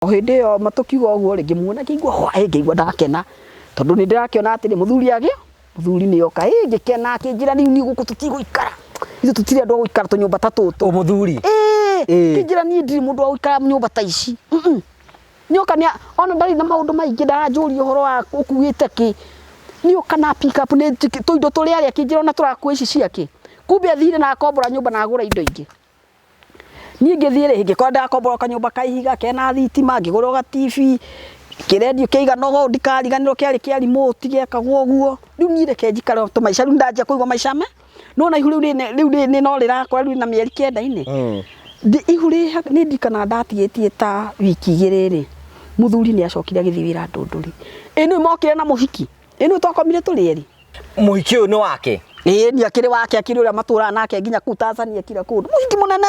O hĩndĩ ĩyo matũkiuga ũguo rĩ, ngĩmuona ngĩigua hwaĩ, ngĩigua ndakena, tondũ nĩ ndĩrakĩona atĩrĩ, mũthuri agĩ, mũthuri nĩ oka, ĩ ngĩkena akĩnjĩra rĩu niĩ gũkũ tũtigũikara, ithuĩ tũtirĩ andũ a gũikara tũnyũmba ta tũtũ. Ũ mũthuri? Ĩĩ, Ĩĩ. akĩnjĩra niĩ ndirĩ mũndũ wa gũikara nyũmba ta ici. Nĩoka nĩ ona ndarĩ na maũndũ maingĩ ndaranjũria ũhoro wa ũkuĩte kĩ. Nĩoka na pick up nĩ tũindo tũrĩa arĩ akĩnjĩra ona tũrakua ici ciake. Kumbe athire na akombora nyũmba na agũra indo ingĩ. Niĩ ngĩthiĩ rĩ, ngĩkora ndĩrakombora kanyũmba ka ihiga kena thitima, ngĩgũrĩrwo ga TV, kĩrendio kĩigana ũũ ndikariganĩrwo kĩarĩ kĩa remote gĩekagwo ũguo. Rĩu niĩ reke njikare o tũmaica rĩu nĩndanjia kũigua maica me, nĩwona ihu rĩu rĩu no rĩrakũra rĩu rĩna mĩeri kenda-inĩ. Ihu rĩ niĩ ndirikanaga ndatigĩtie ta wiki igĩrĩ rĩ, mũthuri nĩ acokire agĩthiĩ wĩra Ndũndũri. Ĩ nĩũĩ mokire na mũhiki? Ĩ nĩũĩ twakomire tũrĩ erĩ? Mũhiki ũyũ nĩ wake? Ĩĩ ni akĩrĩ wake, akĩrĩ ũrĩa matũraga nake nginya kũu Tanzania kila kũndũ. Mũhiki mũnene,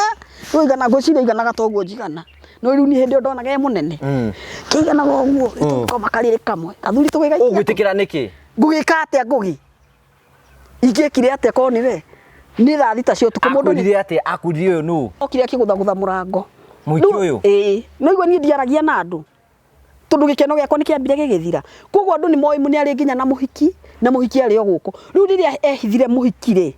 ũigana ngwĩciria aiganaga ta ũguo njigana. No rĩu niĩ hĩndĩ ĩyo ndonaga e mũnene. Kĩiganaga ũguo, tũgĩkoma karĩrĩ kamwe. Athuri tũgĩgaikia. Ũgwĩtĩkĩra nĩkĩ? Ngũgĩka atĩa Ngũgĩ? Ingĩekire atĩa korwo nĩ we? Nĩ thaa thita cia ũtukũ mũndũ nĩ Akwĩrire atĩa? Akwĩrire ũyũ nũ? Okire akĩgũthagũtha mũrango. Mũhiki ũyũ? Ĩĩ. No igua niĩ ndiaragia na andũ. Tondũ gĩkeno gĩakwa nĩ kĩambire gĩgĩthira. Koguo andũ nĩ moĩ nĩ arĩ nginya na mũhiki, na mũhiki arĩ o gũkũ. Rĩu rĩrĩa ehithire mũhiki rĩ,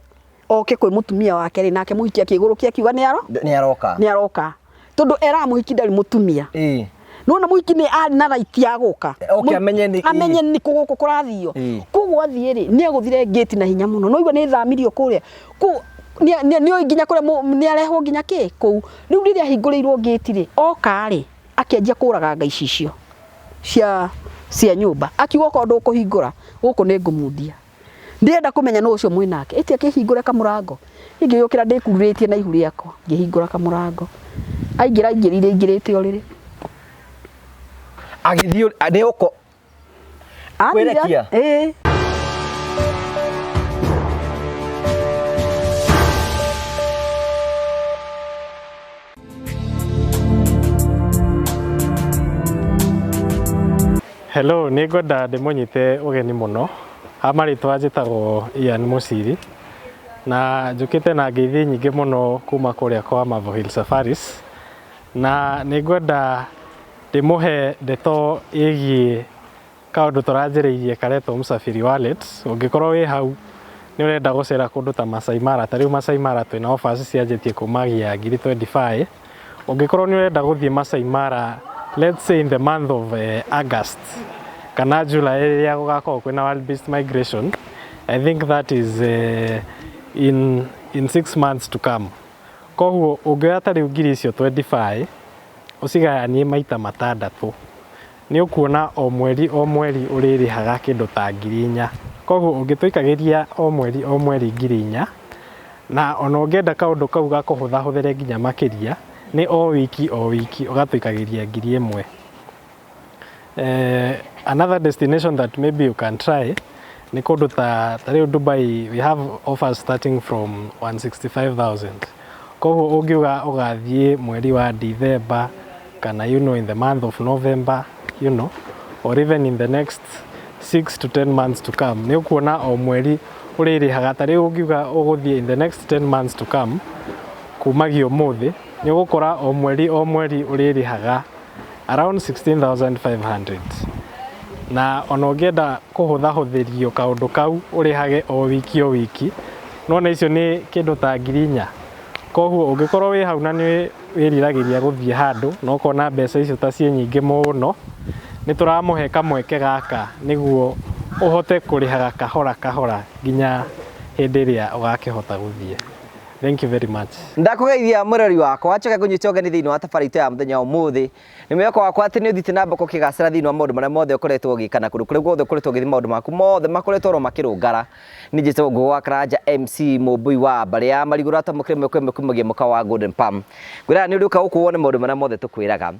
oke kwĩ mũtumia wake rĩ, nake mũhiki akĩgũrũkia akiuga nĩ aro? Nĩ aroka. Nĩ aroka. Tondũ eraga mũhiki ndarĩ mũtumia. Ĩĩ. Nĩwona mũhiki nĩ arĩ na right ya gũka. Oke amenye nĩ- Amenye nĩ kũ gũkũ kũrathio. Ĩĩ. Koguo athiĩ rĩ, nĩ agũthire ngĩti na hinya mũno. Nĩwaigua nĩ thamirio kũrĩa. Kũu nĩ oĩ nginya kũrĩa nĩ arehwo nginya kĩ kũu. Rĩu rĩrĩa ahingũrĩirwo ngĩti rĩ, oka rĩ, akĩanjia kũraganga icicio cia cia nyũmba akiuga okorwo ndũkũhingũra gũkũ nĩ ngũmundia ndĩrenda kũmenya nũ ũcio mwĩ nake ĩti akĩhingũre kamũrango niĩ ngĩgĩũkĩra ndĩkururĩtie na ihu rĩakwa ngĩhingũra kamũrango aingĩra aingĩrire aingĩrĩte ũrĩrĩ Agĩthiĩ nĩ ũko Athire- Kwĩrekia? Ĩĩ. Hello, nĩ ngwenda ndĩmũnyite ũgeni mũno. Ha marĩtwa njĩtagwo Ian Mũciri na njũkĩte na ngeithi nyingĩ mũno kuma kũrĩa kwa Marvel Hill Safaris na nĩ ngwenda ndĩmũhe ndeto ĩgiĩ kaũndũ tũranjĩrĩirie karetwo Msafiri Wallet. Ũngĩkorwo wĩ hau nĩ ũrenda gũcera kũndũ ta Masai Mara, ta rĩu Masai Mara twĩna offers cianjĩtie kumagia ngiri 25. Ũngĩkorwo nĩ ũrenda gũthiĩ Masai Mara let's say in the month of August kana July rĩrĩa gũgakorwo kwĩna wildebeest migration, I think that is in 6 months to come. Koguo ũngĩoya ta rĩu ngiri icio 25 ũcigayanie maita matandatũ, nĩ ũkuona o mweri o mweri ũrĩrĩhaga kĩndũ ta 4,000. Koguo ũngĩtũikagĩria o mweri o mweri 4,000, na ona ũngĩenda kaũndũ kau gakũhũthahũthĩre nginya makĩria, nĩ o wiki o wiki ũgatũikagĩria 1,000. Another destination that maybe you can try nĩ kũndũ ta rĩu Dubai, we have offers starting from 165,000. Koguo ũngiuga ũgathiĩ mweri wa December kana in the month of November or even in the next 6 to 10 months to come, nĩ ũkuona o mweri ũrĩrĩhaga, ta rĩu ũngiuga ũgũthiĩ in the next 10 months to come kumagia ũmũthĩ, nĩ ũgũkora o mweri o mweri ũrĩrĩhaga around 16,500. Na ona ũngĩenda kũhũthahũthĩrio kaũndũ kau ũrĩhage o wiki o wiki, nĩwona icio nĩ kĩndũ ta 4,000. Koguo ũngĩkorwo wĩ hau na nĩ wĩriragĩria gũthiĩ handũ na ũkona mbeca icio ta ciĩ nyingĩ mũno, nĩ tũramũhe kamweke gaka nĩguo ũhote kũrĩhaga kahora kahora nginya hĩndĩ ĩrĩa ũgakĩhota gũthiĩ. Thank you very much. Ndakũgeithia mũrori wakwa, njoke ngũnyite ũgeni thĩinĩ wa tabarĩra itũ ya mũthenya wa ũmũthĩ. Nĩ mwĩhoko wakwa atĩ nĩ ũthiĩte na mbere ũkĩgacĩra thĩinĩ wa maũndũ marĩa mothe ũkoretwo ũgĩka na kũndũ kũrĩa guothe ũkoretwo ũgĩthiĩ maũndũ maku mothe makoretwo oro makĩrũngara. Niĩ njĩtagwo Ngũgũ wa Karanja MC Mũmbui wa mbarĩ ya Marigũ ũratamũkĩra ĩmwe kwa ĩmwe kumagia mũkawa wa Golden Palm. Ngwĩraga nĩ ũrĩũka gũkũ wone maũndũ marĩa mothe tũkwĩraga.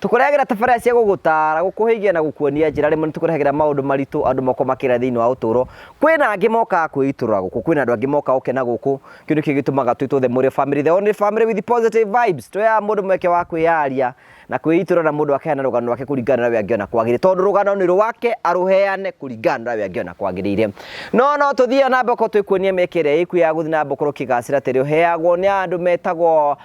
Tũkũrehagĩra tabarĩra cia gũgũtara, gũkũhĩgia na gũkuonia njĩra. Rĩmwe nĩ tũkũrehagĩra maũndũ maritũ andũ makoragwo makĩgerera thĩinĩ wa ũtũũro. Kwĩna angĩ mokaga kwĩitũrũra gũkũ, kwĩna andũ angĩ mokaga gũkena gũkũ. Kĩu nĩkĩo gĩtũmaga twĩtwo The Mũrĩo Family, the only family with positive vibes. Tũheaga mũndũ mweke wa kwĩyaria Na kwĩitũra na mũndũ akeana rũgano rwake kũringana na ũrĩa angĩona kwagĩrĩire, tondũ rũgano nĩ rwake arũheane kũringana na ũrĩa angĩona kwagĩrĩire. No no tũthiĩ na mbere twĩkuonia mĩeke ĩrĩa ĩkuo ya gũthiĩ na mbere gũkorwo ũkĩgacĩra atĩ ũheagwo nĩ andũ metagwo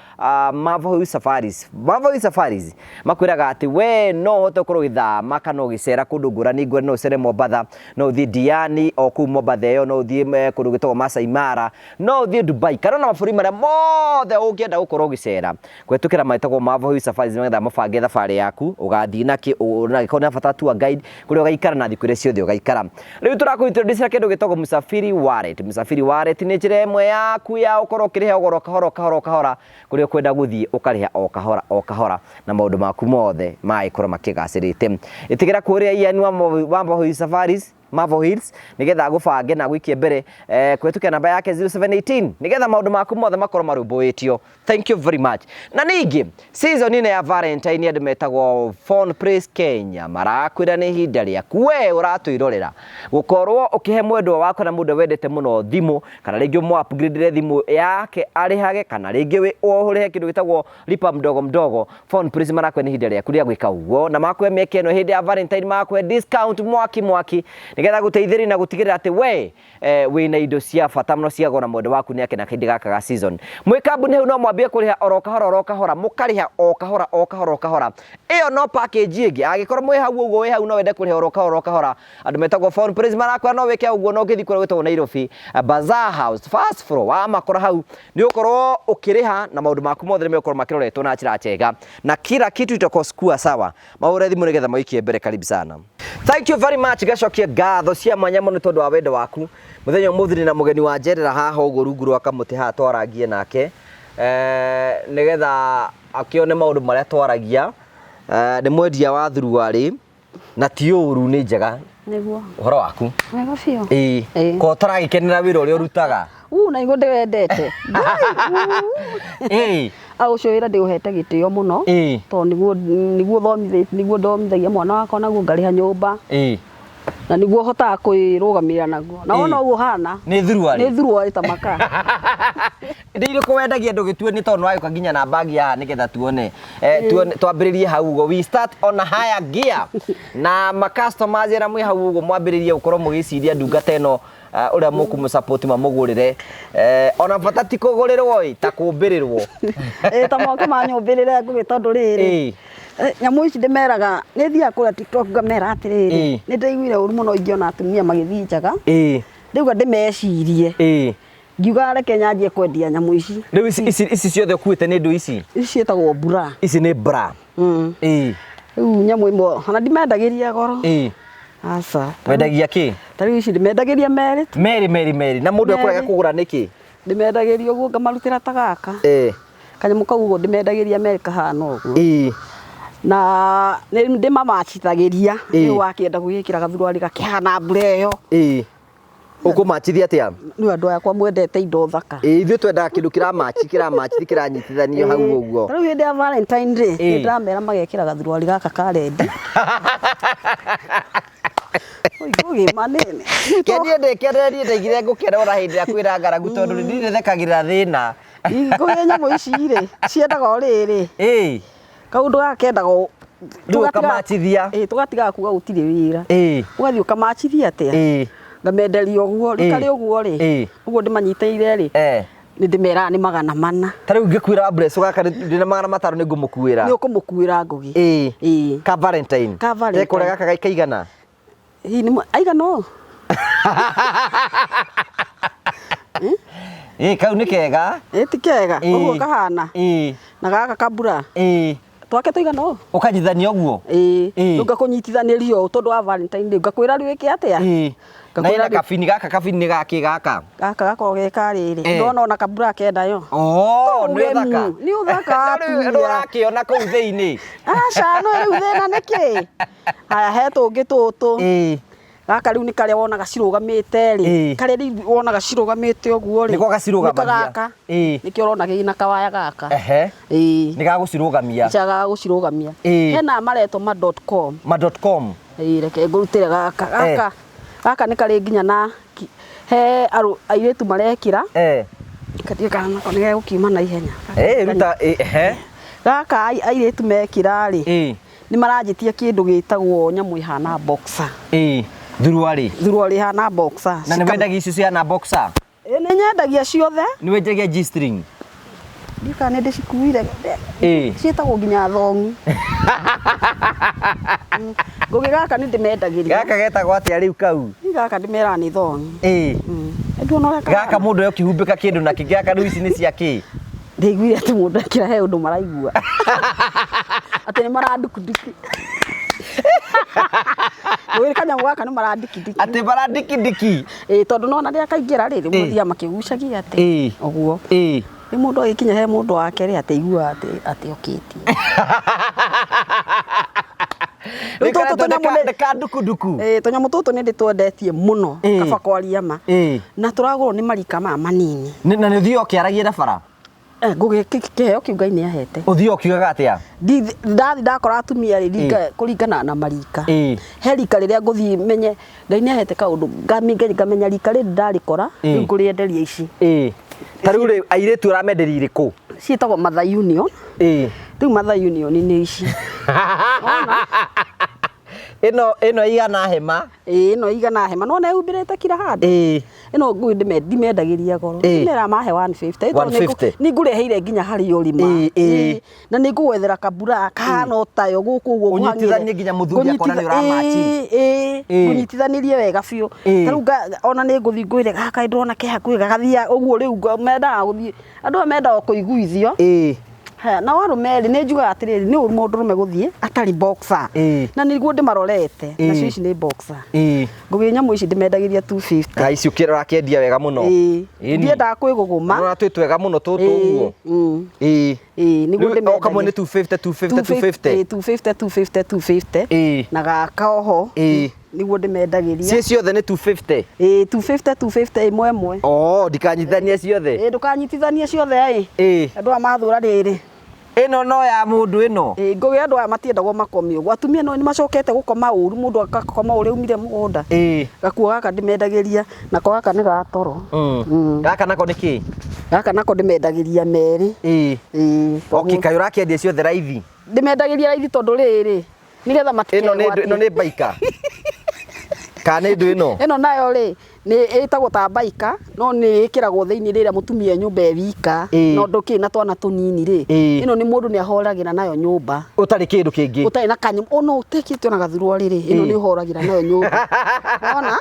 Marvel Hill Safaris. Marvel Hill Safaris makwĩraga atĩ we no ũhote gũkorwo ũgĩthama kana ũgĩcera kũndũ ngũrani ngũrani, no ũcere Mombatha, no ũthiĩ Diani o kũu Mombatha ĩyo, no ũthiĩ kũndũ gwĩtagwo Masai Mara, no ũthiĩ Dubai kana ona mabũrũri marĩa mothe ũngĩenda gũkorwo ũgĩcera kũhetũkĩra metagwo Marvel Hill Safaris, nĩgetha mabange thabarĩ yaku ũgathiĩ nakĩ, na angĩkorwo nĩ bata tour guide kũrĩa ũgaikara na thikũ iria ciothe ũgaikara. Rĩu tũrakũ-introduce kĩndũ gĩtagwo Msafiri Wallet. Msafiri Wallet nĩ njĩra ĩmwe yaku ya ũkorwo ũkĩrĩha ũgoro kahora kahora kahora kũrĩa ũkwenda gũthiĩ, ũkarĩha o kahora o kahora na maũndũ maku mothe magagĩkorwo makĩgacĩrĩte. Ĩtĩkĩra kũrĩa Ian wa Marvel Hill Safaris, Marvel Hills, nĩgetha agũbange na agũikie mbere kũhetũkĩra namba yake 0718 nĩgetha maũndũ maku mothe makorwo marũmbũĩtio. Thank you very much. Na ningĩ season ĩno ya Valentine andũ metagwo Phone Place Kenya marakwĩra nĩ ihinda rĩaku we ũratwĩrorera gũkorwo ũkĩhe mwendwa waku na mũndũ wendete mũno thimũ, kana rĩngĩ ũmũ upgrade thimũ yake arĩhage, kana rĩngĩ ũrĩhe kĩndũ gĩtagwo lipa mdogo mdogo. Phone Place marakwĩra nĩ ihinda rĩaku rĩa gwĩka ũguo, na makũhe mĩeke ĩno hĩndĩ ya Valentine, makũhe discount mwaki mwaki nĩgetha gũteithĩrĩria na gũtigĩrĩra atĩ we wĩna indo cia bata mũno cia goro na mwendwa waku nĩ akena kahinda gaka ga season. Mwĩ kambuni hau no mwambie kũrĩha oro kahora oro kahora, mũkarĩha o kahora o kahora o kahora. Ĩyo no package ĩngĩ. Angĩkorwo mwĩ hau ũguo wĩ hau no wende kũrĩha oro kahora o kahora, andũ metagwo Phone Place marakwĩra no wĩke ũguo, no ũngĩthiĩ kũrĩa gwĩtagwo Nairobi Bazaar House first floor wamakora hau nĩ ũgũkorwo ũkĩrĩha na maũndũ maku mothe nĩ megũkorwo makĩroretwo na njĩra njega na kila kitu itakuwa sawa. Mahũre thimũ nĩgetha maikie mbere. Karibu sana. Thank you very much. Gacokia ngatho cia mwanya mũno tondũ wa wendo waku. Mũthenya ũmũthĩ ndĩ na mũgeni wa njerera haha ũguo rungu rwa kamũtĩ haha twarangie nake nĩgetha akĩone maũndũ marĩa twaragia. Nĩ mwendia wa thuruarĩ na ti ũru, nĩ njega. Nĩguo. Ũhoro waku? Wega biũ. Ĩĩ. Ĩĩ. Ko ũtaragĩkenera wĩra ũrĩa ũrutaga? U na niguo ndĩwendete. Ĩĩ. A ũcio wĩra ndĩũhete gĩtĩo mũno. Ĩĩ. Tondũ nĩguo thomithĩtie, nĩguo ndomithagia mwana wakwa naguo, ngarĩha nyũmba. Na nĩguo hotaga kwĩrũgamĩrĩra naguo. Na wona ũguo hana. Nĩ thuruarĩ. Nĩ thuruarĩ ta makaa. Nĩ irĩkũ wendagia ndũgĩtue nĩ tondũ nĩwagĩũka nginya na bagi haha nĩgetha tuone tuone twambĩrĩrie hau ũguo, we start on a higher gear na ma customers arĩa mwĩ hau ũguo mwambĩrĩrie gũkorwo mũgĩciria ndungata ĩno ũrĩa mũkũmũ support mamũgũrĩre, ona bata ti kũgũrĩrwo ĩ ta kũmbĩrĩrwo. Ĩ ta moke manyũmbĩrĩre ngũgĩ tondũ rĩrĩ. Nyamũ ici ndĩmeraga nĩ thiaga kũrĩa TikTok ngamera atĩrĩrĩ, nĩ ndaiguire ũru mũno ingĩona atumia magĩthiĩ njaga. Rĩu ndĩmecirie. Ngiuga reke nyanjie kwendia nyamũ ici. Rĩu ici ciothe ũkuĩte nĩ ndũ ici? Ici ciĩtagwo bra. Ici nĩ bra. Rĩu nyamũ ĩmwe ona ndimendagĩria goro. Aca. Wendagia kĩ? Ta rĩu ici ndĩmendagĩria merĩ tu. Merĩ merĩ merĩ. Na mũndũ ekũrega Merĩ. kũgũra nĩkĩ? Ndĩmendagĩria ũguo ngamarutĩra ta gaka. Kanyamũ kau ũguo ndĩmendagĩria merĩ kahana ũguo. Na nĩ ndĩmamacithagĩria. Rĩu wakĩenda gwĩkĩra gathuruarĩ gakĩhana mbura ĩyo. Ũkũmachithia atĩa? Nĩ andũ akwa mwendete indo thaka. Ĩĩ, ithuĩ twendaga kĩndũ kĩramachi kĩramachi kĩranyitithanio hau ũguo. Ta rĩu hĩndĩ ya Valentine rĩ, nĩ ndĩramera magekĩra gathuruarĩ gaka ka rendi. Oi, ngũgĩ manene. Kenie ndĩkenere niĩ ndaigire ngũkena ona hĩndĩ ĩrĩa kwĩna ng'aragu tondũ niĩ ndĩthekagĩrĩra thĩna. Ngũgĩ nyamũ ici rĩ, ciendaga o rĩrĩ. Kaũndũ gaka kendaga Rĩu ũkamachithia. Ĩĩ, tũgatigaga kuga gũtirĩ wĩra. Ũgathiĩ ũkamachithia atĩa? Ngamenderia ũguo, rĩu karĩ ũguo rĩ, ũguo ndĩmanyitĩrĩire rĩ, nĩ ndĩmeraga nĩ 400. Ta rĩu ngĩkuĩra wa Bless gaka ndĩna 500 nĩ ngũmũkuĩra. Nĩ ũkũmũkuĩra ngũgĩ. Ĩĩ. Ka Valentine. Ka Valentine. Tekũrĩa gaka kaigana? Hihi nĩ aigana ũũ? Ĩĩ, kau nĩ kega. Ĩĩ ti kega? Ũguo kahana. Na gaka kabura. Twake tũigana ũũ? Ũkanyitithania ũguo? Ĩĩ. Rĩu ngakũnyitithanĩria ũũ tondũ wa Valentine rĩu ngakwĩra rĩu wĩke atĩa? Na ĩna kabini gaka, kabini nĩ gakĩ gaka? Gaka gakoragwo ge ka rĩrĩ. Ndona ona kabura kendayo. Oh, nĩ ũthaka. Nĩ ũthaka No rĩu atumia. ũrakĩona kũu thĩinĩ. Aca, no rĩu thĩna nĩ kĩ? Haya, he tũngĩ tũtũ. Gaka rĩu nĩ karĩa wonaga cirũgamĩte rĩ. Karĩa rĩu wonaga cirũgamĩte ũguo rĩ. Nĩko gacirũgamagia. Nĩko gaka. Nĩkĩo ũrona gĩna kawaya gaka. Nĩ gagũcirũgamia. Nĩ gagũcirũgamia. Hena maretwo ma dot com. Ma dot com. Ĩĩ, reke ngũrutĩre gaka. Gaka. Gaka nĩ karĩ nginya na he airĩtu marekĩra. Katiĩ kana nako nĩ gegũkiuma na ihenya. Ruta, ehe. Gaka airĩtu mekĩra rĩ, nĩ maranjĩtia kĩndũ gĩtagwo nyamũ ĩhana boxer. Ĩĩ, thuruarĩ. Thuruarĩ ĩhana boxer. Na nĩ wendagia icio cihana boxer? Ĩĩ, nĩ nyendagia ciothe. Nĩ wendagia G-string? Ndiũĩ kana nĩ ndĩcikuire. Ciĩtagwo nginya thongi. Ngũgĩ gaka nĩ ndĩmendagĩria. Gaka getagwo atĩa rĩu kau? Gaka ndĩmeraga nĩ thongi. Nduona ũrĩa Gaka kahana? mũndũ ũkĩhumbĩka kĩndũ na kĩngĩ, gaka rĩu ici nĩ cia kĩ? Ndaiguire atĩ mũndũ ekĩra he ũndũ maraigua. Atĩ nĩ marandukunduki. Ngũgĩ kanyamũ gaka nĩ marandikindiki. Atĩ marandikindiki? Ĩĩ, tondũ nona rĩrĩa kaingĩra rĩ, rĩu mathiaga makĩgucagia atĩ. Ũguo. Rĩu mũndũ agĩkinya he mũndũ wake rĩ, atĩ aiguaga atĩ okĩtie. Rĩu tũtũ tũnyamũ nĩ Nĩ ka ndukunduku. Ĩĩ, tũnyamũ tũtũ nĩ ndĩtwendetie mũno, kaba kwaria ma. Na tũragũrwo nĩ marika maya manini. Na nĩ ũthiaga ũkĩaragia na bara? Ngũgĩ kĩheo kĩu Ngai nĩ ahete. Ũthiaga ũkiugaga atĩa? Ndathi ndakora atumia rĩ, kũringana na marika. He rika rĩrĩa ngũthiĩ menye Ngai nĩ ahete kaũndũ, ngamenya rika rĩrĩ ndarĩkora, rĩu ngũrĩenderia ici. Ta rĩu rĩ, airĩtu ũramenderia irĩkũ? Ciĩtagwo Mother Union. Rĩu Mother Union nĩ ici. Ĩno ĩno ĩigana hema. Ĩĩ, ĩno ĩigana hema. Nĩwona ĩhumbĩrĩte kila handũ? Ĩno ngũĩ ndimendagĩria goro. Ndĩmeraga mahe 150. Tondũ 150. nĩ ngũreheire nginya harĩa ũrĩ ma. Ĩĩ. Na nĩ ngũgwethera kabura kahana o tayo gũkũ ũguo ngũhang'ĩre. Ũnyitithanie nginya mũthuri akona nĩ ũramachi. Ĩĩ. Ngũnyitithanĩrie wega biũ. Ta rĩu ona nĩ ngũthiĩ ngwĩre gaka ndĩrona ke hakuhĩ gagathiĩ ũguo rĩu mendaga gũthiĩ. Andũ aya mendaga kũiguithio. Haya, nao arũme rĩ, nĩ njugaga atĩrĩrĩ, nĩ ũru mũndũrũme gũthiĩ atarĩ boxer. Na nĩguo ndĩmarorete, nacio ici nĩ boxer. Ngũgĩ nyamũ ici ndĩmendagĩria 250. Na ici ũrakĩendia wega mũno. Ĩĩ. Ĩni. Ndiendaga kwĩgũgũma. Ũrona twĩ twega mũno tũtũ ũguo. Ĩĩ, nĩguo Rĩu o kamwe ndĩmendagia. nĩ 250, 250, 250. Ĩĩ, 250, 250, 250. Na gaka oho. Nĩguo ndĩmendagĩria. Ciĩ ciothe nĩ 250? Ĩĩ, 250, 250 ĩmwe ĩmwe. Oh, ndikanyitithanie ciothe? Ĩĩ, ndũkanyitithanie ciothe ĩ. Andũ aya mathũra rĩrĩ. Ĩno no ya mũndũ ĩno? Ĩĩ, ngũgĩ andũ aya matiendagwo makome ũguo. Atumia no nĩ macokete gũkoma ũru, mũndũ agakoma ũrĩa aumire mũgũnda. Gakuo gaka ndĩmendagĩria, nako gaka nĩ ga toro. Gaka nako nĩ kĩ? Gaka nako ndĩmendagĩria merĩ. Ĩĩ. Okay, kaĩ ũrakĩendia ciothe raithi? Ndĩmendagĩria raithi tondũ rĩrĩ, nĩgetha Ĩno nĩ matikegwatie. ĩno nĩ baika? Kana nĩ ndũ ĩno? Ĩno nayo rĩ, nĩ ĩtagwo ta baika, no nĩ ĩkĩragwo thĩinĩ rĩrĩa mũtumia e nyũmba e wika, na ũndũ kĩ na twana tũnini rĩ. Ĩno nĩ mũndũ nĩ ahoragĩra nayo nyũmba. Ũtarĩ kĩndũ kĩngĩ. Ũtarĩ na kanyamũ, ona ũtekĩte ona gathurwa rĩ, ĩno nĩ ũhoragĩra nayo nyũmba. Wona?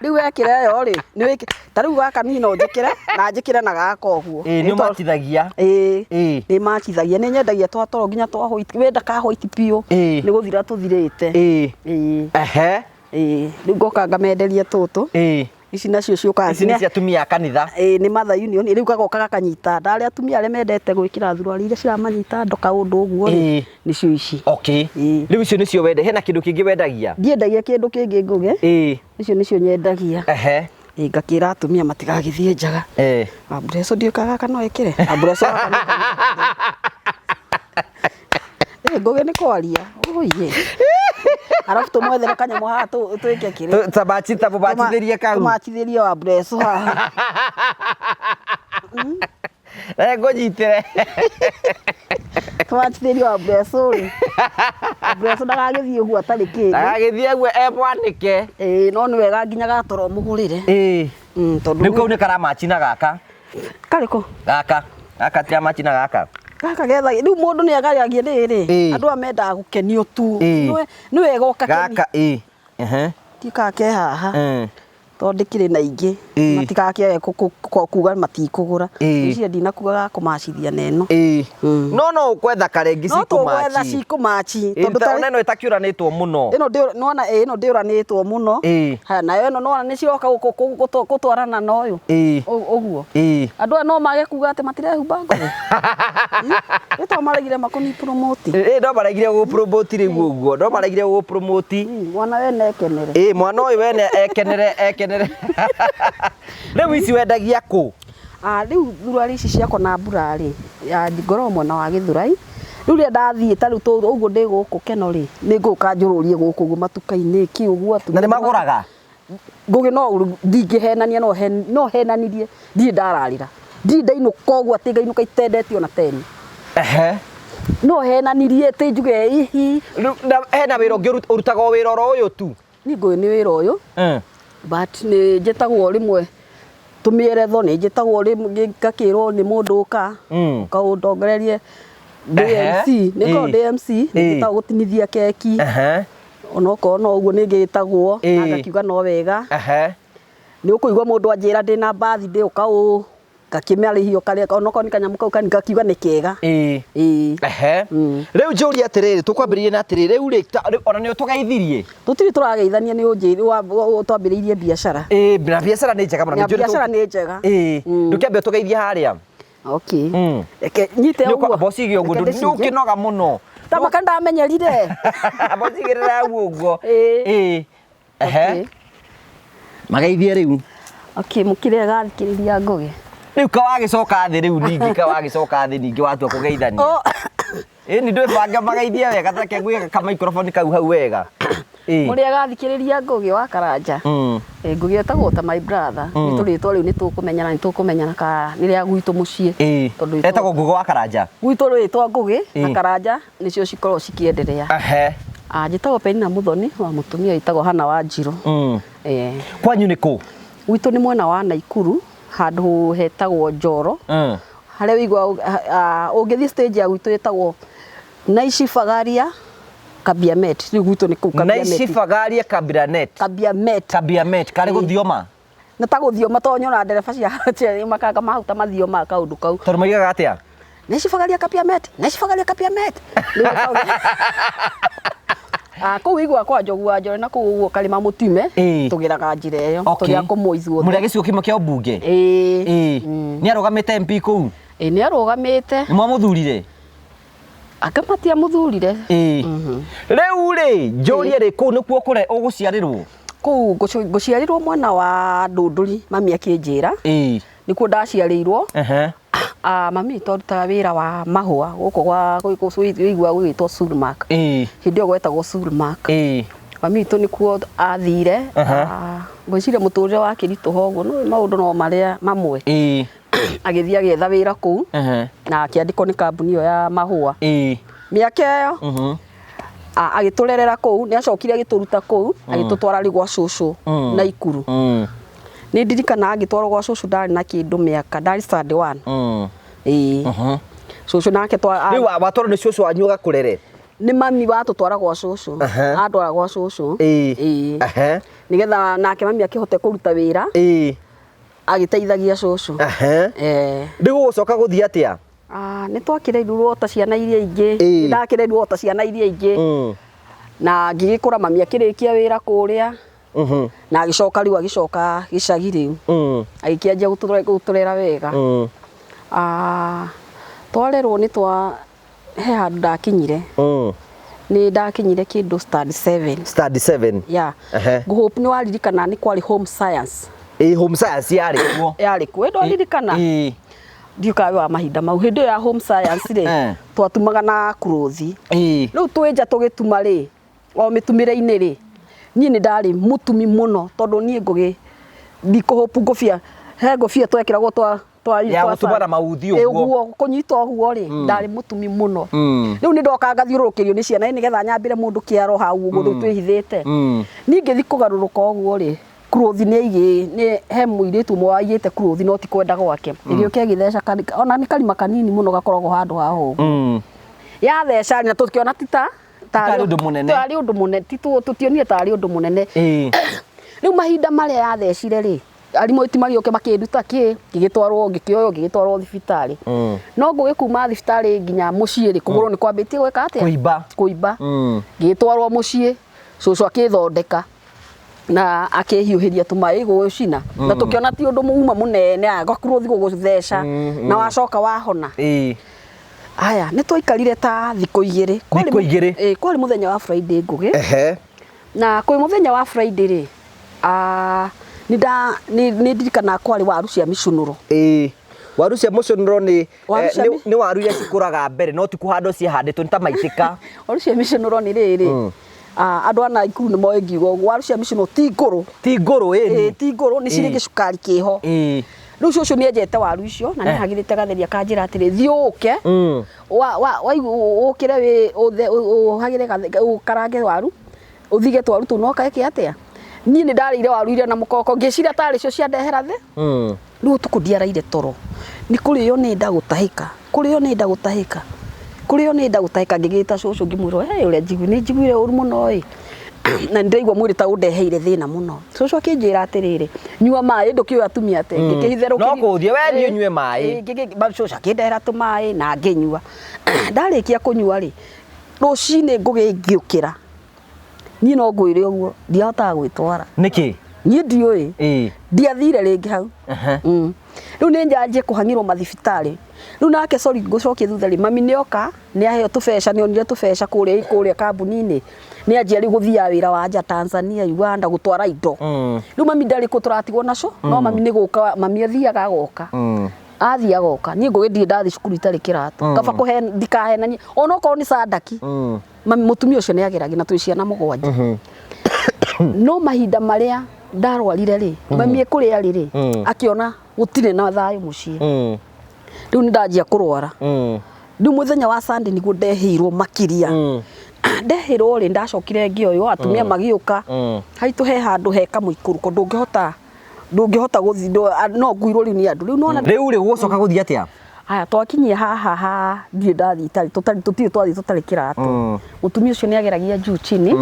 Rĩu wekĩra ĩyo rĩ, nĩ wĩkĩ, ta rĩu gaka niĩ no njĩkĩre, na njĩkĩre na gaka ũguo. Ĩĩ, nĩ ũmachithagia. Ĩĩ. Nĩ machithagia, nĩ nyendagia twa toro nginya twa white, wenda ka white biũ. Nĩ gũthira tũthirĩte. Ĩĩ. Ĩĩ, rĩu ngoka ngamenderia tũtũ. Ici nacio ciũkaga Ici nĩ cia atumia a kanitha. Ĩĩ, nĩ Mother Union, rĩu gagoka gakanyita nda. Arĩa atumia arĩa mendete gwĩkĩra thuruarĩ iria ciramanyita ndo kaũndũ ũguo rĩ, nĩcio ici. Okay. Rĩu icio nĩcio wende, hena kĩndũ kĩngĩ wendagia? Ndiendagia kĩndũ kĩngĩ Ngũgĩ. Icio nĩcio nyendagia. Ĩĩ, ngakĩra atumia matigagĩthiĩ njaga. Ambureco ndiũĩ kana gaka no ĩkĩre. Ambureco gaka no ĩkĩre. Ngũgĩ nĩ kwaria. Ũiye. Arabu tũmwethere kanyamũ haha twĩke kĩrĩa. Tamũbacithĩrie kau. Tũmachithĩrie wa mbureco haha. Ngũnyitĩre. Tũmachithĩrie wa mbureco rĩ. Mbureco ndagagĩthiĩ ũguo atarĩ kĩndũ. Ndagagĩthiĩ ũguo e mwanĩke. Ĩĩ, no nĩ wega nginya gatoro mũgũrĩre. Tondũ Rĩu kau nĩ karamachi na gaka. Karĩkũ? Gaka. Gaka tiramachi na gaka. Gaka getha rĩu mũndũ nĩ agaragia rĩrĩ. Andũ aya mendaga gũkenio tu. Nĩ wega ũkakenio. Gaka, ĩĩ. Ndikaga ke haha. Tondũ ndĩkĩrĩ na ingĩ. Matigakĩage kuga matikũgũra. Icio ndinakuga gakũmacithia na ĩno. No no ũkwetha karengi No tũgwetha cikũmachi. cikũmachi. Tondũ Ta tarĩ ona ĩno ĩtakĩũranĩtwo mũno. Ĩno ndĩ nĩwona, ĩĩ, ĩno ndĩũranĩtwo mũno. Haya, nayo ĩno nĩwona nĩciroka gũtwarana na ũyũ. Ũguo. Andũ aya no mage kuga atĩ matirehumba nguo. Ĩ to maregire makũni promote. Ĩĩ, no maregire gũgũ promote rĩu ũguo. No maregire gũgũ promote. Mwana wene ekenere. Ĩĩ, mwana ũyũ wene ekenere, ekenere. Rĩu ici wendagia kũ? Rĩu thuruarĩ ici ciakwa na mbura rĩ, ya ngoragwo mwena wa Gĩthũrai. Rĩu rĩrĩa ndathiĩ ta rĩu ũguo ndĩ gũkũ Keno rĩ, nĩ ngũka njũrũrie gũkũ ũguo matuka-inĩ kĩ ũguo Na nĩ magũraga? Ngũgĩ no ndingĩhenania, no henanirie, ndirĩ ndararĩra. Ndirĩ ndainũka ũguo atĩ ngainũka itendetio na teni. No henanirie atĩ njuge ihi. Rĩu na hena wĩra ũngĩ ũrutaga o wĩra oro ũyũ tu? Niĩ ngũĩ nĩ wĩra ũyũ. But nĩ njĩtagwo rĩmwe tũmĩeretho, nĩ njĩtagwo rĩmwe ngakĩrwo nĩ mũndũ ũka, ũka ũndongorerie ndĩ MC, nĩ ngoragwo ndĩ MC, nĩ njĩtagwo gũtinithia keki, onokorwo no ũguo nĩ ngĩtagwo na ngakiuga no wega. Nĩ ũkũigua mũndũ anjĩra ndĩna birthday ũka ũ ngakĩmarĩhia karĩa onokorwo nĩ kanyamũ kau kanini ngakiuga nĩ kega. Ĩĩ. Ehe. Rĩu njũrie atĩrĩrĩ, tũkwambĩrĩirie na atĩrĩrĩ, rĩu rĩ, rĩu ona nĩ ũtũgeithirie? Tũtirĩ tũrageithania nĩ twambĩrĩirie biacara. Ĩĩ, na biacara nĩ njega mũno. Na biacara nĩ njega. Ĩĩ, ndũkĩambe ũtũgeithie harĩa. Okay. Reke nyite ũguo. Amba ũcige ũguo, Reke nĩ ndĩcige. ũkĩnoga mũno. Ta maka ndamenyerire. Amba ũcigĩrĩre hau ũguo. Ĩĩ. Ĩĩ. Ehe. Okay. Mageithie rĩu. Okay, mũkĩrega athikĩrĩria Ngũgĩ. Rĩu ka wagĩcoka thĩ rĩu ningĩ ka wagĩcoka thĩ ningĩ watua kũgeithania. Oh. Ĩni ndwĩbange mageithie wega ta reke ngwĩge ka microphone kau hau wega. Ĩĩ. Mũrĩega athikĩrĩria Ngũgĩ wa Karanja. Ngũgĩ etagwo ta my brother. Nĩ tũrĩtwa rĩu nĩ tũkũmenyana ka nĩ rĩa gwitũ mũciĩ. Ĩĩ. Tondũ rĩtwa- Etagwo Ngũgĩ wa Karanja. Gwitũ rĩtwa Ngũgĩ na Ĩĩ. Karanja nĩcio cikoragwo cikĩenderea. Ehe. Ah, njĩtagwo Penina Muthoni wa mũtumia wĩtagwo Hana wa Njirũ. Kwanyu nĩ kũ? Gwitũ nĩ mwena wa Naikuru handũ hetagwo Njoro. Harĩa wĩigua ũngĩthiĩ stage ya gwitũ ĩtagwo Naishi Fagaria Kabiamet. Rĩu gwitũ nĩ kũu Kabiamet. Naishi Fagaria Kabianet. Kabiamet. Kabiamet karĩ gũthioma. Nĩ ta gũthioma tondũ nyonaga ndereba cia makanga ma hau ta mathiomaga kaũndũ kau. Tondũ moigaga atĩa? Naishi Fagaria Kabiamet, Naishi Fagaria Kabiamet. Ah, kũu igua kwa Njogu wa Njore na kũu ũguo Karĩma Mũtime tũgĩraga njĩra ĩyo tũrĩ a kũmũ ithuothe. Mũrĩ a gĩcigo kĩmwe kĩa ũmbunge? Ĩĩ. Ĩĩ. Nĩ arũgamĩte MP kũu? Ĩĩ nĩ arũgamĩte. Nĩ mwamũthurire? Anga matiamũthurire. Ĩĩ. Rĩu rĩ, njũrie rĩ, kũu nĩkuo kũrĩa ũgũciarĩrwo? Kũu ngũciarĩrwo mwena wa Ndũndũri, mami akĩnjĩra. Ĩĩ. Nĩkuo ndaciarĩirwo. Ah, mami witũ arutaga wĩra wa mahũa gũkũ gwa wĩigua gũgĩtwo Sulmark. Ĩĩ. Hĩndĩ ĩyo gwetagwo Sulmark. Ĩĩ. Mami witũ nĩkuo athire. Ngwĩciria mũtũrĩre wakĩritũha ũguo, nĩũĩ maũndũ no marĩa mamwe. Ĩĩ. Agĩthiĩ agĩetha wĩra kũu na akĩandĩkwo nĩ kambuni ĩyo ya mahũa. Ĩĩ. Mĩaka ĩyo agĩtũrerera kũu, nĩ acokire agĩtũruta kũu, agĩtũtwara rĩu gwa cũcũ Naikuru. Nĩ ndirikanaga ngĩtwarwo gwa cũcũ ndarĩ na kĩndũ mĩaka, ndarĩ standard 1. Ĩĩ. Cũcũ nake twa Rĩu watwarwo nĩ cũcũ wanyu agakũrere? Nĩ mami watũtwara gwa cũcũ. Andwara gwa cũcũ. Ĩĩ. Ĩĩ. Nĩgetha nake mami akĩhote kũruta wĩra. Ĩĩ. Agĩteithagia cũcũ. Rĩu ũgũcoka gũthiĩ atĩa? Ah, nĩ twakĩrerirwo ta ciana iria ingĩ. Nĩ ndakĩrerirwo ta ciana iria ingĩ. Na ngĩgĩkũra mami akĩrĩkia wĩra kũrĩa. Na agĩcoka rĩu agĩcoka gĩcagi rĩu. Agĩkĩanjia gũtũrera wega. Ah, twarerwo nĩ twa he handũ ndakinyire. Nĩ ndakinyire kĩndũ standard 7. Standard 7. Yeah. Ngũhope nĩ waririkana nĩ kwarĩ home science. Ĩĩ, home science yarĩ kuo. Yarĩ kuo. Ĩ ndwaririkana? Ĩĩ. Ndiũĩ kana wĩ wa mahinda mau. Hĩndĩ ĩyo ya home science rĩ, twatumaga na kurothi. Rĩu twĩ nja tũgĩtuma rĩ, o mĩtumĩre-inĩ rĩ, niĩ nĩ ndarĩ mũtumi mũno tondũ niĩ Ngũgĩ ndikũhũpu ngũbia, he ngũbia twekĩragwo twa twa Ya twa gũtuma na mauthi Ĩ, ũguo. ũguo kũnyita ũguo rĩ, ndarĩ mũtumi mũno. Rĩu nĩ ndokaga ngathiũrũrũkĩrio nĩ ciana nĩgetha nyambĩre mũndũ kĩaro hau ũguo rĩu twĩhithĩte. Niĩ ngĩthiĩ kũgarũrũka ũguo rĩ, kurothi nĩ aigĩ, nĩ he mũirĩtu ũmwe waigĩte kurothi no ti kwenda gwake. Ĩgĩũka ĩgĩtheca ona nĩ karima kanini mũno gakoragwo handũ haha ũguo. Yatheca na tũkĩona ti ta Tarĩ ũndũ mũnene. Tarĩ ũndũ mũnene, ti tũtionire tarĩ ũndũ mũnene. Rĩu mahinda marĩa yathecire rĩ, arimũ ti magĩũke makĩnduta kĩ, ngĩgĩtwarwo, ngĩkĩoywo ngĩgĩtwarwo thibitarĩ. No Ngũgĩ kuma thibitarĩ nginya mũciĩ rĩ, kũgũrũ nĩ kwambĩtie gwĩka atĩa? Kũimba. Kũimba. Ngĩgĩtwarwo mũciĩ, cũcũ akĩthondeka na akĩhiũhĩria tũmaĩ gũcina. Na tũkĩona ti ũndũ uma mũnene, gakuruthi gũgũtheca na wacoka wahona. Aya, nĩ twaikarire ta thikũ igĩrĩ. Thikũ igĩrĩ? Ĩĩ, kwarĩ mũthenya wa Friday Ngũgĩ. Na kwĩ mũthenya wa Friday rĩ, nĩ ndirikanaga kwarĩ waru cia mĩcũnũro. Ĩĩ. Waru cia mũcũnũro Waru cia nĩ waru iria cikũraga mbere no ti kũhandwo ciahandĩtwo nĩ ta maitĩka. Waru cia mĩcũnũro nĩ rĩrĩ, andũ a Naikuru nĩ moĩ ngiuga ũguo, waru cia mĩcũnũro ti ngũrũ. Ti ngũrũ, ĩni. Ĩĩ, ti ngũrũ, nĩ cirĩ gĩcukari kĩho. Rĩu cũcũ nĩ enjete waru icio na nĩ hagĩrĩte gatheria akanjĩra atĩrĩ, thiĩ ũke ũkĩre wĩ ũhagĩre ũkarange waru, ũthige twaru tũu na ũkeke atĩa. Niĩ nĩ ndarĩire waru iria na mũkoko ngĩciria tarĩ cio ciandehera thĩ. Rĩu ũtukũ ndiaraire toro, nĩ kũrĩo nĩ nda gũtahĩka, kũrĩo nĩ nda gũtahĩka, kũrĩo nĩ nda gũtahĩka. Ngĩgĩta cũcũ ngĩmwĩra he ũrĩa njiguire, nĩ njiguire ũru mũno ĩ, na nĩ ndĩraigua mwĩrĩ ta ũndeheire thĩna mũno. Cũcũ akĩnjĩra atĩrĩrĩ, nyua maĩ, ndũkĩũĩ atumia atĩa, ngĩkĩitherũkĩria. No kũũthiĩ, we thiĩ ũnyue maĩ. Cũcũ akĩndehera tũmaĩ na ngĩnyua. Ndarĩkia kũnyua rĩ, rũcinĩ ngũgĩ ngĩũkĩra, niĩ no ngwĩre ũguo, ndiahotaga gwĩtwara. Nĩkĩ? Niĩ ndiũĩ. Ndiathire rĩngĩ hau. Rĩu nĩ njanjie kũhang'ĩrwo mathibitarĩ. Rĩu nake sorry ngũcokie thutha rĩ, mami nĩ oka, nĩ aheo tũbeca, nĩ onire tũbeca kũrĩa kũrĩa kambuni-inĩ. Nĩ anjia rĩu gũthiaga wĩra wa nja Tanzania, Uganda gũtwara indo. Rĩu mami ndarĩ kũ tũratigwo nacio, no mami nĩ gũka, mami athiaga agoka. Athiĩ agoka. Niĩ ngũgĩ ndirĩ ndathiĩ cukuru itarĩ kĩratũ. Kaba kũhe ndikahenanie. Onokorwo nĩ sandaki. Mami mũtumia ũcio nĩ ageragia na twĩ ciana mũgwanja. No mahinda marĩa ndarwarire rĩ, mami kũrĩa arĩ rĩ, akĩona gũtirĩ na thayũ mũciĩ. Rĩu nĩ ndanjia kũrwara. Rĩu mũthenya wa Sunday nĩguo ndehĩirwo makĩria. Ndehĩrwo rĩ, ndacokire ngĩoywo, atumia magĩũka. Haitũ he handũ he kamũikũrũko ndũngĩhota ndũngĩhota gũthiĩ, no nguirwo rĩu nĩ andũ. Rĩu nĩwona Rĩu rĩ gũcoka gũthiĩ atĩa? Haya twakinyia haha ha ndirĩ ndathiĩ itarĩ tũtarĩ tũtirĩ twathiĩ tũtarĩ kĩratũ. Mũtumia ũcio nĩ ageragia juu chini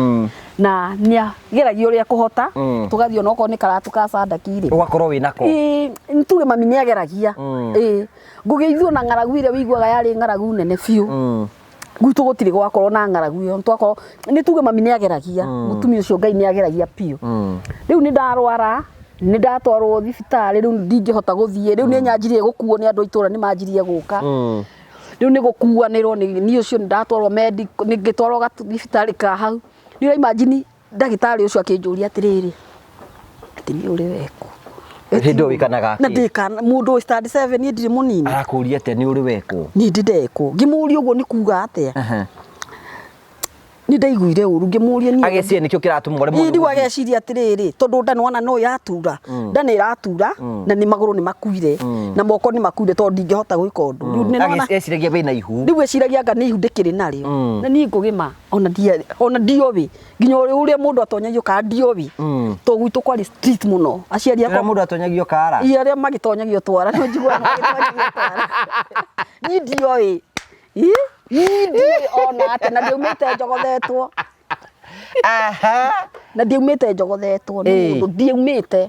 na nĩ ageragia ũrĩa kũhota tũgathiĩ onokorwo nĩ karatũ ka sandaki rĩ. Ũgakorwo wĩnako. Ĩĩ nĩ tuge mami nĩ ageragia. Ĩĩ ngũgĩithio na ng'aragu ĩrĩa wĩiguaga yarĩ ng'aragu nene biũ. Gwitũ gũtirĩ gwakorwo na ng'aragu ĩyo, twakorwo nĩ tuge mami nĩ ageragia, mũtumia ũcio Ngai nĩ ageragia biũ. Rĩu nĩ ndarwara, nĩ ndatwarwo thibitarĩ, rĩu ndingĩhota gũthiĩ, rĩu nĩ nyanjirie gũkuo nĩ andũ a itũũra nĩ manjirie gũka. Rĩu nĩ gũkuanĩrwo, niĩ ũcio nĩ ndatwarwo medical, nĩ ngĩtwarwo gathibitarĩ ka hau. Nĩ ũra imagine ndagĩtarĩ ũcio akĩnjũria atĩrĩrĩ, atĩ nĩ ũrĩ wekwo. Hĩndĩ ĩyo wĩkanaga Na ndĩkana mũndũ wĩ standard 7 niĩ ndirĩ mũnini. Arakũria atĩa nĩ ũrĩ wekwo? Niĩ ndĩ ndekwo. Ngĩmũria ũguo nĩ kuga atĩa? Nĩ ndaiguire ũru ngĩmũria niĩ. Ageciria nĩkĩo kĩratũma ũremwo nĩ Rĩu ageciria atĩrĩrĩ, tondũ nda nĩwona no yatura, nda nĩ ĩratura na nĩ magũrũ nĩ makuire na moko nĩ makuire tondũ ndingĩhota gwĩka ũndũ. Rĩu nĩwona Eciragia wĩna ihu. Rĩu eciragia anga nĩ ihu ndĩkĩrĩ narĩo. Na niĩ ngũgĩma ona ona ndioĩ nginya ũrĩa mũndũ atonyagio kara ndioĩ. Tondũ gwitũ kwarĩ street mũno. Aciari akwa mũndũ atonyagio kara. Iya arĩa magĩtonyagio twara nĩ njiguaga magĩtonyagio twara. Niĩ ndioĩ. Niĩ ndiũĩ ona atĩa na ndiaumĩte njogothetwo. Na ndiaumĩte njogothetwo nĩ mũndũ, ndiaumĩte.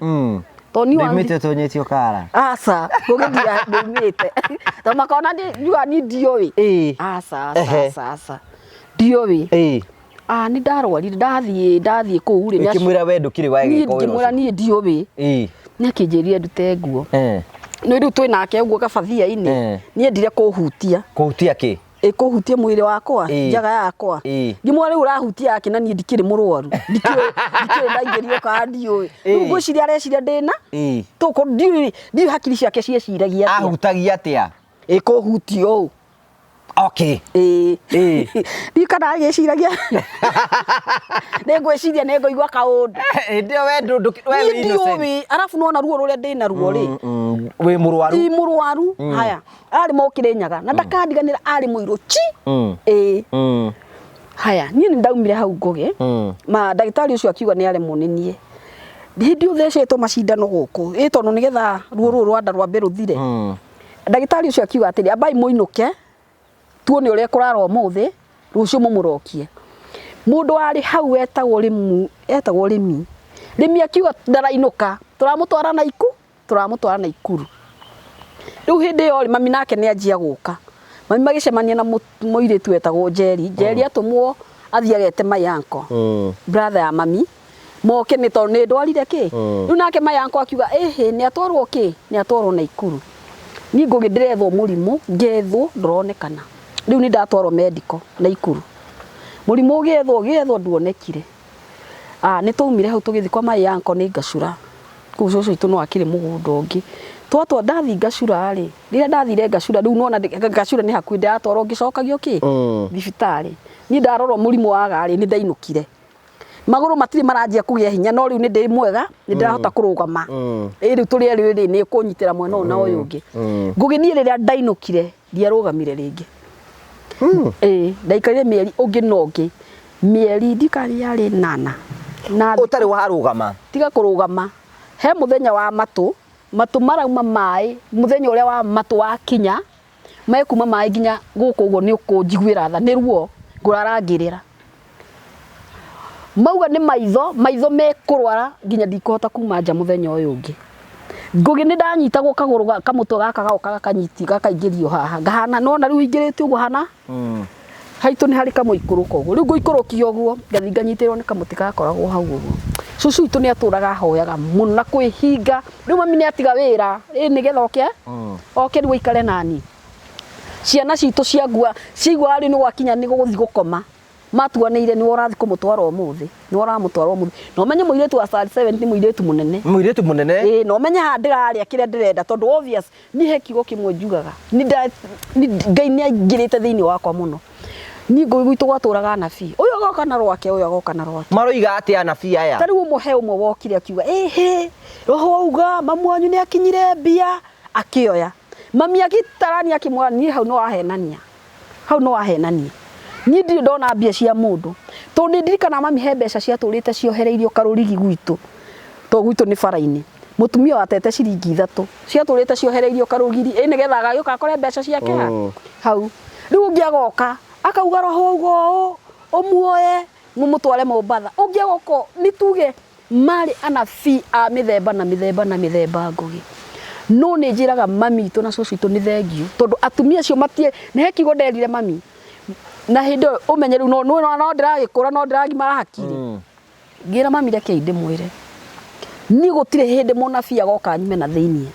Tondũ niĩ Ndiumĩte ũtonyetio kara. Aca, ngũgĩthiĩ ndiumĩte. Tondũ makona njugaga niĩ ndioĩ. Aca, aca, aca, aca. Ndioĩ. Ah, nĩ ndarwarire, ndathiĩ ndathiĩ kũu rĩ. Ũkĩmwĩra we ndũkĩrĩ wa gĩko wĩra ũcio. Ngĩmwĩra niĩ ndioĩ. Nĩ akĩnjĩrire ndute nguo. Nĩ rĩu twĩ nake ũguo gabathia-inĩ, nĩ endire kũhutia. Kũhutia kĩ? Ĩ kũhutia mwĩrĩ wakwa, njaga yakwa. Ngĩmwĩra rĩu ũrahutia yakĩ na niĩ ndikĩrĩ mũrwaru. Ndikĩũĩ ndikĩũĩ ndaingĩrio kana ndiũĩ. Rĩu ngwĩciria areciria ndĩna, tũkũ ndiũĩ ndiũĩ hakiri ciake cieciragia atĩa. Ahutagia atĩa? Ĩ kũhutia ũũ. Okay. Ĩĩ. Ndiũĩ kana agĩciragia nĩ ngwĩciria nĩ ngũigua kaũndũ. Hĩndĩ ĩyo we we wĩ innocent. Niĩ ndiũĩ, arabu nĩwona ruo rũrĩa ndĩnaruo rĩ. Wĩ mũrwaru. Ndĩ mũrwaru. Haya, arĩ Mũkĩrĩnyaga na ndakandiganĩra arĩ mũirũ chi. Ĩĩ. Haya, niĩ nĩ ndaumire hau Ngũgĩ, ma ndagĩtarĩ ũcio akiuga nĩ aremwo nĩ niĩ. Hĩndĩ ĩyo thecetwo macindano gũkũ, ĩ tondũ nĩgetha ruo rũrũ rwa nda rwambe rũthire. Ndagĩtarĩ ũcio akiuga atĩrĩ, ambai mũinũke, tuone ũrĩa ekũrara ũmũthĩ, rũciũ mũmũrokie. Mũndũ warĩ hau wetagwo Rĩmu, etagwo Rĩmi, Rĩmi akiuga ndarainũka, tũramũtwara Naiku, tũramũtwara Naikuru. Rĩu hĩndĩ ĩyo rĩ, mami nake nĩ anjia gũka. Mami magĩcemania na mũirĩtu wetagwo Njeri. Njeri atũmwo athiĩ agete my uncle, brother ya mami, moke nĩ tondũ nĩ ndwarire kĩ. Rĩu nake my uncle akiuga ĩhĩ nĩ atwarwo kĩ, nĩ atwarwo Naikuru. Niĩ ngũgĩ ndĩrethwo mũrimũ, ngethwo ndũronekana. Rĩu nĩ ndatwarwo medical Naikuru. Mũrimũ ũgĩethwo ũgĩethwo nduonekire. Ah, nĩ twaumire hau tũgĩthiĩ kwa my uncle nĩ Ngacura. Kũu cũcũ witũ no akĩrĩ mũgũnda ũngĩ. Twatwa ndathiĩ Ngacura rĩ, rĩrĩa ndathire Ngacura rĩu nĩwona Ngacura nĩ hakuhĩ ndĩratwarwo ngĩcokagio kĩ? Thibitarĩ. Niĩ ndarorwo mũrimũ waga rĩ, nĩ ndainũkire. Magũrũ matirĩ maranjia kũgĩa hinya, no rĩu nĩ ndĩ mwega, nĩ ndĩrahota kũrũgama. Ĩ rĩu tũrĩ erĩ rĩ, nĩ kũnyitĩra mwena ũyũ na ũyũ ũngĩ. Ngũgĩ niĩ rĩrĩa ndainũkire ndiarũgamire rĩngĩ. Ĩ ndaikarire mĩeri ũngĩ na ũngĩ, mĩeri ndikari yarĩ nana na Ũtarĩ warũgama? Tiga kũrũgama. He mũthenya wa matũ, matũ marauma maĩ, mũthenya ũrĩa wa matũ wakinya, mekuma maĩ nginya gũkũ ũguo, nĩ ũkũnjiguĩra tha, nĩ ruo ngũrara ngĩrĩra. Mauga nĩ maitho, maitho mekũrwara nginya ndikũhota kuma nja mũthenya ũyũ ũngĩ. Ngũgĩ nĩ ndanyitagwo kagũrũ kamũtwe gaka gagoka gakanyiti gakaingĩrio haha, ngahana nona rĩu ingĩrĩte ũguo hana haitũ nĩ harĩ kamũikũrũko ũguo, rĩu ngũikũrũkio ũguo ngathiĩ nganyitĩrĩrwo nĩ kamũtĩ gakoragwo hau ũguo. Cũcũ witũ nĩ atũraga ahoyaga mũno na kwĩhinga, rĩu mami nĩ atiga wĩra ĩ nĩgetha oke oke rĩu aikare nani. Ciana citũ ciangua ciaiguaga rĩu nĩ gwakinya nĩ gũthiĩ gũkoma, matuanĩire nĩwe ũrathiĩ kũmũtwara ũmũthĩ, nĩwe ũramũtwara ũmũthĩ. Na ũmenye mũirĩtu wa standard seven nĩ mũirĩtu mũnene. Mũirĩtu mũnene. Ĩĩ, na ũmenye haha ndĩrarĩa kĩrĩa ndĩrenda, tondũ obvious niĩ he kiugo kĩmwe njugaga, Ngai nĩ aingĩrĩte thĩinĩ wakwa mũno. Niĩ ngũĩ gwitũ gwatũraga anabii, ũyũ agoka na rwake, ũyũ agoka na rwake. Maroiga atĩa anabii aya? Ta rĩu ũmwe, he ũmwe wokire akiuga, ĩhĩ, roho auga mamu wanyu nĩ akinyire mbia, akĩoya. Mami agĩtarania akĩmwĩra, niĩ hau nĩ wahenania. Hau nĩ wahenania. Niĩ ndirĩ ndona mbia cia mũndũ. Tondũ nĩ ndirikanaga mami he mbeca ciatũrĩte ciohereirio karũrigi gwitũ. Tondũ gwitũ nĩ bara-inĩ. Mũtumia watete ciringi ithatũ. Ciatũrĩte ciohereirio karũgiri ĩ nĩgetha agagĩũka akore mbeca ciake ha? Hau. Rĩu ũngĩ agoka akauga roho auga ũũ, ũmuoye mũmũtware Mombatha. Ũngĩ agoka nĩ tuge marĩ anabii a mĩthemba na mĩthemba na mĩthemba, Ngũgĩ. No nĩ njĩraga mami witũ na cũcũ witũ nĩ thengiũ, tondũ atumia acio matie, nĩ he kiugo nderire mami na hĩndĩ ĩyo, ũmenye rĩu no no no ndĩragĩkũra, no ndĩragimara hakiri. Ngĩra mami, rekei ndĩmwĩre, niĩ gũtirĩ hĩndĩ mũnabii agoka nyume na thĩiniĩ.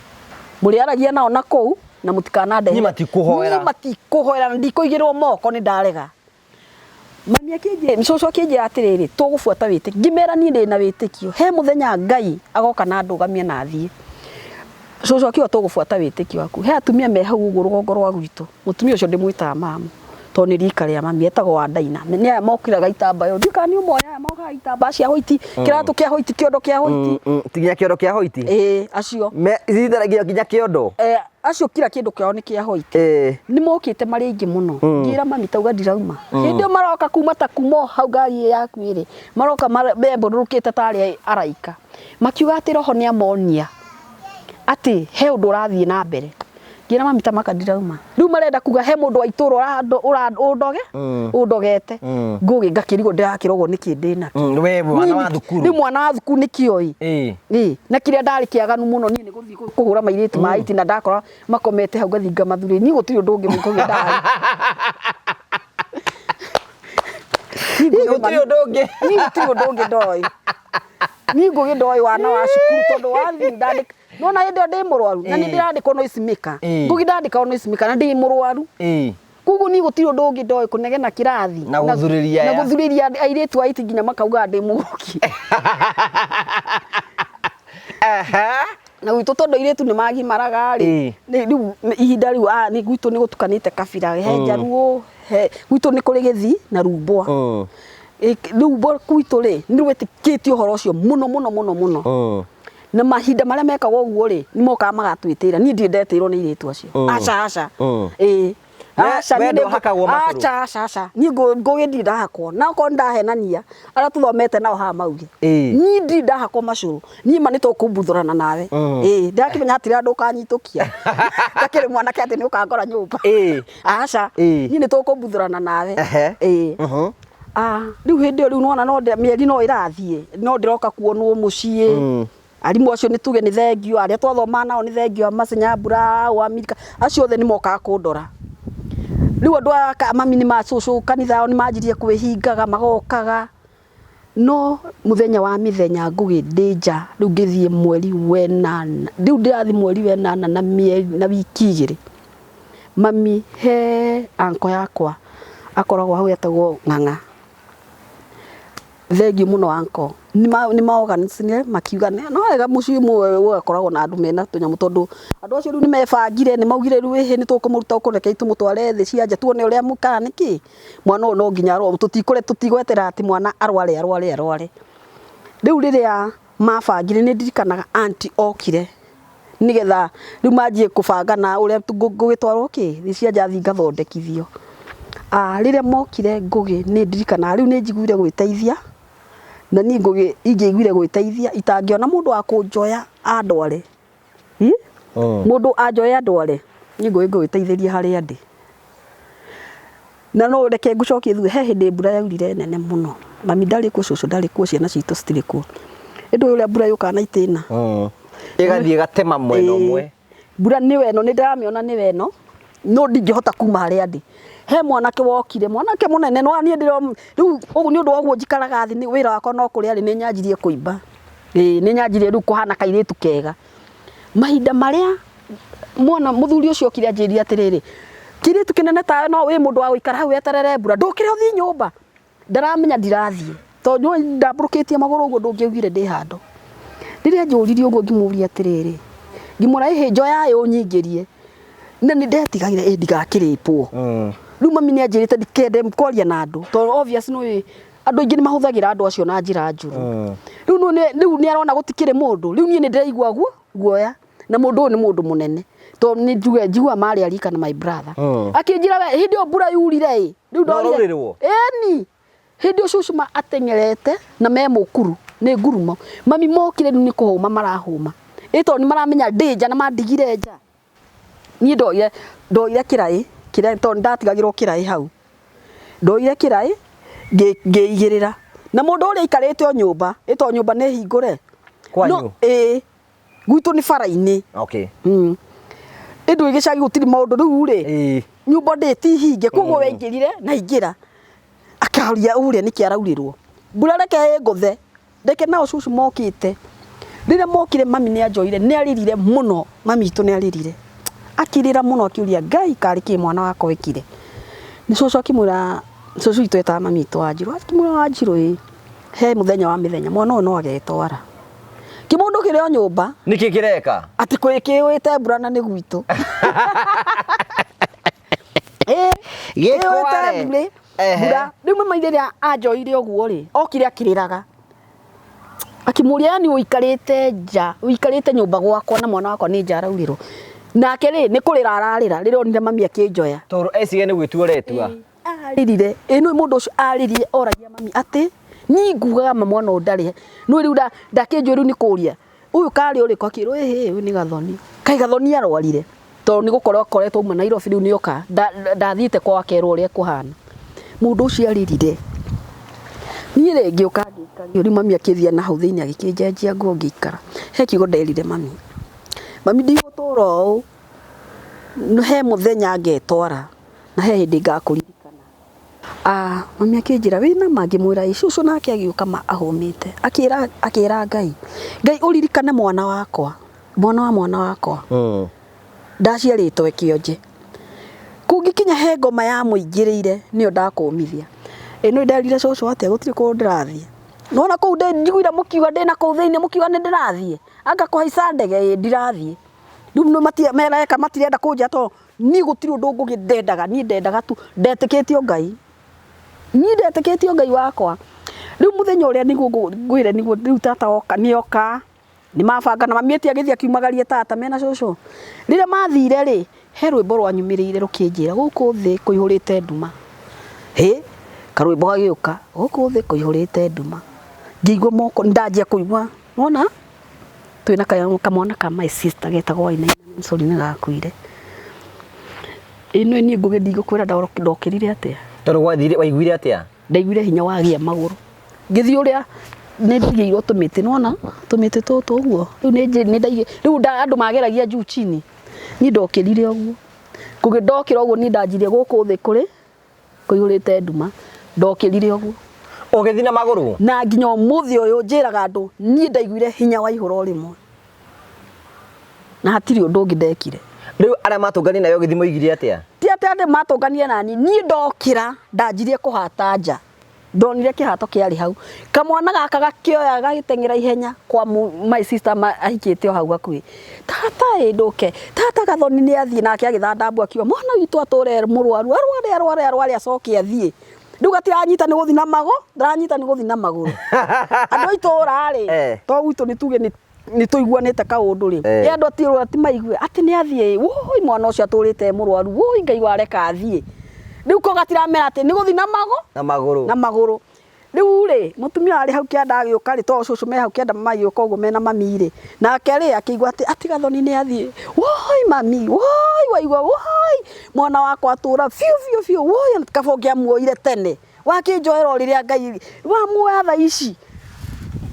Mũrĩaragia nao na kũu na mũtikanandehere. Niĩ matikũhoera. Niĩ matikũhoera na ndikũigĩrwo moko, nĩ ndarega. Mami akĩnjĩra, cũcũ akĩnjĩra atĩrĩrĩ, tũgũbuata wĩtĩkio. Ngĩmera niĩ ndĩ na wĩtĩkio, he mũthenya Ngai agoka na ndũgamie na athiĩ. Cũcũ akiuga tũgũbuata wĩtĩkio waku. He atumia me hau ũguo rũgongo rwa gwitũ, mũtumia ũcio ndĩmwĩtaga mamu tondũ nĩ rika rĩa mami, etagwo Wandaina. Nĩ aya mokiraga itambaya, ndiũĩ kana nĩ ũmoĩ, aya mokaga itambaya cia hwaiti, kĩratũ kĩa hwaiti, kĩondo kĩa hwaiti. Nginya kĩondo kĩa hwaiti? Ĩĩ, acio. Citharagia nginya kĩondo? Acio kira kĩndũ kĩao nĩ kĩa hwaiti. Nĩ mokĩte marĩ aingĩ mũno. Ngĩra mami tauga ndirauma. Hĩndĩ ĩyo maroka kuma ta kuma o hau ngari ĩyo yaku ĩrĩ, maroka membũrũrũkĩte tarĩ araika. Makiuga atĩ roho nĩ amonia atĩ he ũndũ ũrathiĩ na mbere. Ngĩra mami ta maka ndirauma. Rĩu marenda kuga he mũndũ wa itũra ũndoge, ũndogete. Ngũgĩ ngakĩrigwo ndĩrakĩrogwo nĩkĩ ndĩnakĩo. We mwana wa thukuru. Rĩu mwana wa thukuru nĩkĩo ĩ. Ĩ, na kĩrĩa ndarĩ kĩaganu mũno niĩ nĩ gũthiĩ kũhũra mairĩtu ma iti na ndakora makomete hau ngathiĩ ngamathurĩria. Niĩ gũtirĩ ũndũ ũngĩ Ngũgĩ ndarĩ. Gũtirĩ ũndũ ũngĩ. Niĩ gũtirĩ ũndũ ũngĩ ndoĩ. Niĩ Ngũgĩ ndoĩ wana wa cukuru tondũ wathiĩ ndandĩka. Nona hĩndĩ ĩyo ndĩ mũrwaru na nĩ ndĩrandĩkwo noise maker. Ngũgĩ ndandĩkagwo noise maker na ndĩ mũrwaru. Koguo niĩ gũtirĩ ũndũ ũngĩ ndoĩ, kũnegena kĩrathi Na gũthurĩria na aya. Gũthurĩria airĩtu a iti nginya makauga ndĩ mũgũki. Na gwitũ tondũ airĩtu nĩ magimaraga rĩ, rĩu ihinda rĩu nĩ gwitũ nĩ gũtukanĩte kabira, he Njaruo, he gwitũ nĩ kũrĩ Gĩthii na Rumbwa. Rĩu gwitũ rĩ, nĩ rwĩtĩkĩtie ũhoro ũcio mũno mũno mũno mũno. Na mahinda marĩa mekagwo ũguo rĩ, nĩ mokaga magatwĩtĩra. Niĩ ndirĩ ndetĩirwo nĩ airĩtu acio. Aca aca. Ĩĩ. Aca, We niĩ nĩ ndwahakagwo macũrũ? Aca aca aca. Niĩ Ngũgĩ ndirĩ ndahakwo. Na okorwo nĩ ndahenania, arĩa tũthomete nao haha mauge. Niĩ ndirĩ ndahakwo macũrũ. Niĩ ma nĩ tũkũmbuthũrana nawe. Ĩĩ, ndĩrakĩmenya hatirĩ handũ ũkanyitũkia. Ndakĩrĩ mwanake atĩ nĩ ũkangora nyũmba. Aca. Niĩ nĩ tũkũmbuthũrana nawe. Ĩĩ. Rĩu hĩndĩ ĩyo rĩu nĩwona no mĩeri no ĩrathiĩ, no ndĩroka kuonwo mũciĩ. Arimũ acio nĩ tuge nĩ thengiũ, arĩa twathomaga nao nĩ thengiũ, a Masenya Mbura, wa Amerika, acio othe nĩ mokaga kũndora. Rĩu andũ aya mami nĩ ma cũcũ kanitha yao nĩ manjirie kwĩhingaga, magokaga. No mũthenya wa mĩthenya Ngũgĩ ndĩ nja, rĩu ngĩthiĩ mweri wenana, rĩu ndĩrathiĩ mweri wenana na mĩeri na wiki igĩrĩ. Mami he uncle yakwa akoragwo hau etagwo Ng'ang'a. Thengiũ mũno uncle. Nĩ maorganicinire makiuga no wega mũciĩ ũmwe ũgakoragwo na andũ mena tũnyamũ, tondũ andũ acio rĩu nĩ mebangire, nĩ maugire rĩu ĩhĩ, nĩ tũkũmũruta gũkũ, rekei tũmũtware thĩ cia nja tuone ũrĩa kana nĩkĩ mwana ũyũ no nginya arorwo, tũtigweterera atĩ mwana arware arware arware. Rĩu rĩrĩa mabangire, nĩ ndirikanaga aunty okire nĩgetha rĩu manjie kũbanga na ũrĩa ngũgĩtwarwo kĩ thĩ cia nja thiĩ ngathondekithio. Rĩrĩa mokire Ngũgĩ, nĩ ndirikanaga rĩu nĩ njiguire gwĩteithia, na niĩ Ngũgĩ ingĩaiguire gwĩteithia itangĩona mũndũ wa kũnjoya andware. Mũndũ anjoye andware, niĩ Ngũgĩ ngũgĩteithĩria harĩa ndĩ. Na no reke ngũcokie thutha, he hĩndĩ mbura yaurire nene mũno. Mami ndarĩ kuo, cũcũ ndarĩ kuo, ciana citũ citirĩ kuo. Ĩndĩ ũrĩa mbura yũkaga na itĩna. Ĩgathiĩ ĩgatema mwena ũmwe. Mbura nĩyo ĩno, nĩ ndĩramĩona nĩyo ĩno, no ndingĩhota kuma harĩa ndĩ. He mwanake wokire, mwanake mũnene, no niĩ ndĩro, rĩu ũguo nĩ ũndũ wa ũguo njikaraga thĩ, wĩra wakwa no kũrĩa rĩ, nĩ nyanjirie kũimba. Ĩĩ nĩ nyanjirie rĩu kũhana kairĩtu kega. Mahinda marĩa mwana mũthuri ũcio okire anjĩrire atĩrĩrĩ, kĩirĩtu kĩnene tawe no wĩ mũndũ wa gũikara hau weterere mbura, ndũkĩre ũthiĩ nyũmba. Ndaramenya ndirathiĩ, tondũ nĩũĩ ndambũrũkĩtie magũrũ ũguo ndũngĩaugire ndĩ handũ. Rĩrĩa anjũririe ũguo ngĩmũria atĩrĩrĩ, ngĩmwĩra ĩhĩ njoya ĩ ũnyingĩrie, na nĩ ndetigagĩra ĩ ndigakĩrĩpwo. Rĩu mami nĩ anjĩrĩte ndikende kwaria na andũ, tondũ obvious nĩũĩ andũ aingĩ nĩ mahũthagĩra andũ acio na njĩra njũru. Rĩu rĩu nĩ arona gũtikĩrĩ mũndũ, rĩu niĩ nĩ ndĩraigua guoya, na mũndũ ũyũ nĩ mũndũ mũnene, tondũ nĩ njuge njiguaga marĩ a rika na my brother. Akĩnjĩra we hĩndĩ ĩyo mbura yurire ĩ, rĩu No ndorire. ũraurĩrwo? Ĩni, hĩndĩ ĩyo cũcũ ateng'erete na me mũkuru, nĩ ngurumo. Mami mokire rĩu nĩ kũhũma marahũma. Ĩ tondũ nĩ maramenya ndĩ nja na mandigire nja. Niĩ ndoire ndoire kĩraĩ kĩrĩa tondũ nĩndatigagĩrwo kĩraĩ hau. Ndoire kĩraĩ ngĩigĩrĩra. Na mũndũ ũrĩa aikarĩte o nyũmba, ĩ tondũ nyũmba nĩ hingũre. Kwanyu? No, ĩĩ. Gwitũ nĩ bara-inĩ. Okay. Ĩndũ gĩcagi gũtirĩ maũndũ rĩu rĩ. Nyũmba ndĩ ti hinge, koguo weingĩrire na ingĩra. Akaria ũrĩa nĩkĩ araurĩrwo. Mbura reke ĩngũthe. Reke nao cũcũ mokĩte. Rĩrĩa mokire mami nĩ anjoire, nĩ arĩrire mũno, mami witũ nĩ arĩrire. Akĩrĩra mũno akĩũria Ngai karĩ kĩ mwana wakwa wĩkire. Nĩ cũcũ akĩmwĩra, cũcũ witũ etaga mami witũ Wanjirũ, akĩmwĩra Wanjirũ ĩ, he mũthenya wa mĩthenya mwana ũyũ no agetwara. Kĩmũndũ kĩrĩ o nyũmba. Nĩkĩ kĩreka? Atĩ kĩũĩte mbura na nĩ gwitũ. Gĩkware. Kĩũĩte mbura. Rĩu mama rĩrĩa anjoire ũguo rĩ, okire akĩrĩraga. Akĩmũria yani ũikarĩte nja, ũikarĩte nyũmba gwakwa na mwana wakwa nĩ nja araurĩrwo. Nake rĩ, nĩ kũrĩra ararĩra rĩrĩa onire mami akĩnjoya. Tondũ eciria nĩ gwĩtua ũretua. Arĩrire, ĩ nĩ mũndũ ũcio arĩrire oragia mami atĩ niĩ ngugaga ma mwana ũyũ ndarĩ. Nĩ rĩu ndakĩnjũĩ rĩu nĩ kũria ũyũ karĩ ũrĩkũ, akĩrwo ĩhĩ ũyũ nĩ Gathoni. Kaĩ Gathoni arwarire? Tondũ nĩ gũkorwo akoretwo auma Nairobi rĩu nĩ oka, ndathiĩte kwao akerwo ũrĩa kũhana. Mũndũ ũcio arĩrire. Niĩ rĩ ngĩũka ngĩikario, rĩu mami akĩthiĩ na hau thĩinĩ agĩkĩnjenjia nguo ngĩikara. He kiugo nderire mami, mami ndigũtũra ũũ, he mũthenya ngetwara na he hĩndĩ ngakũririkana. Mami akĩnjĩra wĩna ma? Ngĩmwĩra ĩĩ. Cũcũ nake agĩũka ma ahũmĩte, akĩra akĩra Ngai, Ngai ũririkane mwana wakwa, mwana wa mwana wakwa. Ndaciarĩtwo e kĩonje. Kũngĩkinya he ngoma yamũingĩrĩire nĩyo ndakũmithia. Ĩ nĩũĩ nderire cũcũ atĩa? Gũtirĩ kũndũ ndĩrathiĩ. Nĩwona kũu njiguire mũkiuga ndĩna kũu thĩinĩ mũkiuga nĩ ndĩrathiĩ? Anga kũhaica ndege ĩ ndirathiĩ. Rĩu mereka matirenda kũnjĩra tondũ niĩ gũtirĩ ũndũ Ngũgĩ ndendaga, niĩ ndendaga tu, ndetĩkĩtie o Ngai. Niĩ ndetĩkĩtie o Ngai wakwa. Rĩu mũthenya ũrĩa nĩguo ngwĩre nĩguo rĩu tata oka, nĩ oka, nĩ mabanga na mami eti agĩthiĩ akiumagaria tata mena cũcũ. Rĩrĩa mathire rĩ, he rwĩmbo rwanyumĩrĩire rũkĩnjĩra gũkũ thĩ kũihũrĩte nduma. Hĩ, karwĩmbo gagĩũka, gũkũ thĩ kũihũrĩte nduma. Ngĩigua moko, ndanjia kũigua, wona? Twĩna kamwana ka my sister getagwo Wainaina, sorry nĩ gakuire. Ĩ nĩ niĩ Ngũgĩ ndigũkwĩra ndokĩrire atĩa. Tondũ gwathire waiguire atĩa? Ndaiguire hinya wagĩa magũrũ. Ngĩthiĩ ũrĩa nĩ ndaigĩirwo tũmĩtĩ nĩwona tũmĩtĩ tũtũ ũguo. Rĩu nĩ ndaigĩ rĩu andũ mageragia juu chini. Niĩ ndokĩrire ũguo. Ngũgĩ ndokĩra ũguo niĩ ndanjirie gũkũ thĩ kũrĩ kũihũrĩte nduma. Ndokĩrire ũguo. Ũgĩthiĩ na magũrũ? Na nginya ũmũthĩ ũyũ njĩraga andũ niĩ ndaiguire hinya waihũra o rĩmwe. Na hatirĩ ũndũ ũngĩ ndekire. Rĩu arĩa matũnganire nawe ũgĩthiĩ moigire atĩa? Ti atĩ andũ matũnganire nani, niĩ ndokĩra ndanjirie kũhata nja. Ndonire kĩhato kĩarĩ hau. Kamwana gaka gakĩoya gagĩteng'era ihenya kwa my sister ahikĩte o hau hakuhĩ. Tata ĩ ndũke, tata Gathoni nĩ athiĩ nake agĩthanda mbu akiuga mwana witũ atũre mũrwaru, arware arware arware acoke athiĩ. Rĩu gatiranyita nĩ gũthiĩ na magũ, ndaranyita nĩ gũthiĩ na magũrũ. Andũ a itũra rĩ, to gwitũ nĩ tuge nĩ nĩ tũiguanĩte kaũndũ rĩ, ĩ andũ a itũra ti maigue atĩ nĩ athiĩ ĩ, wũi mwana ũcio atũrĩte e mũrwaru, wũi Ngai wareka athiĩ. Rĩu ko gatiramera atĩ nĩ gũthiĩ na magũ, Na magũrũ. Na magũrũ. Rĩu rĩ, mũtumia arĩ hau kĩanda agĩũka rĩ, tondũ cũcũ me hau kĩanda magĩũka ũguo mena mami rĩ, nake rĩ, akĩigua atĩ atĩ Gathoni nĩ athiĩ, woi mami, woi waigua, woi mwana wakwa atũra biũ biũ biũ, woi kaba ũngĩamuoire tene, wakĩnjoera o rĩrĩa Ngai wamuoya thaa ici.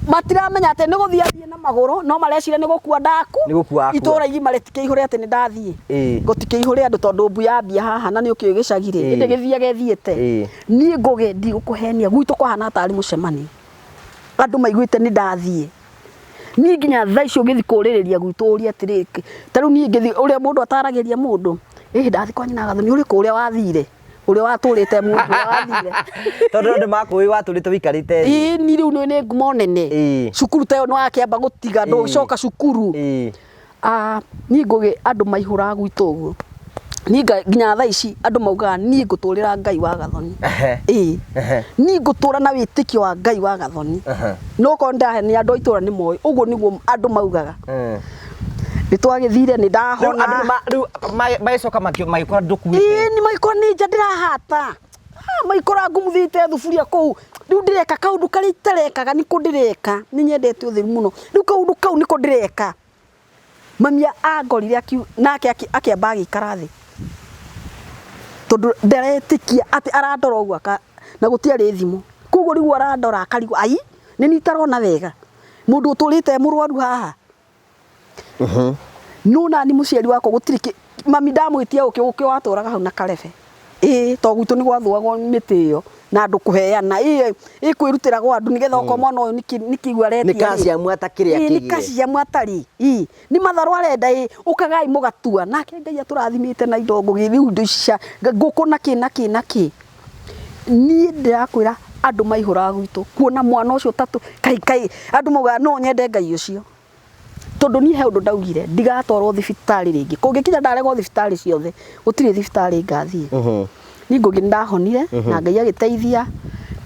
Matiramenya atĩ nĩ gũthiĩ athiĩ na magũrũ, no mareciria nĩ gũkua ndaku, Nĩ gũkua akua. Itũra igima rĩtikĩihũre atĩ nĩ ndathiĩ. Gũtikĩihũre andũ tondũ mbu yambia haha na nĩ ũkĩũĩ gĩcagi rĩ, ĩndĩ gĩthiage ĩthiĩte. Niĩ Ngũgĩ ndigũkũhenia, gwitũ kwahana tarĩ mũcemanio. Andũ maiguĩte nĩ ndathiĩ. Niĩ nginya thaa ici ũngĩthiĩ kũrĩrĩria gwitũ ũrie atĩrĩ, ta rĩu niĩ ngĩthiĩ ũrĩa mũndũ ataragĩria mũndũ, ĩhĩ ndathiĩ kwa nyina Gathoni, ũrĩ kũ ũrĩa wathire? Ũrĩa watũrĩte mũndũ ũrĩa wathire. Tondũ andũ makũĩ watũrĩte ũikarĩte thĩ. Ĩĩ niĩ rĩu nĩ ngumo nene. Cukuru ta ĩyo nĩ wakĩamba gũtiga ndũgĩcoka cukuru. Ah, niĩ Ngũgĩ andũ maihũraga gwitũ ũguo. Niĩ nginya thaa ici andũ maugaga niĩ ngũtũrĩra Ngai wa Gathoni. Ĩĩ. Niĩ ngũtũra na wĩtĩkio wa Ngai wa Gathoni. No okorwo nĩndahenia andũ a itũra nĩ moĩ, ũguo nĩguo andũ maugaga. Nĩ twagĩthire nĩ Rĩu ndahona. andũ rĩu magĩcoka magĩkora ndũkuĩte. Ĩĩ nĩ magĩkora nĩ nja ndĩrahata. Ah, magĩkora ngumuthĩte thuburia kũu. Rĩu ndĩreka kaũndũ karĩa itarekaga nĩko ndĩreka. Nĩ nyendete ũtheru mũno. Rĩu kaũndũ kau nĩko ndĩreka. Mami angorire akiu nake akĩamba agĩikara thĩ. Tondũ ndaretĩkia atĩ arandora ũguo aka na gũtiarĩ thimũ. Koguo rĩu arandora akarigwo ai nĩ niĩ itarona wega. Mũndũ ũtũrĩte e mũrwaru haha. No nani mũciari wakwa gũtirĩ mami ndamwĩtia ũkĩ ũkĩ watũraga hau na karebe. Ĩĩ to gwitũ nĩ gwathũagwo mĩtĩ ĩyo na andũ kũheana. Ĩĩ ĩkwĩrutĩra gwa andũ nĩgetha okorwo mwana ũyũ nĩ kĩigua aretia. Nĩ calcium atakĩrĩa Ĩĩ nĩ calcium atarĩ. Ĩĩ nĩ matharũ arenda ĩĩ ũkagai mũgatua. Nake Ngai atũrathimĩte na indo ngũgĩ rĩu indo ici cia ngũkũ na kĩ na kĩ na kĩ. Niĩ ndĩrakwĩra andũ maihũraga gwitũ kuona mwana ũcio ũtatũ kai kai andũ maugaga no nyende Ngai ũcio. Tondũ niĩ he ũndũ ndaugire ndigatwarwo thibitarĩ rĩngĩ. Kũngĩkinya ndaregwo thibitarĩ ciothe, gũtirĩ thibitarĩ ngathiĩ. Niĩ Ngũgĩ nĩ ndahonire na Ngai agĩteithia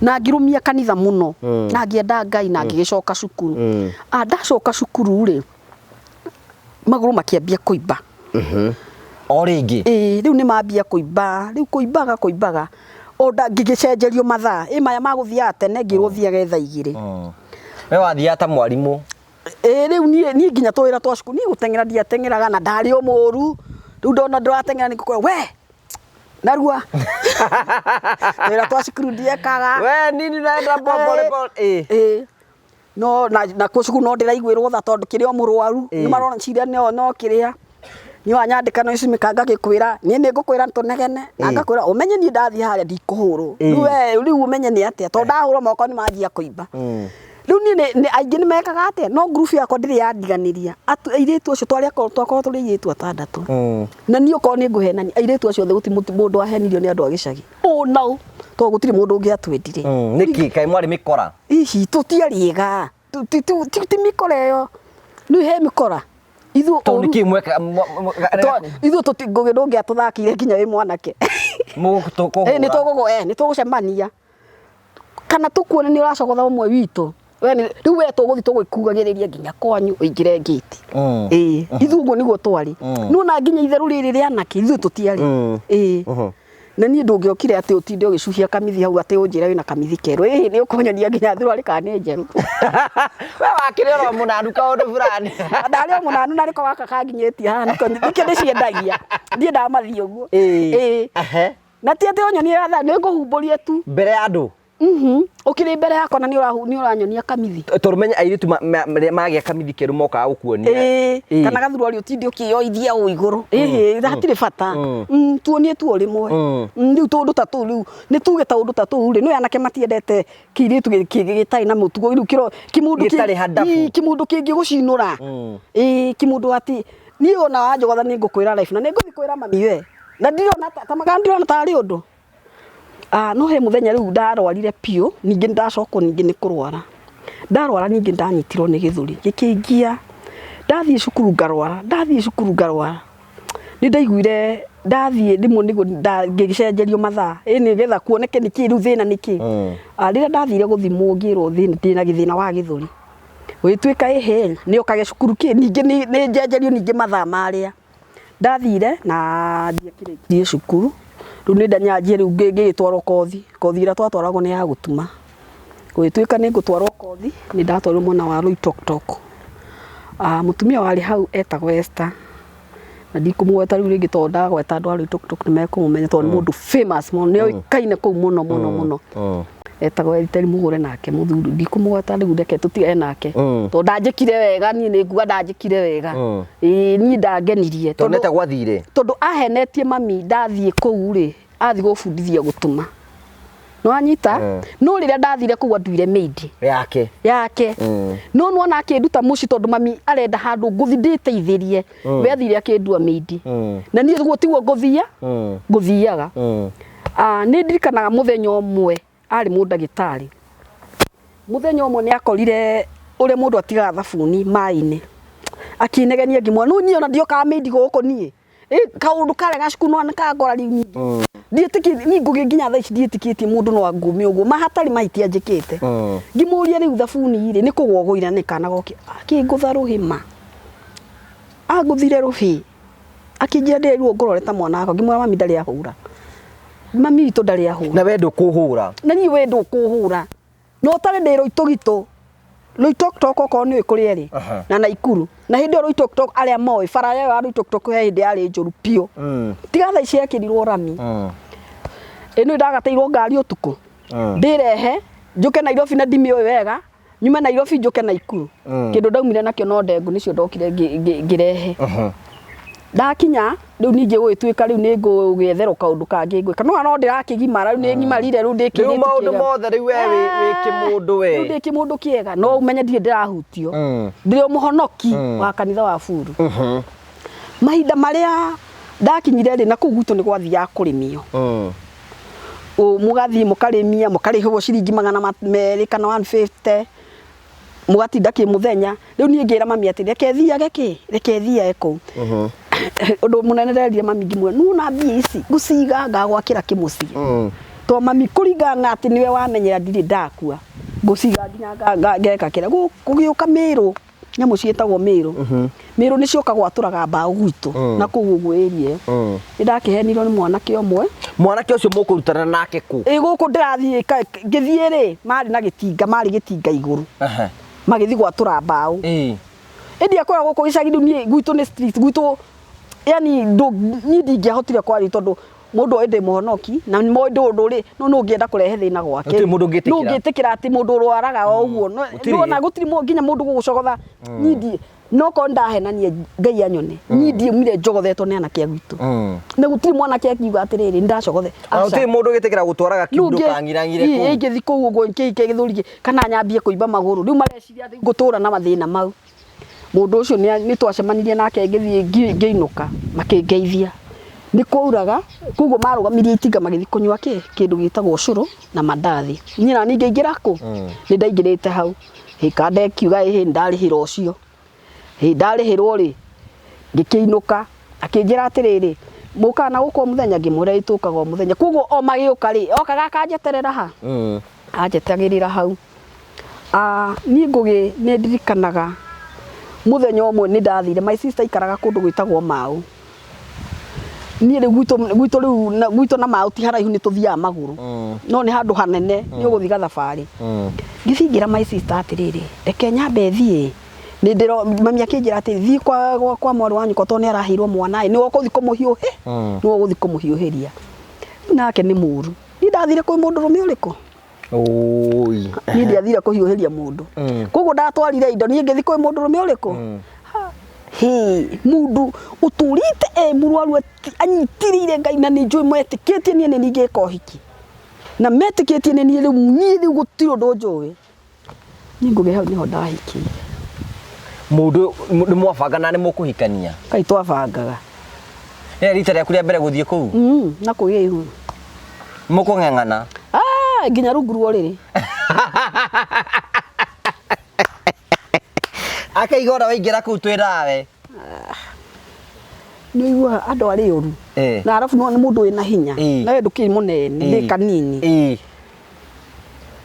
na ngĩrũmia kanitha mũno na ngĩenda Ngai na ngĩgĩcoka cukuru. Ndacoka cukuru rĩ, magũrũ makĩambia kũimba. O rĩngĩ? Ĩĩ, rĩu nĩ mambia kũimba, rĩu kũimbaga kũimbaga o ngĩgĩcenjerio mathaa. Ĩ maya ma gũthiaga tene ngĩrwo thiage thaa igĩrĩ. We wathiaga ta mwarimũ? Ĩĩ rĩu niĩ niĩ nginya tũwĩra twa cukuru niĩ gũteng'era ndiateng'eraga na ndarĩ o mũru. Rĩu ndona ndĩrateng'era nĩ ngũkwĩra we narua. Tũwĩra twa cukuru ndiekaga. We nini unaenda pole pole. Ĩĩ. Ĩĩ. No na nakuo cukuru no ndĩraiguĩrwo tha tondũ kĩrĩ o mũrwaru. Nĩ marona ciria no no kĩrĩa. Niĩ wanyandĩka no icimĩka ngagĩkwĩra niĩ nĩ ngũkwĩra tũnegene na ngakwĩra ũmenye niĩ ndathiĩ harĩa ndikũhũrwo. Rĩu we rĩu ũmenye nĩ atĩa tondũ ndahũrwo moko nĩ manjia kũimba. Rĩu niĩ nĩ aingĩ nĩ mekaga atĩa no group yakwa ndĩrĩ yandiganĩria. Airĩtu acio twarĩ twakoragwo tũrĩ airĩtu atandatũ. Na niĩ okorwo nĩ ngũhenania airĩtu acio othe gũtirĩ mũndũ wahenirio nĩ andũ a gĩcagi. Ona ũ tondũ gũtirĩ mũndũ ũngĩatwendire. Nĩkĩ kaĩ mwarĩ mĩkora? Hihi tũtiarĩ ega. Ti mĩkora ĩyo. Nĩ he mĩkora. Ithuĩ Tondũ nĩkĩ mweka ithuĩ tũti Ngũgĩ ndũngĩatũthakĩire nginya wĩ mwanake. Mũgũtũkũhũra. Nĩ tũgũcemania. Kana tũkuone nĩ ũracogotha ũmwe witũ. We nĩ rĩu we tũgũthiĩ tũgĩkugagĩrĩria nginya kwanyu ũingĩre ngĩti. Ĩĩ ithuĩ ũguo nĩguo twarĩ. Nĩwona nginya itherũ rĩrĩ rĩa anake ithuĩ tũtiarĩ. Ĩĩ. Na niĩ ndũngĩokire atĩ ũtinde ũgĩcuhia kamithi hau atĩ ũnjĩre wĩna kamithi kerũ. Ĩhĩ nĩ ũkũnyonia nginya thuruarĩ kana nĩ njerũ. We wakĩrĩ oro mũnanu kaũndũ fulani. Ndarĩ o mũnanu na nĩko gaka kanginyĩtie haha nĩko nĩkĩo ndĩciendagia. Ndiendaga mathiĩ ũguo. Ĩĩ. Na ti atĩ ũnyonie atha nĩ ngũhumbũrie tu. Mbere ya andũ? Ũkĩrĩ mbere yakwa na nĩ ũranyonia kamithi. Tondũ menye airĩtu magĩa kamithi kerũ mokaga gũkuonia. Ĩĩ. Kana gathuruarĩ ũtinde ũkĩyoithia ũũ igũrũ. Ĩhĩ, hatirĩ bata. Tuonie tu o rĩmwe. Rĩu tũũndũ ta tũu rĩu, nĩ tuge tũũndũ ta tũu rĩ, nĩũĩ anake matiendete kĩirĩtu gĩtarĩ na mũtugo rĩu kĩro kĩmũndũ Gĩtarĩ handabu. Kĩmũndũ kĩngĩgũcinũra. Ĩĩ, kĩmũndũ atĩ niĩ ona wanjogotha nĩ ngũkwĩra live na nĩ ngũthiĩ kwĩra mami we. Na ndirona ta magana ndirona tarĩ ũndũ. Ah, no he muthenya riu ndarwarire piũ, ningĩ ndacokwo ningĩ nĩ kũrwara. Ndarwara ningĩ ndanyitirwo nĩ gĩthũri gĩkĩngia, ndathiĩ cukuru ngarwara, ndathiĩ cukuru ngarwara. Nĩ ndaiguire ndathiĩ rĩmwe nĩguo ngĩcenjerio mathaa ĩ nĩgetha kuoneke nĩkĩ rĩu thĩna nĩkĩ. Ah, rĩrĩa ndathire gũthimwo ngĩrwo ndĩna gĩthĩna wa gĩthũri. Gũgĩtuĩka ĩhĩ nĩ okage cukuru kĩ ningĩ nĩ njenjerio ningĩ mathaa marĩa. Ndathire na ndiakĩrĩkirie cukuru, rĩu nĩ ndanyanjie rĩu ngĩgĩtwarwo kothi, kothi ĩrĩa twatwaragwo nĩ ya gũtuma. Gũgĩtuĩka nĩ ngũtwarwo kothi, nĩ ndatwarirwo mwena wa Loitoktok. Ah, mũtumia warĩ hau etagwo Esther, na ndikũmũgweta rĩu rĩngĩ tondũ ndagweta andũ a Loitoktok nĩ mekũmũmenya tondũ nĩ mũndũ famous mũno, nĩ oĩkaine kũu mũno mũno mũno. Etagwo Eliteri Mũgũre nake mũthuri, ndikũmũgweta rĩu reke tũtigane nake. Tondũ ndanjĩkire wega niĩ nĩ nguga ndanjĩkire wega. Ĩĩ niĩ ndangenirie. Tondũ nĩ gwathire. Tondũ ahenetie mami ndathiĩ kũu rĩ, athiĩ gũbundithia gũtuma. Nĩ wanyita? No rĩrĩa ndathire kũu anduire maid. Yake. Yake. No nĩwona akĩnduta mũciĩ tondũ mami arenda handũ ngũthi ndĩteithĩrie. We athire akĩndua maid. Na niĩ ũguo tiguo ngũthia, ngũthiaga. Ah, nĩ ndirikanaga mũthenya ũmwe arĩ mũndagĩtarĩ. Mũthenya ũmwe nĩ akorire ũrĩa mũndũ atigaga thabuni maĩ-inĩ. Akĩnegenia ngĩmwĩra, no niĩ ona ndiokaga maid gũkũ niĩ. Kaũndũ karĩa ga cukuru nĩ kangora rĩu ningĩ. Ndiĩtĩkĩtie, niĩ ngũgĩ nginya thaa ici ndiĩtĩkĩtie mũndũ no angũme ũguo. Ma hatarĩ mahĩtia njĩkĩte. Ngĩmũria rĩu thabuni rĩ, nĩ kũgũa ũgũire na nĩ kana goke. Akĩngũtha rũhĩ ma. Angũthire rũhĩ. Akĩnjĩra ndĩrerirwo ngũrore ta mwana wakwa. Ngĩmwĩra mami ndarĩ ahũra. Mami witũ ndarĩ ahũra. Na we ndũkũhũra. Na niĩ we ndũkũhũra. Na ũtarĩ ndĩ Loitogito. Loitoktok okorwo nĩ ũĩ kũrĩa ĩrĩ. Na Naikuru. Na hĩndĩ ĩyo Loitoktok arĩa moĩ bara ĩyo ya Loitoktok he hĩndĩ yarĩ njũru biũ. Tiga thaa ici yekĩrirwo rami. Ĩ nĩ ndagateirwo ngari ũtukũ. Ndĩrehe njũke Nairobi na ndimĩũĩ wega. Nyume Nairobi njũke Naikuru. Kĩndũ ndaumire nakĩo no ndengũ nĩcio ndokire ngĩrehe. Ndakinya rĩu ningĩ gũgĩtuĩka rĩu nĩ ngũgĩetherwo kaũndũ kangĩ ngwĩka. No no ndĩrakĩgimara rĩu nĩ ngimarire rĩu ndĩ Rĩu kĩirĩtu maũndũ kĩega. mothe rĩu we wĩ kĩmũndũ we. Rĩu ndĩ kĩmũndũ kĩega no ũmenye ndirĩ ndĩrahutio. Ndĩrĩ o mũhonoki wa kanitha wa Buru. Mahinda marĩa ndakinyire rĩ, na kũu gwitũ nĩ gwathiaga kũrĩmio. Mũgathiĩ mũkarĩmia, mũkarĩhwo ciringi 200 kana 150, mũgatinda kĩmũthenya. Rĩu niĩ ngĩra mami atĩ reke thiage kĩ, reke thiage kũu. Ũndũ mũnene nderire mami ngĩmwĩra, nĩwona mbia ici ngũciga ngagwakĩra kĩmũciĩ. To mami kũringana na atĩ nĩwe wamenyera ndirĩ ndakua, ngũciga nginya ngeka kĩrĩa. Gũgĩũka mĩrũ, nyamũ ciĩtagwo mĩrũ. Mĩrũ nĩ cioka gwatũraga mbaũ gwitũ na kũu ũguo area ĩyo. Nĩ ndakĩhenirwo nĩ mwanake ũmwe. Mwanake ũcio mũkũrutana nake kũ? Ĩ gũkũ ndĩrathiĩ ngĩthiĩ rĩ, marĩ na gĩtinga, marĩ gĩtinga igũrũ. Magĩthiĩ gwatũra mbaũ. Ĩndĩ akora gũkũ gĩcagi rĩu niĩ gwitũ nĩ street, gwitũ yani niĩ ndingĩahotire kwaria tondũ mũndũ oĩ ndĩ mũhonoki na moĩ ndũ rĩ, no nũ ũngĩenda kũrehe thĩna gwake. Gũtirĩ mũndũ ũngĩtĩkĩra. Nũ ũngĩtĩkĩra atĩ mũndũ ũrwaraga o ũguo. Gũtirĩ. No gũtirĩ nginya mũndũ gũgũcogotha. Niĩ ndi no korwo ndahenania Ngai anyone. Niĩ ndiumire njogothetwo nĩ anake a gwitũ. Na gũtirĩ mwanake akiuga atĩrĩrĩ ndacogothe. Na gũtirĩ mũndũ ũgĩtĩkĩra gũtwaraga kiundo kang'irang'ire kũu. Ingĩthiĩ kũu ũguo ngĩike gĩthũri kana nyambie kũimba magũrũ. Rĩu mareciria atĩ ngũtũra na mathĩna mau. Mũndũ ũcio nĩ twacemanirie nake ngĩthiĩ ngĩinũka makĩngeithia. Nĩ kwauraga, koguo marũgamirie itinga magĩthiĩ kũnyua kĩ, kĩndũ gĩtagwo ũcũrũ na mandathi. Niĩ nani ngĩingĩra kũ? Nĩ ndaingĩrĩte hau. Hĩ kiuga ĩhĩ ndarĩhĩra ũcio. Hĩ ndarĩhĩrwo rĩ, ngĩkĩinũka. Akĩnjĩra atĩrĩrĩ, mũkaga na gũkũ o mũthenya? Ngĩmwĩra ĩ tũkaga o mũthenya. Koguo o magĩũka rĩ, okaga akanjeterera ha? Anjetagĩrĩra hau. Niĩ Ngũgĩ nĩ ndirikanaga mũthenya ũmwe nĩ ndathire, my sister aikaraga kũndũ gwĩtagwo Mau. Niĩ rĩu gwitũ rĩu gwitũ na Mau ti haraihu nĩ tũthiaga magũrũ. No nĩ handũ hanene nĩ ũgũthiĩ gathabarĩ. Ngĩthiĩ ngĩra my sister atĩrĩrĩ, reke nyambe thiĩ. Mami akĩnjĩra atĩ thiĩ kwa mwarĩ wa nyũkwa tondũ nĩ araheirwo mwana ĩ, nĩwe ũgũthiĩ kũmũhiũhĩ, nĩwe ũgũthiĩ kũmũhiũhĩria. Nake nĩ mũru. Niĩ ndathire kwĩ mũndũrũme ũrĩkũ? Oi. Niĩ ndiathire kũhiũhĩria mũndũ. Koguo ndatwarire indo niĩ ngĩthiĩ kwĩ mũndũrũme ũrĩkũ? Hĩ, mũndũ ũtũrĩte e mũrwaru anyitĩrĩire Ngai na nĩ njũĩ metĩkĩtie niĩ nĩ niĩ ngĩka ũhiki. Na metĩkĩtie nĩ niĩ rĩu, niĩ rĩu gũtirĩ ũndũ njũĩ. Niĩ Ngũgĩ hau nĩho ndahikĩire. Mũndũ nĩ mwabanga na nĩ mũkũhikania? Kai twabangaga. Nĩ rita rĩaku rĩa mbere gũthiĩ kũu? Na kũgĩa ihu. Mũkũng'eng'ana. Ah, nginya rungu rwa ũrĩrĩ. Akaiga ona waingĩra kũu twĩ nawe. Nĩ ũiguaga andũ arĩ ũru. Eh. Na arabu nĩ mũndũ wĩna hinya. Eh. Nawe ndũkĩrĩ mũnene, ndĩ kanini. Ĩĩ.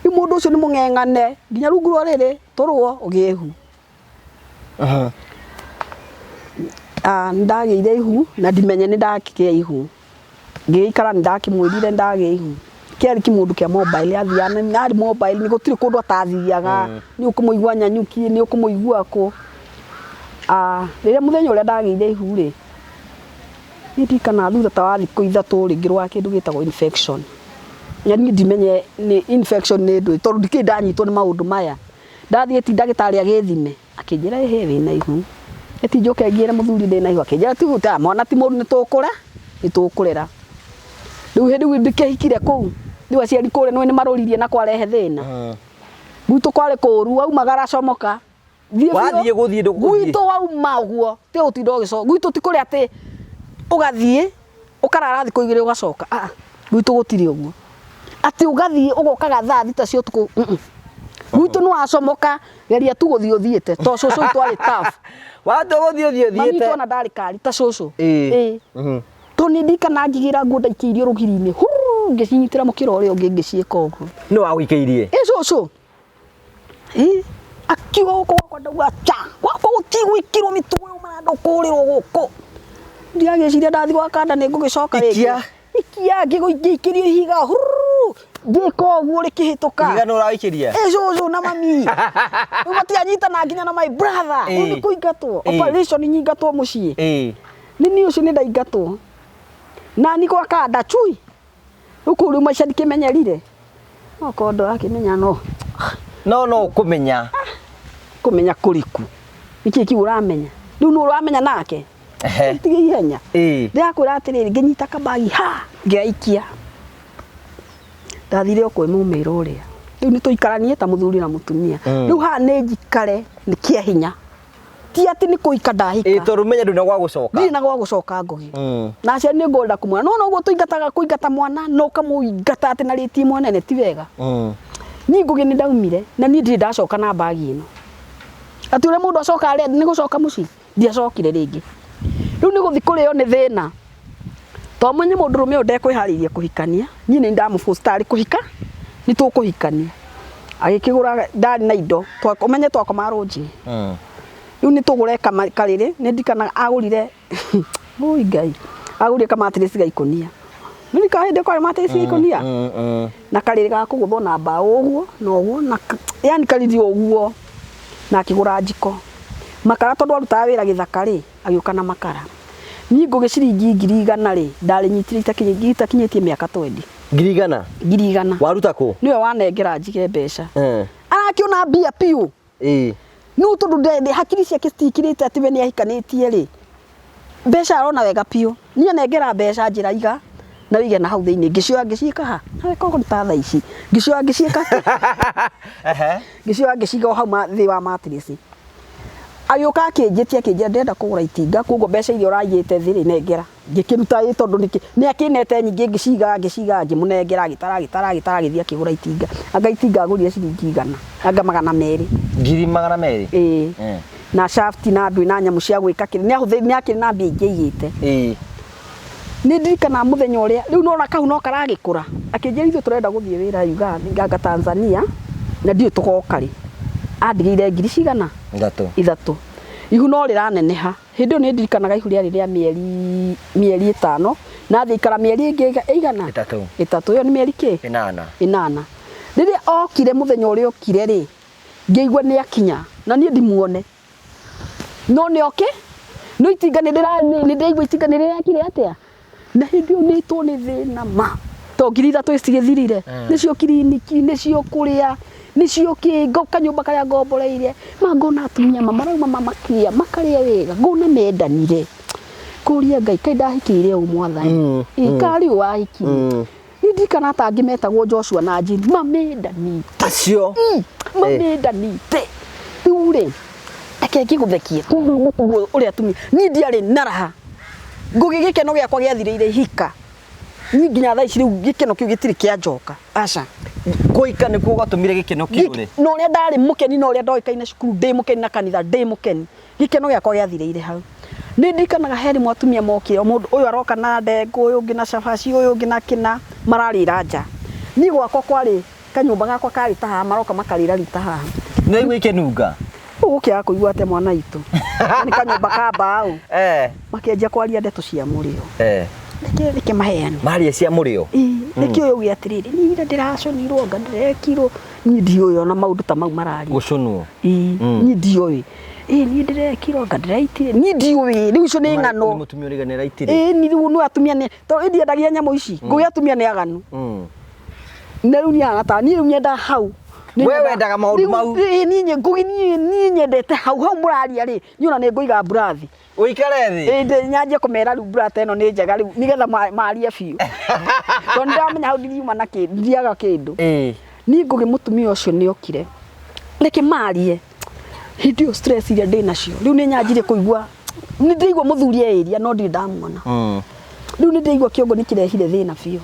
Rĩu mũndũ ũcio nĩ mũng'eng'ane nginya rungu rwa ũrĩrĩ tũrũo ũgĩe ihu. Aha. Ah, nĩ ndagĩire ihu na ndimenye nĩ ndakĩgĩa ihu. Ngĩgĩikara nĩ ndakĩmwĩrire nĩ ndagĩa ihu. Kĩarĩ kĩmũndũ kĩa mobile athiaga na arĩ mobile nĩ gũtirĩ kũndũ atathiaga. Nĩ ũkũmũigua Nyanyuki, nĩ ũkũmũigua kũ. Ah, rĩrĩa mũthenya ũrĩa ndagĩire ihu rĩ, niĩ ndirikanaga thutha ta wa thikũ ithatũ rĩ, ngĩrwara kĩndũ gĩtagwo infection. Na niĩ ndimenye nĩ infection nĩ ndũĩ tondũ ndikĩrĩ ndanyitwo nĩ maũndũ maya. Ndathiĩ ti ndagĩtarĩ agĩthime, akĩnjĩra ĩhĩ wĩna ihu. Ĩti njũke ngĩre mũthuri ndĩna ihu, akĩnjĩra ti ta mwana ti mũru nĩ tũkũra, nĩ tũkũrera. Rĩu hĩndĩ ĩyo ndĩkĩhikire kũu, rĩu aciari kũrĩa nĩũĩ nĩ marũririe na kwarehe thĩna. Gwitũ kwarĩ kũru, waumagara comoka. Thiĩ biũ. Wathiĩ gũthiĩ ndũgũthiĩ. Gwitũ wauma ũguo, ti gũtinda ũgĩcoka. Gwitũ ti kũrĩa atĩ ũgathiĩ, ũkarara thikũ igĩrĩ ũgacoka. Ah, gwitũ gũtirĩ ũguo. Atĩ ũgathiĩ ũgokaga thaa thita cia ũtukũ. Gwitũ nĩ wacomoka, geria tu gũthiĩ ũthiĩte, to cũcũ witũ arĩ tough. Watua gũthiĩ ũthiĩ Mami ũthiĩte. witũ ona ndarĩ kari ta cũcũ. Ĩĩ. Ĩĩ. Tondũ nĩ ndirikanaga ngĩgĩra nguo ndaikĩirio rũgiri-inĩ, huruu, ngĩcinyitĩra mũkĩra ũrĩa ũngĩ ngĩciĩka ũguo. Nũ wagũikĩirie? Ĩ cũcũ. Ĩ, akiuga gũkũ gwakwa ndauga cha, gwakwa gũtigwĩkĩrwo mĩtugo ĩyo marenda kũrĩrwo gũkũ. Ndiragĩciria ndathiĩ gwa kanda nĩ ngũgĩcoka rĩngĩ. Ikia. Ikia ngĩikĩrio ihiga huruu, ngĩka ũguo rĩkĩhĩtũka. Ihiga nũ ũrawĩikĩria? Ĩ cũcũ na mami. Rĩu matianyitana nginya na my brother. Rĩu nĩ kũingatwo. Operation nyingatwo mũciĩ. Ĩĩ. Nĩ niĩ ũcio nĩ ndaingatwo. Na niĩ gwa kanda cui. Rĩu kũu rĩu maica ndikĩmenyerire. Okorwo ndũrakĩmenya no. No no ũkũmenya. Kũmenya kũrĩkũ? Nĩkĩ kĩu ũramenya? Rĩu nũ ũramenya nake? Ehe. Tige ihenya. Ĩĩ. Ndĩrakwĩra atĩrĩrĩ, ngĩnyita kabagi ha, ngĩgaikia. Ndathire o kwĩ mũmĩra ũrĩa. Rĩu nĩ tũikaranie ta mũthuri na mũtumia. Rĩu haha nĩ njikare nĩ kĩa hinya. Ti atĩ nĩ kũhika ndahika. Ĩĩ tondũ menya ndũrĩ na gwa gũcoka. Ndirĩ na gwa gũcoka Ngũgĩ. Na aciari nĩ ngwenda kũmwĩra, no ũguo tũingataga kũingata mwana na ũkamũingata atĩ na rĩti ĩmwe nene ti wega. Niĩ Ngũgĩ nĩ ndaumire na niĩ ndirĩ ndacoka na mbagi ĩno. Atĩ ũrĩa mũndũ acokaga nĩ gũcoka mũciĩ, ndiacokire rĩngĩ. Rĩu nĩ gũthiĩ kũrĩo nĩ thĩna. To menye mũndũrũme ũyũ ndekwĩharĩirie kũhikania, niĩ nĩ ndamũforce tarĩ kũhika, nĩ tũkũhikania. Agĩkĩgũra ndarĩ na indo, ũmenye twakomaga rũnji. Rĩu nĩ tũgũre karĩrĩ, nĩ ndirikanaga agũrire, ũi Ngai, agũrire kamatirĩci ga ikũnia. Nĩ ndirikanaga hĩndĩ ĩyo kwarĩ matirĩci ga ikũnia? Na karĩrĩ ga kũgũthwo na mbaũ ũguo, na ũguo, na yani karĩrĩ ũguo. Na akĩgũra njiko. Makara tondũ arutaga wĩra gĩthaka rĩ, agĩũka na makara. Niĩ Ngũgĩ ciringi 100,000 rĩ, ndarĩnyitire itakinyĩtie mĩaka 20. 100,000? 100,000. Waruta kũ? Nĩwe wanengera njige mbeca. Arakĩona mbia piũ. Ĩĩ. No tondũ hakiri ciake citikirĩte atĩ we nĩ ahikanĩtie rĩ, mbeca arona wega piũ. Niĩ anengera mbeca njĩra iga na wĩige na hau thĩinĩ, ngĩcioya ngĩciĩka ha? Nawe koguo nĩ ta thaa ici. Ngĩcioya ngĩciĩka atĩa? Ngĩcioya ngĩciga o hau thĩ wa matirĩci. Agĩũka akĩnjĩtia akĩnjĩra ndĩrenda kũgũra itinga koguo mbeca iria ũraigĩte thĩ rĩ nengera. Ngĩkĩruta ĩ tondũ nĩ akĩnete nyingĩ ngĩciga ngĩciga ngĩmũnengera agĩtara agĩtara agĩtara agĩthiĩ akĩgũra itinga. Anga itinga agũrire ciringi 100 anga 200. 200,000? Ĩĩ. Na shaft na ndwĩ na nyamũ cia gwĩka kĩrĩa nĩ ahũthĩrire nĩ akĩrĩ na mbia ingĩ aigĩte. Ĩĩ. Nĩ ndirikanaga mũthenya ũrĩa rĩu nona kau no karagĩkũra akĩnjĩra ithuĩ tũrenda gũthiĩ wĩra Uganda anga Tanzania na ndiũĩ tũgoka rĩ. Andigĩire ngiri cigana? 3. 3. Ihu no rĩraneneha. Hĩndĩ ĩyo nĩ ndirikanaga ihu rĩarĩ rĩa mĩeri 5 na thiĩ ikara mĩeri ĩngĩ ĩigana? 3. 3. Ĩyo nĩ mĩeri kĩ? 8. 8. Rĩrĩa okire mũthenya ũrĩa okire rĩ, ngĩigua nĩ akinya na niĩ ndimuone. No nĩ oke, no itinga nĩ ndĩraigua itinga nĩ rĩrekire atĩa? Na hĩndĩ ĩyo nĩtwo nĩ thĩna ma. To 3,000 cigĩthirire. Nĩcio kiriniki, nĩcio kũrĩa, nĩcio kĩ, kanyũmba karĩa ngomboreire. Ma ngona atumia ma marauma ma makĩrĩa, makarĩa wega, ngona mendanire. Kũria Ngai, kaĩ ndahikĩire ũũ mwathani? Ĩ, karĩ ũũ wahikire? Niĩ ndirikana ta angĩ metagwo Joshua na Jane, mamendanite. Acio. Mamendanite. Rĩu rĩ, reke ngĩgũthekie, ũguo ũrĩa atumia, niĩ ndiarĩ na raha. Ngũgĩ gĩkeno gĩakwa gĩathirĩire ihika. Niĩ nginya thaa ici rĩu gĩkeno kĩu gĩtirĩ kĩanjoka. Aca. Kũhika nĩkuo gwatũmire gĩkeno kĩũre. Na ũrĩa ndarĩ mũkeni na ũrĩa ndoĩkaine cukuru ndĩ mũkeni na kanitha ndĩ mũkeni. Gĩkeno gĩakwa gĩathirĩire hau. Nĩ ndirikanaga he rĩmwe atumia mokire, o mũndũ ũyũ aroka na ndengũ, ũyũ ũngĩ na cabaci, ũyũ ũngĩ na kĩna, mararĩra nja. Niĩ gwakwa kwarĩ, kanyũmba gakwa karĩ ta haha, maroka makarĩra rĩu ta haha. Nĩ waigua ikĩnunga? Ũgũkĩaga kũigua atĩa mwana witũ? Na nĩ kanyũmba ka mbaũ. Eh. Makĩanjia kwaria ndeto cia mũrĩo. Eh. Reke reke maheane. Maria cia mũrĩo. Ĩĩ, reke ũyũ uge atĩrĩrĩ, niĩ ira ndĩraconirwo anga ndĩrekirwo, niĩ ndiũĩ ona maũndũ ta mau mararia. Gũcũnwo. Ĩĩ, niĩ ndiũĩ. Ĩĩ niĩ ndĩrekirwo anga ndĩraitire, niĩ ndiũĩ, rĩu icio nĩ ng'ano. Nĩ mũtumia ũraiga nĩ araitire. Ĩĩ ni rĩu nĩ atumia nĩ, tondũ ndiendagia nyamũ ici, ngũgĩ atumia nĩ aganu. Na rĩu niĩ hana ta niĩ rĩu nyendaga hau. Niĩ We nyendaga- wendaga maũndũ Rĩu- mau? Ĩĩ niĩ ngũgĩ niĩ nyendete hau hau mũraria rĩ, niĩ ona nĩ ngũiga mburathi. Ũikare thĩ. Ĩĩ ndĩ nyanjie kũmera rĩu mbura ta ĩno nĩ njega rĩu nĩgetha marie biũ. Tondũ nĩndĩramenya hau ndiriuma na kĩndũ, ndiriaga kĩndũ. Ĩĩ. Niĩ ngũgĩ mũtumia ũcio nĩ okire. Reke marie. Hĩndĩ ĩyo stress iria ndĩ nacio. Rĩu nĩ nyanjirie kũigua nĩ ndĩraigua mũthuri e area no ndirĩ ndamuona. Rĩu nĩ ndĩraigua kĩongo nĩ kĩrehire thĩna biũ.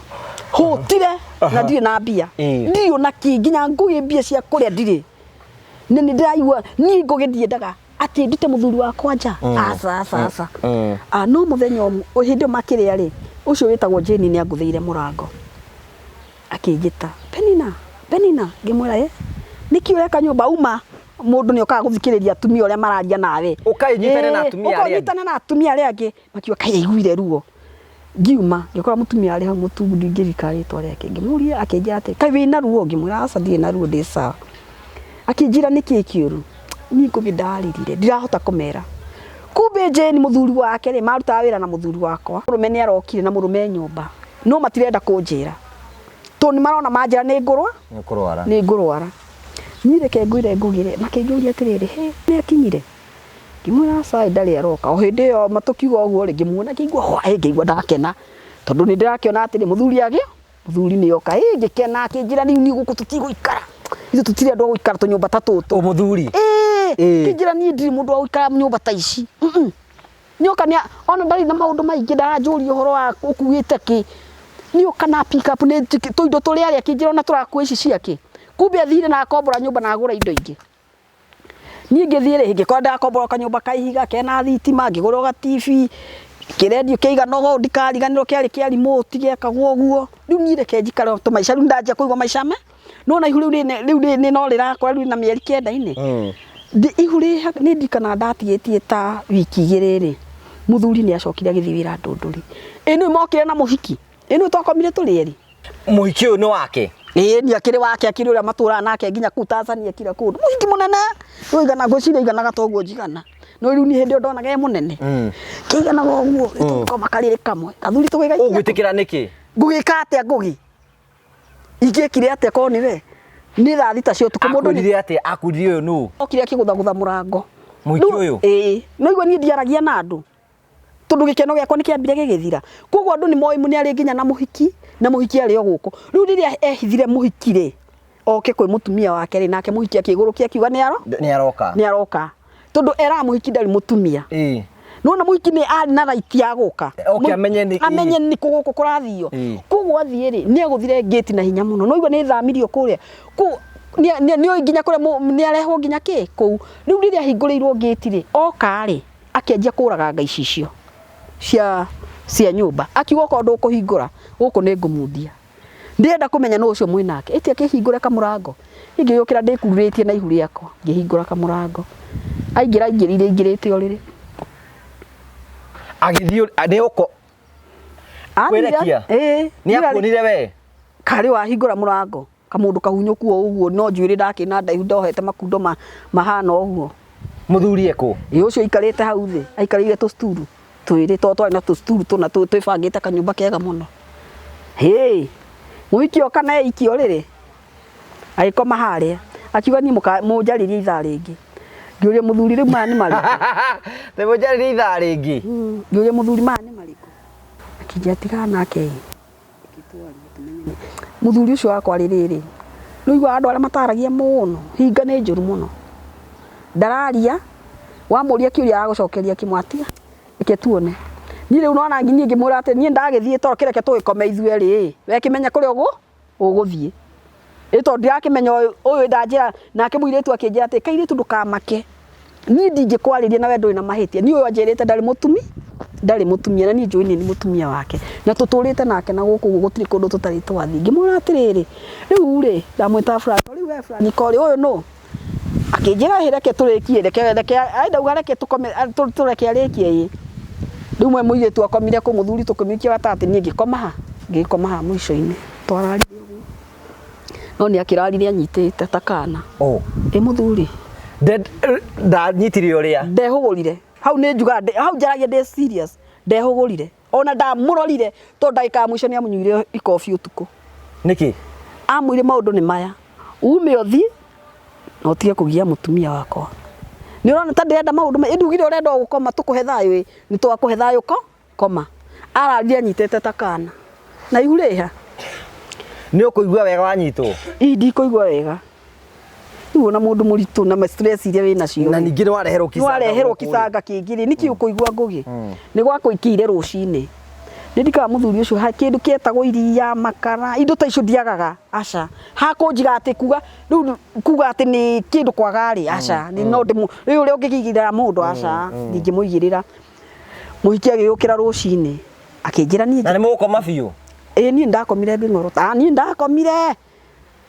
Hũtire na ndirĩ na mbia. Ĩĩ. Ndirĩ ona kĩ nginya ngũgĩ mbia cia kũrĩa ndirĩ. Na nĩ ndĩraigua niĩ ngũgĩ ndiendaga atĩ ndute mũthuri wakwa nja. Aca aca aca. Ah, no mũthenya ũmwe hĩndĩ ĩyo makĩrĩa rĩ, ũcio wĩtagwo Jane nĩ angũthĩire mũrango. Akĩnjĩta, Penina, Penina, ngĩmwĩra ĩ, nĩkĩ ũreka nyũmba uma mũndũ nĩ okaga gũthikĩrĩria atumia ũrĩa mararia nawe. Ũka ũnyitane na Ĩĩ, atumia ũka arĩa angĩ. ũnyitane na atumia arĩa angĩ. Makiuga kaĩ aiguire ruo. Ngiuma, ngĩkora mũtumia arĩ hau mũtungu ndingĩririkana rĩtwa rĩake. Ngĩmũria akĩnjĩra atĩrĩ, kaĩ wĩna ruo? Ngĩmwĩra aca ndirĩ na ruo ndĩ sawa. Akĩnjĩra nĩkĩ kĩũru? Niĩ ngũthiĩ ndarĩrire, ndirahota kũmera. Kumbe Jane mũthuri wake rĩ, marutaga wĩra na mũthuri wakwa. Mũrũme nĩ arokire na mũrũme e nyũmba, no matirenda kũnjĩra. Tondũ nĩ marona manjĩra nĩ ngũrwa, Nĩ ũkũrwara. nĩ ngũrwara. Niĩ reke ngwĩre ngũgĩre, makĩnjũria atĩrĩrĩ, hĩ, nĩ akinyire? Ngĩmwĩra aca ndarĩ aroka. O hĩndĩ ĩyo tũkiuga ũguo rĩ, ngĩmuona ngĩigua hwa, ngĩigua ndakena. Tondũ nĩ ndĩrakĩona atĩrĩ, mũthuri agĩ, mũthuri nĩ oka. Ĩ ngĩkena akĩnjĩra rĩu niĩ gũkũ tũtigũikara. Ithuĩ tũtirĩ andũ a gũikara tũnyũmba ta tũtũ. O mũthuri? Ĩĩ. Ĩĩ. Akĩnjĩra niĩ ndirĩ mũndũ wa gũikara nyũmba ta ici. Nĩoka nĩ ona ndarĩ na maũndũ maingĩ ndaranjũria ũhoro wa ũkuĩte kĩ. Nĩoka na pick up nĩ tũindo tũrĩa arĩ akĩnjĩra ona tũrakua ici ciake. Kumbe athire na akombora nyũmba na agũra indo ingĩ. Niĩ ngĩthiĩ rĩ, ngĩkora ndĩrakombora kanyũmba ka ihiga kena thitima, ngĩgũra ga TV, kĩrendio kĩigana ũguo ndikariganĩrwo kĩarĩ kĩa remote gĩekagwo ũguo. Rĩu niĩ reke njikare o tũmaica, rĩu ndanjia kũigua maica me, nĩwona ihu rĩu rĩu no rĩrakũra rĩu rĩna mĩeri kenda-inĩ. Ihu rĩ nĩ ndirikanaga ndatigĩtie ta wiki igĩrĩ rĩ, mũthuri nĩ acokire agĩthiĩ wĩra Ndũndũri. Ĩ nĩũĩ mokire na mũhiki? Ĩ nĩũĩ twakomire tũrĩ erĩ? Mũhiki ũyũ nĩ wake? Ĩĩ nĩ akĩrĩ wake, akĩrĩ ũrĩa matũraga nake nginya kũu Tanzania kila kũndũ. Mũhiki mũnene, ũigana ngwĩciria aiganaga ta ũguo njigana. No rĩu niĩ hĩndĩ ĩyo ndonaga e mũnene. Kĩiganaga ũguo, tũgĩkoma karĩrĩ kamwe. Athuri tũgĩgaikia. Ũgwĩtĩkĩra nĩkĩ? Ngũgĩka atĩa Ngũgĩ? Ingĩekire atĩa korwo nĩ we? Nĩ thaa thita cia ũtukũ mũndũ nĩ Akwĩrire atĩa? Akwĩrire ũyũ nũ? Okire akĩgũthagũtha mũrango. Mũhiki ũyũ? Ĩĩ. No igua niĩ ndiaragia na andũ. Tondũ gĩkeno gĩakwa nĩ kĩambire gĩgĩthira. Koguo andũ nĩ moĩ nĩ arĩ nginya na mũhiki, na mũhiki arĩ o gũkũ. Rĩu rĩrĩa ehithire mũhiki rĩ, oke kwĩ mũtumia wake rĩ, nake mũhiki akĩgũrũkia akiuga nĩ aro? Nĩ aroka. Nĩ aroka. Tondũ eraga mũhiki ndarĩ mũtumia. Ĩĩ. Nĩwona mũhiki nĩ arĩ na right ya gũka. Oke amenye nĩ- Amenye nĩ kũ gũkũ kũrathio. Ĩĩ. Koguo athiĩ rĩ, nĩ agũthire ngĩti na hinya mũno. No igua nĩ thamirio kũrĩa. Kũu nĩ oĩ nginya kũrĩa nĩ arehwo nginya kĩ kũu. Rĩu rĩrĩa ahingũrĩirwo ngĩti rĩ, oka rĩ, akĩanjia kũraganga icicio cia nyũmba. Akiuga okorwo ndũkũhingũra, gũkũ nĩ ngũmundia. Ndĩrenda kũmenya nũ ũcio mwĩ nake. Ĩti akĩhingũra kamũrango. Niĩ ngĩgĩũkĩra ndĩkururĩtie na ihu rĩakwa. Ngĩhingũra kamũrango. Aingĩra aingĩrire aingĩrĩte ũrĩrĩ. Agĩthiĩ nĩ ũko. Athire, Kwĩrekia? ĩĩ. Nĩ akuonire we? Karĩ wahingũra mũrango. Kamũndũ kahunyũku o ũguo no njuĩrĩ ndakĩrĩ na ndaihu ndohete makundo mahana ũguo. Mũthuri ekũ? Ĩĩ ũcio aikarĩte hau thĩ, aikarĩire tũsturu twĩrĩ tondũ twarĩ na tũsturu tũna twĩbangĩte kanyũmba kega mũno. Hĩ, mũhiki oka na eikia ũrĩrĩ, agĩkoma harĩa, akiuga niĩ mũnjarĩrie ithaa rĩngĩ. Ngĩũria mũthuri rĩu maya nĩ marĩkũ? Nĩ mũnjarĩrie ithaa rĩngĩ? Ngĩũria mũthuri maya nĩ marĩkũ? Akĩnjĩra tigana nake ĩ. Mũthuri ũcio wakwa rĩ rĩrĩ, nĩ ũiguaga andũ arĩa mataragia mũno, hinga nĩ njũru mũno. Ndararia, wamũria kĩũria agagũcokeria kĩmwe, atiga, reke tuone. Niĩ rĩu nona niĩ ngĩmwĩra atĩ niĩ ndagĩthiĩ toro kĩreke tũgĩkome ithuĩ erĩ we kĩmenya kũrĩa ũgũthiĩ. Ĩ tondũ ndirakĩmenya ũyũ ndanjĩra nake mũirĩtu akĩnjĩra atĩ kairĩtu ndũkamake niĩ ndingĩkwarĩria na we ndũrĩ na mahĩtia niĩ ũyũ anjĩrĩte ndarĩ mũtumi ndarĩ mũtumia na niĩ njũĩ nĩ mũtumia wake na tũtũrĩte nake na gũkũ ũguo gũtirĩ kũndũ tũtarĩ twathiĩ. Ngĩmwĩra atĩrĩrĩ rĩu rĩ ndamwĩtaga Franco rĩu we Franco rĩ ũyũ nũ? Akĩnjĩra ĩ reke tũrĩkie reke reke ndauga reke tũkome tũreke arĩkie ĩ. Rĩu mwe mũirĩtu akomire kũ mũthuri tũkĩmũikia gatagatĩ niĩ ngĩkoma ha? Ngĩkoma haha mũico-inĩ twararire ũguo. No nĩ akĩrarire anyitĩte ta kana. Oh. Ĩ mũthuri. Ndanyitire ũrĩa. Ndehũgũrire. Hau nĩ njugaga hau njaragia ndĩ serious. Ndehũgũrire. Ona ndamũrorire tondũ ndagĩka ya mũico nĩ amũnyuire ikobi ũtukũ. Nĩkĩ? Amwĩire maũndũ nĩ maya. Ume ũthiĩ na ũtige kũgia mũtumia wakwa. Nĩ ũrona ta ndĩrenda maũndũ ĩndĩ ugire ũrenda o gũkoma tũkũhe thayũ ĩ, nĩ twakũhe thayũ ko koma. Ararire anyitĩte ta kana. Na ihu rĩha? Nĩ ũkũigua wega wanyitwo? Ii ndikũigua wega. Rĩu ona mũndũ mũritũ na stress iria wĩ nacio. Na ningĩ nĩ wareherwo kicanga. Nĩ wareherwo kicanga kĩngĩ rĩ, nĩkĩ ũkũigua ngũgĩ? Nĩ gwakũikĩire rũcinĩ. Nĩ ndikaga mũthuri ũcio kĩndũ kĩetagwo iria, makara, indo ta icio ndiagaga, aca. Hakũnjiga atĩ kuga, rĩu kuga atĩ nĩ kĩndũ kwaga rĩ, aca. No ndĩmũ, rĩu ũrĩa ũngĩkĩigĩrĩra mũndũ, aca, ndingĩmũigĩrĩra. Mũhiki agĩũkĩra rũcinĩ, akĩnjĩra niĩ. Na nĩ mũgũkoma biũ? Ĩĩ niĩ ndakomire ngĩng'orota. Ah, niĩ ndakomire.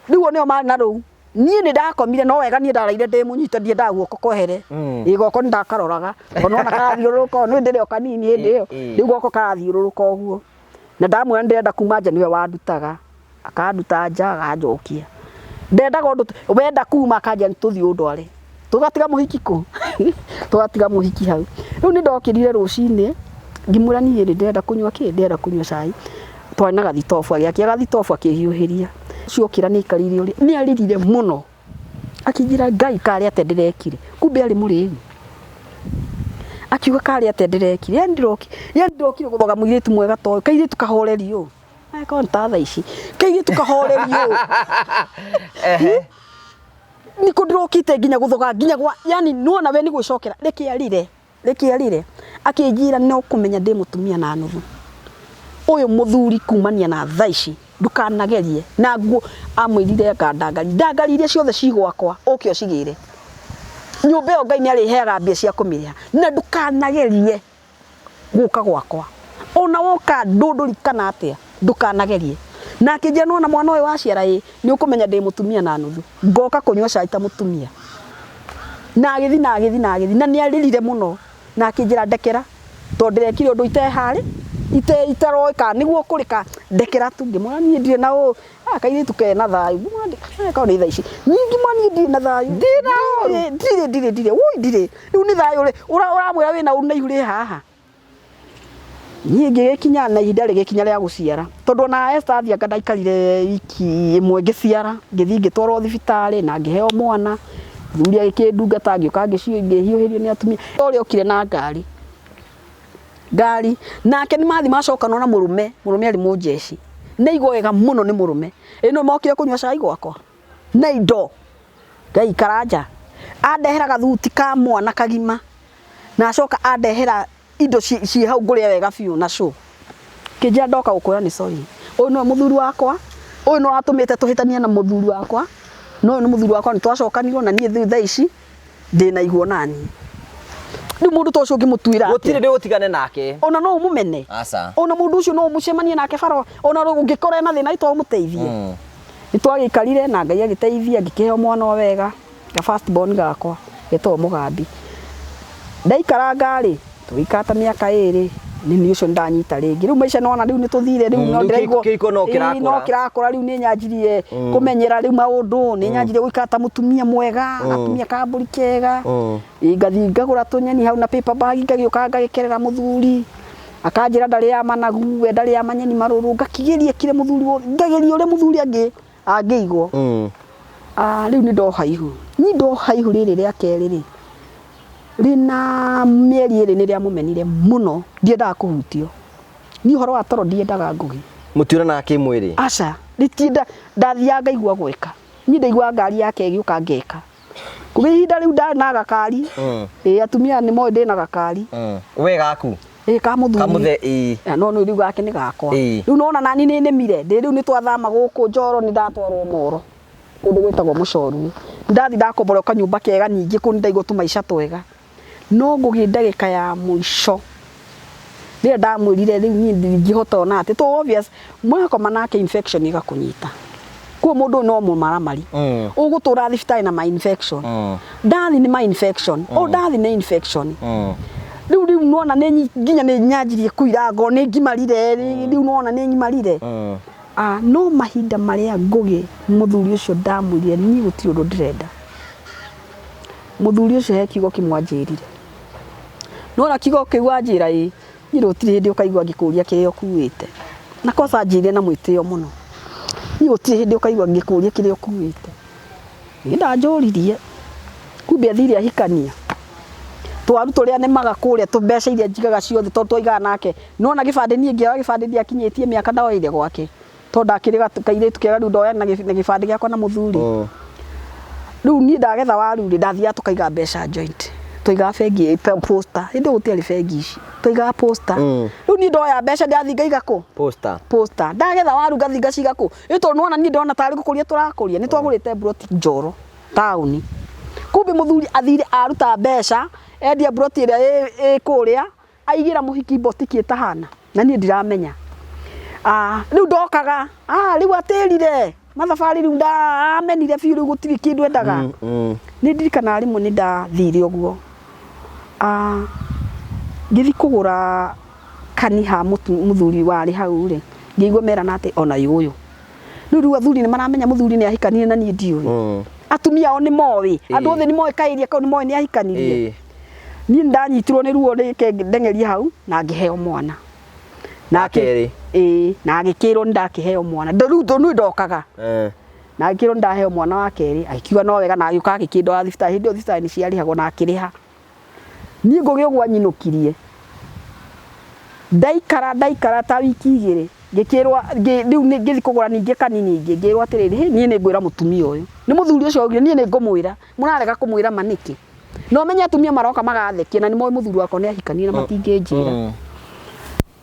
Rĩu o nĩo marĩ na rũu. Niĩ nĩ ndakomire no wega niĩ ndaraire ndĩ mũnyite ndiendaga guoko kwehere. Ĩ guoko nĩ ndakaroraga. Tondũ nĩwona karathiũrũrũka ũũ, nĩ ndĩrĩ o kanini hĩndĩ ĩyo. Rĩu guoko karathiũrũrũka ũguo. Na ndamwĩra nĩ ndĩrenda kuma nja nĩwe wandutaga. Akanduta nja aganjokia. Ndendaga ũndũ wenda kuma akanjĩra nĩ tũthiĩ ũndware. Tũgatiga mũhiki kũ? Tũgatiga mũhiki hau. Rĩu nĩ ndokĩrire rũcinĩ, ngĩmwĩra niĩ rĩ ndĩrenda kũnyua kĩ? Ndĩrenda kũnyua cai. Twarĩ na gathitobu, agĩakia gathitobu akĩhiũhĩria. Ũcio okĩra nĩ aikarĩire ũrĩrĩ, nĩ arĩrire mũno. Akĩnjĩra Ngai karĩ atĩa ndĩrekire? Kumbe arĩ mũrĩu. Akiuga karĩ atĩa ndĩrekire? Yani ndĩrokire gũthoga mũirĩtu mwega ta ũyũ, kairĩtu kahoreri ũũ. Angĩkorwo nĩ ta thaa ici, kairĩtu kahoreri ũũ. Nĩkũ ndĩrokĩte nginya gũthoga nginya gwa yani nĩwona we nĩ gwĩcokera reke arĩre reke arĩre akĩnjĩra no kũmenya ndĩ mũtumia na nuthu ũyũ mũthuri kumania na thaa ici ndũkanagerie na nguo amwĩrire anga ndangari ndangari iria ciothe ci gwakwa ũke ũcigĩre nyũmba ĩyo Ngai nĩ arĩheaga mbia cia kũmĩrĩha na ndũkanagerie gũka gwakwa ona woka ndũndũri kana atĩa ndũkanagerie na akĩnjĩra nĩwona mwana ũyũ waciara ĩ nĩ ũkũmenya ndĩ mũtumia na nuthu ngoka kũnyua cai ta mũtumia na agĩthi na agĩthi na agĩthi na nĩ arĩrire mũno na akĩnjĩra ndekera tondũ ndĩrekire ũndũ iteharĩ ite itaroĩ kana nĩguo kũrĩ ka ndekera tu ngĩmwĩra niĩ ndirĩ na ũ ah, kairĩtu kena thayũ ngĩmwĩra korwo nĩ thaa ici niĩ ngĩmwĩra niĩ ndirĩ na thayũ ndirĩ na ũru ndirĩ ndirĩ ndirĩ ui ndirĩ rĩu nĩ thayũ rĩ ũramwĩra wĩna ũru na ihu rĩ haha niĩ ngĩgĩkinya na ihinda rĩgĩkinya rĩa gũciara tondũ ona Esther athianga ndaikarire wiki ĩmwe ngĩciara ngĩthiĩ ngĩtwarwo thibitarĩ na ngĩheo mwana mũthuri agĩkĩndungata ngĩũka ngĩhiũhĩrio nĩ atumia ũrĩa okire na ngari ngari nake nĩ mathi macokanwo na mũrũme mũrũme arĩ mũnjeshi nĩ aigua wega mũno nĩ mũrũme ĩno mokire kũnyua cai gwakwa na indo ngaikara nja andehera gathuti ka mwana kagima na acoka andehera indo ciĩ hau ngũrĩe wega biũ na cũ kĩnjĩra ndoka gũkwĩra nĩ sorry ũyũ nĩwe mũthuri wakwa ũyũ nĩwe watũmĩte tũhĩtanie na mũthuri wakwa na ũyũ nĩ mũthuri wakwa nĩ twacokanirwo na niĩ rĩu thaa ici ndĩna ihu onaniĩ rĩu mũndũ ta ũcio ũngĩmũtuĩra atĩa? Gũtirĩ ndĩ ũtigane nake. Ona no ũmũmene. Aca. Ona mũndũ ũcio no ũmũcemanie nake bara ona ũngĩkora ena thĩna to ũmũteithie. Nĩ twagĩikarire na Ngai agĩteithia ngĩkĩheo mwana o wega ga first born gakwa getagwo Mũgambi. Ndaikaranga rĩ, tũgĩikara ta mĩaka ĩrĩ, nĩ niĩ ũcio nĩ ndanyita rĩngĩ. Rĩu maica nĩ wona rĩu nĩ tũthire rĩu no Rĩu ndĩraigua kĩhiko no Ĩĩ, kĩrakũra. no kĩrakũra rĩu nĩ nyanjirie kũmenyera rĩu maũndũ, nĩ nyanjirie gũikara ta mũtumia mwega, gatumia ka mbũri kega. Ĩĩ, ngathiĩ ngagũra tũnyeni hau na paper bag ngagĩũka ngagĩkerera mũthuri. Akanjĩra ndarĩaga managu, we ndarĩaga manyeni marũrũ, ngakĩgeria kĩrĩa mũthuri wothe, ngageria ũrĩa mũthuri angĩigwo. Ah, rĩu nĩ ndoha ihu. Niĩ ndoha ihu rĩrĩ rĩa kerĩ rĩ, rĩna mĩeri ĩrĩ nĩ rĩamũmenire mũno, ndiendaga kũhutio. Niĩ ũhoro wa toro ndiendaga Ngũgĩ. Mũtionanaga kĩmwĩrĩ? Aca, rĩtienda, ndathiaga ngaigua gweka. Niĩ ndaiguaga ngari yake ĩgĩũka ngeka. Kuma ihinda rĩu ndarĩ na gakari, ĩĩ atumia nĩ moĩ ndĩna gakari. We gaku? Ĩ ka mũthuri. Kamũthe ĩĩ. Ya, no nĩ rĩu gake nĩ gakwa. Ĩĩ. Rĩu nona nani nĩ nĩmire ndĩ rĩu nĩ twathama gũkũ Njoro, nĩ ndatwarwo Moro kũndũ gwĩtagwo Mũcorui. Ndathi ndakomborwo kanyũmba kega, ningĩ kũu nĩ ndaigua tũmaica twega. No ngũgĩ ndagĩka ya mũico rĩrĩa ndamwĩrire rĩu niĩ ndingĩhota ona atĩ to obvious mwakoma nake infection ĩgakũnyita kuo, mũndũ ũyũ no mũmaramari. Ũgũtũra thibitarĩ na ma infection. Ndathi nĩ ma infection, o ndathi nĩ infection. Rĩu nona nĩ nginya nĩ nyanjirie kũira ngoro nĩ ngimarire rĩu nona nĩ ngimarire. Ah, no mahinda marĩa Ngũgĩ mũthuri ũcio ndamwĩrire niĩ gũtirĩ ũndũ ndĩrenda, mũthuri ũcio he kiugo kĩmwe anjĩrire. Nona kiugo kĩu anjĩra, ĩ niĩ gũtirĩ hĩndĩ ũkaigua ngĩkũria kĩrĩa ũkuĩte. Na kosa anjĩrire na mwĩtĩo mũno, niĩ gũtirĩ hĩndĩ ũkaigua ngĩkũria kĩrĩa ũkuĩte. Niĩ ndanjũririe kumbe athire ahikania twaru tũrĩa nĩmaga kũrĩa tũmbeca iria njigaga ciothe tondũ twaigaga nake. Nona gĩbandĩ, niĩ ngĩoya gĩbandĩ ndiakinyĩtie mĩaka ndoeire gwake tondũ ndakĩrĩ kairĩtu kega, rĩu ndoya na gĩbandĩ gĩakwa na mũthuri. Rĩu niĩ ndagetha waru rĩ, ndathiaga tũkaiga mbeca joint, twaigaga bengi posta. Hĩndĩ ĩyo gũtiarĩ bengi ici, twaigaga posta. Rĩu niĩ ndoya mbeca ndathi ngaiga kũ? Posta. Posta. Ndagetha waru ngathi ngaciga kũ? Ĩ tondũ nĩwona niĩ ndona tarĩ gũkũria tũrakũria, nĩ twagũrĩte mburoti Njoro taũni. Kumbe mũthuri athire aruta mbeca endia mburoti ĩrĩa ĩ kũrĩa, aigĩra mũhiki mbotiki ĩtahana na niĩ ndiramenya. Ah, rĩu ndokaga, ah, rĩu atĩrire mathabarĩ, rĩu ndamenire biũ, rĩu gũtirĩ kĩndũ endaga. Nĩ ndirikanaga rĩmwe nĩ ndathire ũguo. Ah, ngĩthiĩ kũgũra kani ha mũthuri warĩ hau rĩ, ngĩigua merana atĩ ona yũyũ rĩu athuri nĩ maramenya mũthuri nĩ ahikanire na niĩ ndiũĩ. Atumia ao nĩ moĩ, andũ othe nĩ moĩ, kaĩria kau nĩ moĩ nĩ ahikanirie. Niĩ nĩ ndanyitirwo nĩ ruo rĩke ndeng'eria hau na ngĩheo mwana. Wa kerĩ? Ĩĩ, na agĩkĩrwo nĩ ndakĩheo mwana. Rĩu niĩ ndokaga. Na agĩkĩrwo nĩ ndaheo mwana wa kerĩ, agĩkiuga no wega na agĩũka agĩkĩndwara thibitarĩ. Hĩndĩ ĩyo thibitarĩ nĩ ciarĩhagwo na akĩrĩha. Niĩ Ngũgĩ ũguo anyinũkirie, ndaikara ndaikara ta wiki 2 ngĩkĩrwo rĩu ngĩthiĩ kũgũra ningĩ kanini ingĩ, ngĩrwo atĩrĩrĩ, hĩ niĩ nĩ ngwĩra mũtumia ũyũ. Nĩ mũthuri ũcio augire niĩ nĩ ngũmwĩra, mũrarega kũmwĩra ma nĩkĩ? Na ũmenye atumia maroka magathekia na nĩ moĩ mũthuri wakwa nĩ ahikanie na matingĩnjĩra.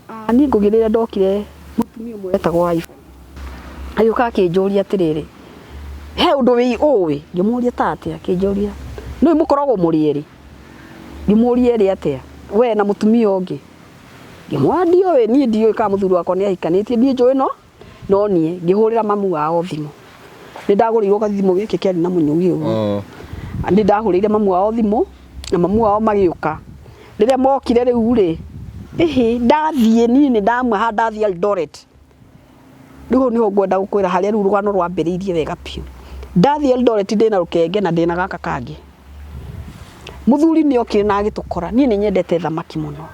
Ah, niĩ Ngũgĩ rĩrĩa ndokire, mũtumia ũmwe wetagwo Ivan agĩũka akĩnjũria atĩrĩrĩ, he ũndũ wĩ ũĩ? Ngĩmũria ta atĩa? Akĩnjũria, nĩũĩ mũkoragwo mũrĩ erĩ? Ngĩmũria, erĩ atĩa? We na mũtumia ũngĩ. Ngĩmwĩra ndiũĩ, niĩ ndiũĩ kana mũthuri wakwa nĩ ahikanĩtie, niĩ njũĩ no niĩ. Ngĩhũrĩra mamu wao thimũ. Nĩ ndagũrĩirwo gathimũ gĩkĩ kĩarĩ na mũnyugĩ ũguo. Nĩ ndahũrĩire mamu wao thimũ na mamu wao magĩũka. Rĩrĩa mokire rĩu rĩ, ĩhĩ ndathiĩ niĩ nĩ ndamaha ndathiĩ Eldoret. Rĩu hau nĩho ngwenda gũkwĩra harĩa rĩu rũgano rwambĩrĩirie wega biũ. Ndathiĩ Eldoret ndĩna rũkenge na ndĩna gaka kangĩ. Mũthuri nĩ okire na agĩtũkora. Niĩ nĩ nyendete thamaki mũno.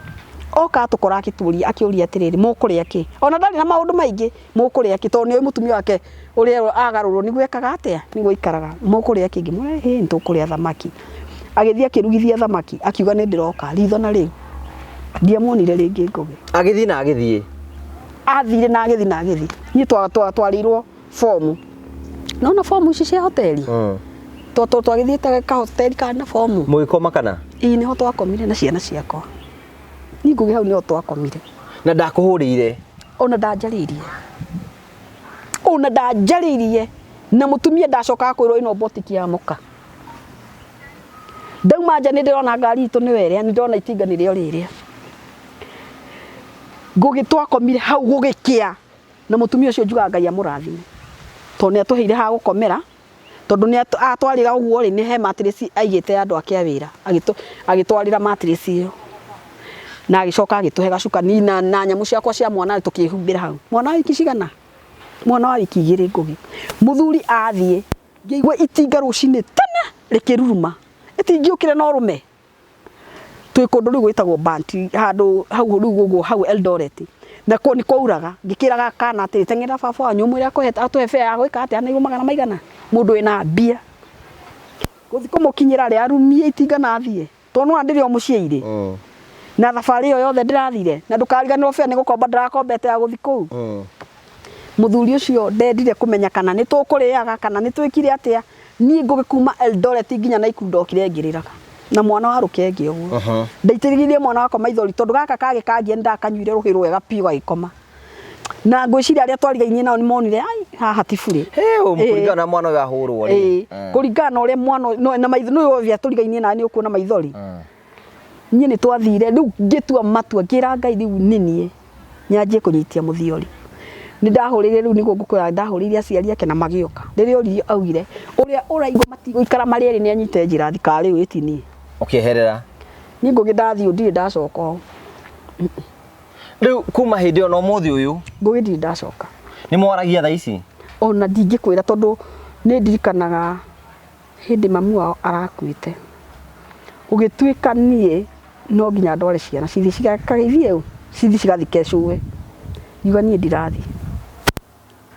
Oka atũkora akĩtũria akĩũria atĩrĩrĩ, mũkũrĩa kĩ? Ona ndarĩ na maũndũ maingĩ, mũkũrĩa kĩ? Tondũ nĩ oĩ mũtumia wake ũrĩa agarũrwo nĩguo ekaga atĩa? Nĩguo aikaraga. Mũkũrĩa kĩ? Ngĩmwĩra ĩĩ nĩ tũkũrĩa thamaki. Agĩthiĩ akĩrugithia thamaki akiuga nĩ ndĩroka. Ritho na rĩu ndiamuonire rĩngĩ Ngũgĩ. Agĩthiĩ na agĩthiĩ. Athire na agĩthiĩ na agĩthiĩ. Niĩ twarĩirwo fomu. Nona fomu ici cia hoteli? Twagĩthiĩte kahoteli karĩ na fomu. Mũgĩkoma kana? Ĩĩ, nĩho twakomire na ciana ciakwa. Niĩ Ngũgĩ hau nĩho twakomire. Na ndakũhũrĩire? Ona ndanjarĩirie. Ona ndanjarĩirie. Na mũtumia ndacokaga kwĩrwo ĩno mbotiki ya mũka. Ndauma nja nĩ ndĩrona ngari itũ nĩyo ĩrĩa, nĩ ndĩrona itinga nĩrĩo rĩrĩa. Ngũgĩ twakomire hau gũgĩkĩa. Na mũtumia ũcio njugaga Ngai amũrathime. Tondũ nĩ atũheire ha gũkomera, tondũ nĩ atwarĩra ũguo rĩ, nĩ he mattress aigĩte ya andũ ake a wĩra. Agĩtwarĩra mattress ĩyo. Na agĩcoka agĩtũhe gacuka na nyamũ ciakwa cia mwana tũkĩhumbĩra hau. Mwana wa wiki cigana? Mwana wa wiki 2 Ngũgĩ. Mũthuri athiĩ, ngĩigua itinga rũcinĩ tene rĩkĩruruma. Ĩtingĩũkire na ũrũme. Twĩ kũndũ rĩu gwĩtagwo Banti, handũ hau rĩu ũguo hau Eldoret. Na kũu nĩ kwauraga, ngĩkĩraga kana atĩrĩ, teng'erera baba wanyu ũmwĩre akũhe atũhe fare ya gwĩka atĩa, anairwo magana maigana? Mũndũ wĩna mbia. Gũthiĩ kũmũkinyĩra rĩ, arumie itinga na athiĩ. Tondũ nĩwona ndĩrĩ o mũciĩ irĩ. Na thabarĩ ĩyo yothe ndĩrathire, na ndũkariganĩrwo fare nĩ gũkomba ndĩrakombete ya gũthiĩ kũu. Mũthuri ũcio ndendire kũmenya kana nĩ tũkũrĩaga kana nĩ twĩkire atĩa. Niĩ Ngũgĩ kuma Eldoret nginya Nakuru ndokire ngĩrĩraga. Na mwana wa rũkenge ũguo ndaitĩrĩrie mwana wakwa maithori tondũ gaka kagĩ kangia nĩ ndakanyuire rũhĩ rwega biũ gagĩkoma na ngwĩciria arĩa twarigainie nao nĩ monire ai haha ti burĩ. Hĩ, kũringana na mwana ũyũ ahũrwo rĩ. Ĩĩ, kũringana na ũrĩa mwana ũyũ- no- na maitho nĩ ũrĩa tũrigainie nawe nĩ ũkuona maithori. Niĩ nĩ twathire rĩu ngĩtua matua ngĩra Ngai rĩu nĩ niĩ nyanjie kũnyitia mũthiori. Nĩ ndahũrĩire rĩu nĩguo ngũkwĩra ndahũrĩire aciari ake na magĩũka. Rĩrĩa oririo augire ũrĩa ũraigua matigũikara marĩ erĩ nĩ anyite njĩra thikarĩ ũyũ ti niĩ. Ũkĩeherera. Niĩ Ngũgĩ ndathiĩ ndirĩ ndacoka ũũ. Rĩu kuma hĩndĩ ĩyo na ũmũthĩ ũyũ. Ngũgĩ ndirĩ ndacoka. Nĩ mwaragia thaa ici? Ona ndingĩkwĩra tondũ nĩ ndirikanaga hĩndĩ mamu wao arakuĩte. Gũgĩtuĩka niĩ no nginya ndware ciana cithiĩ cikageithie ũ? Cithiĩ cigathike cũwe. Ngiuga niĩ ndirathiĩ.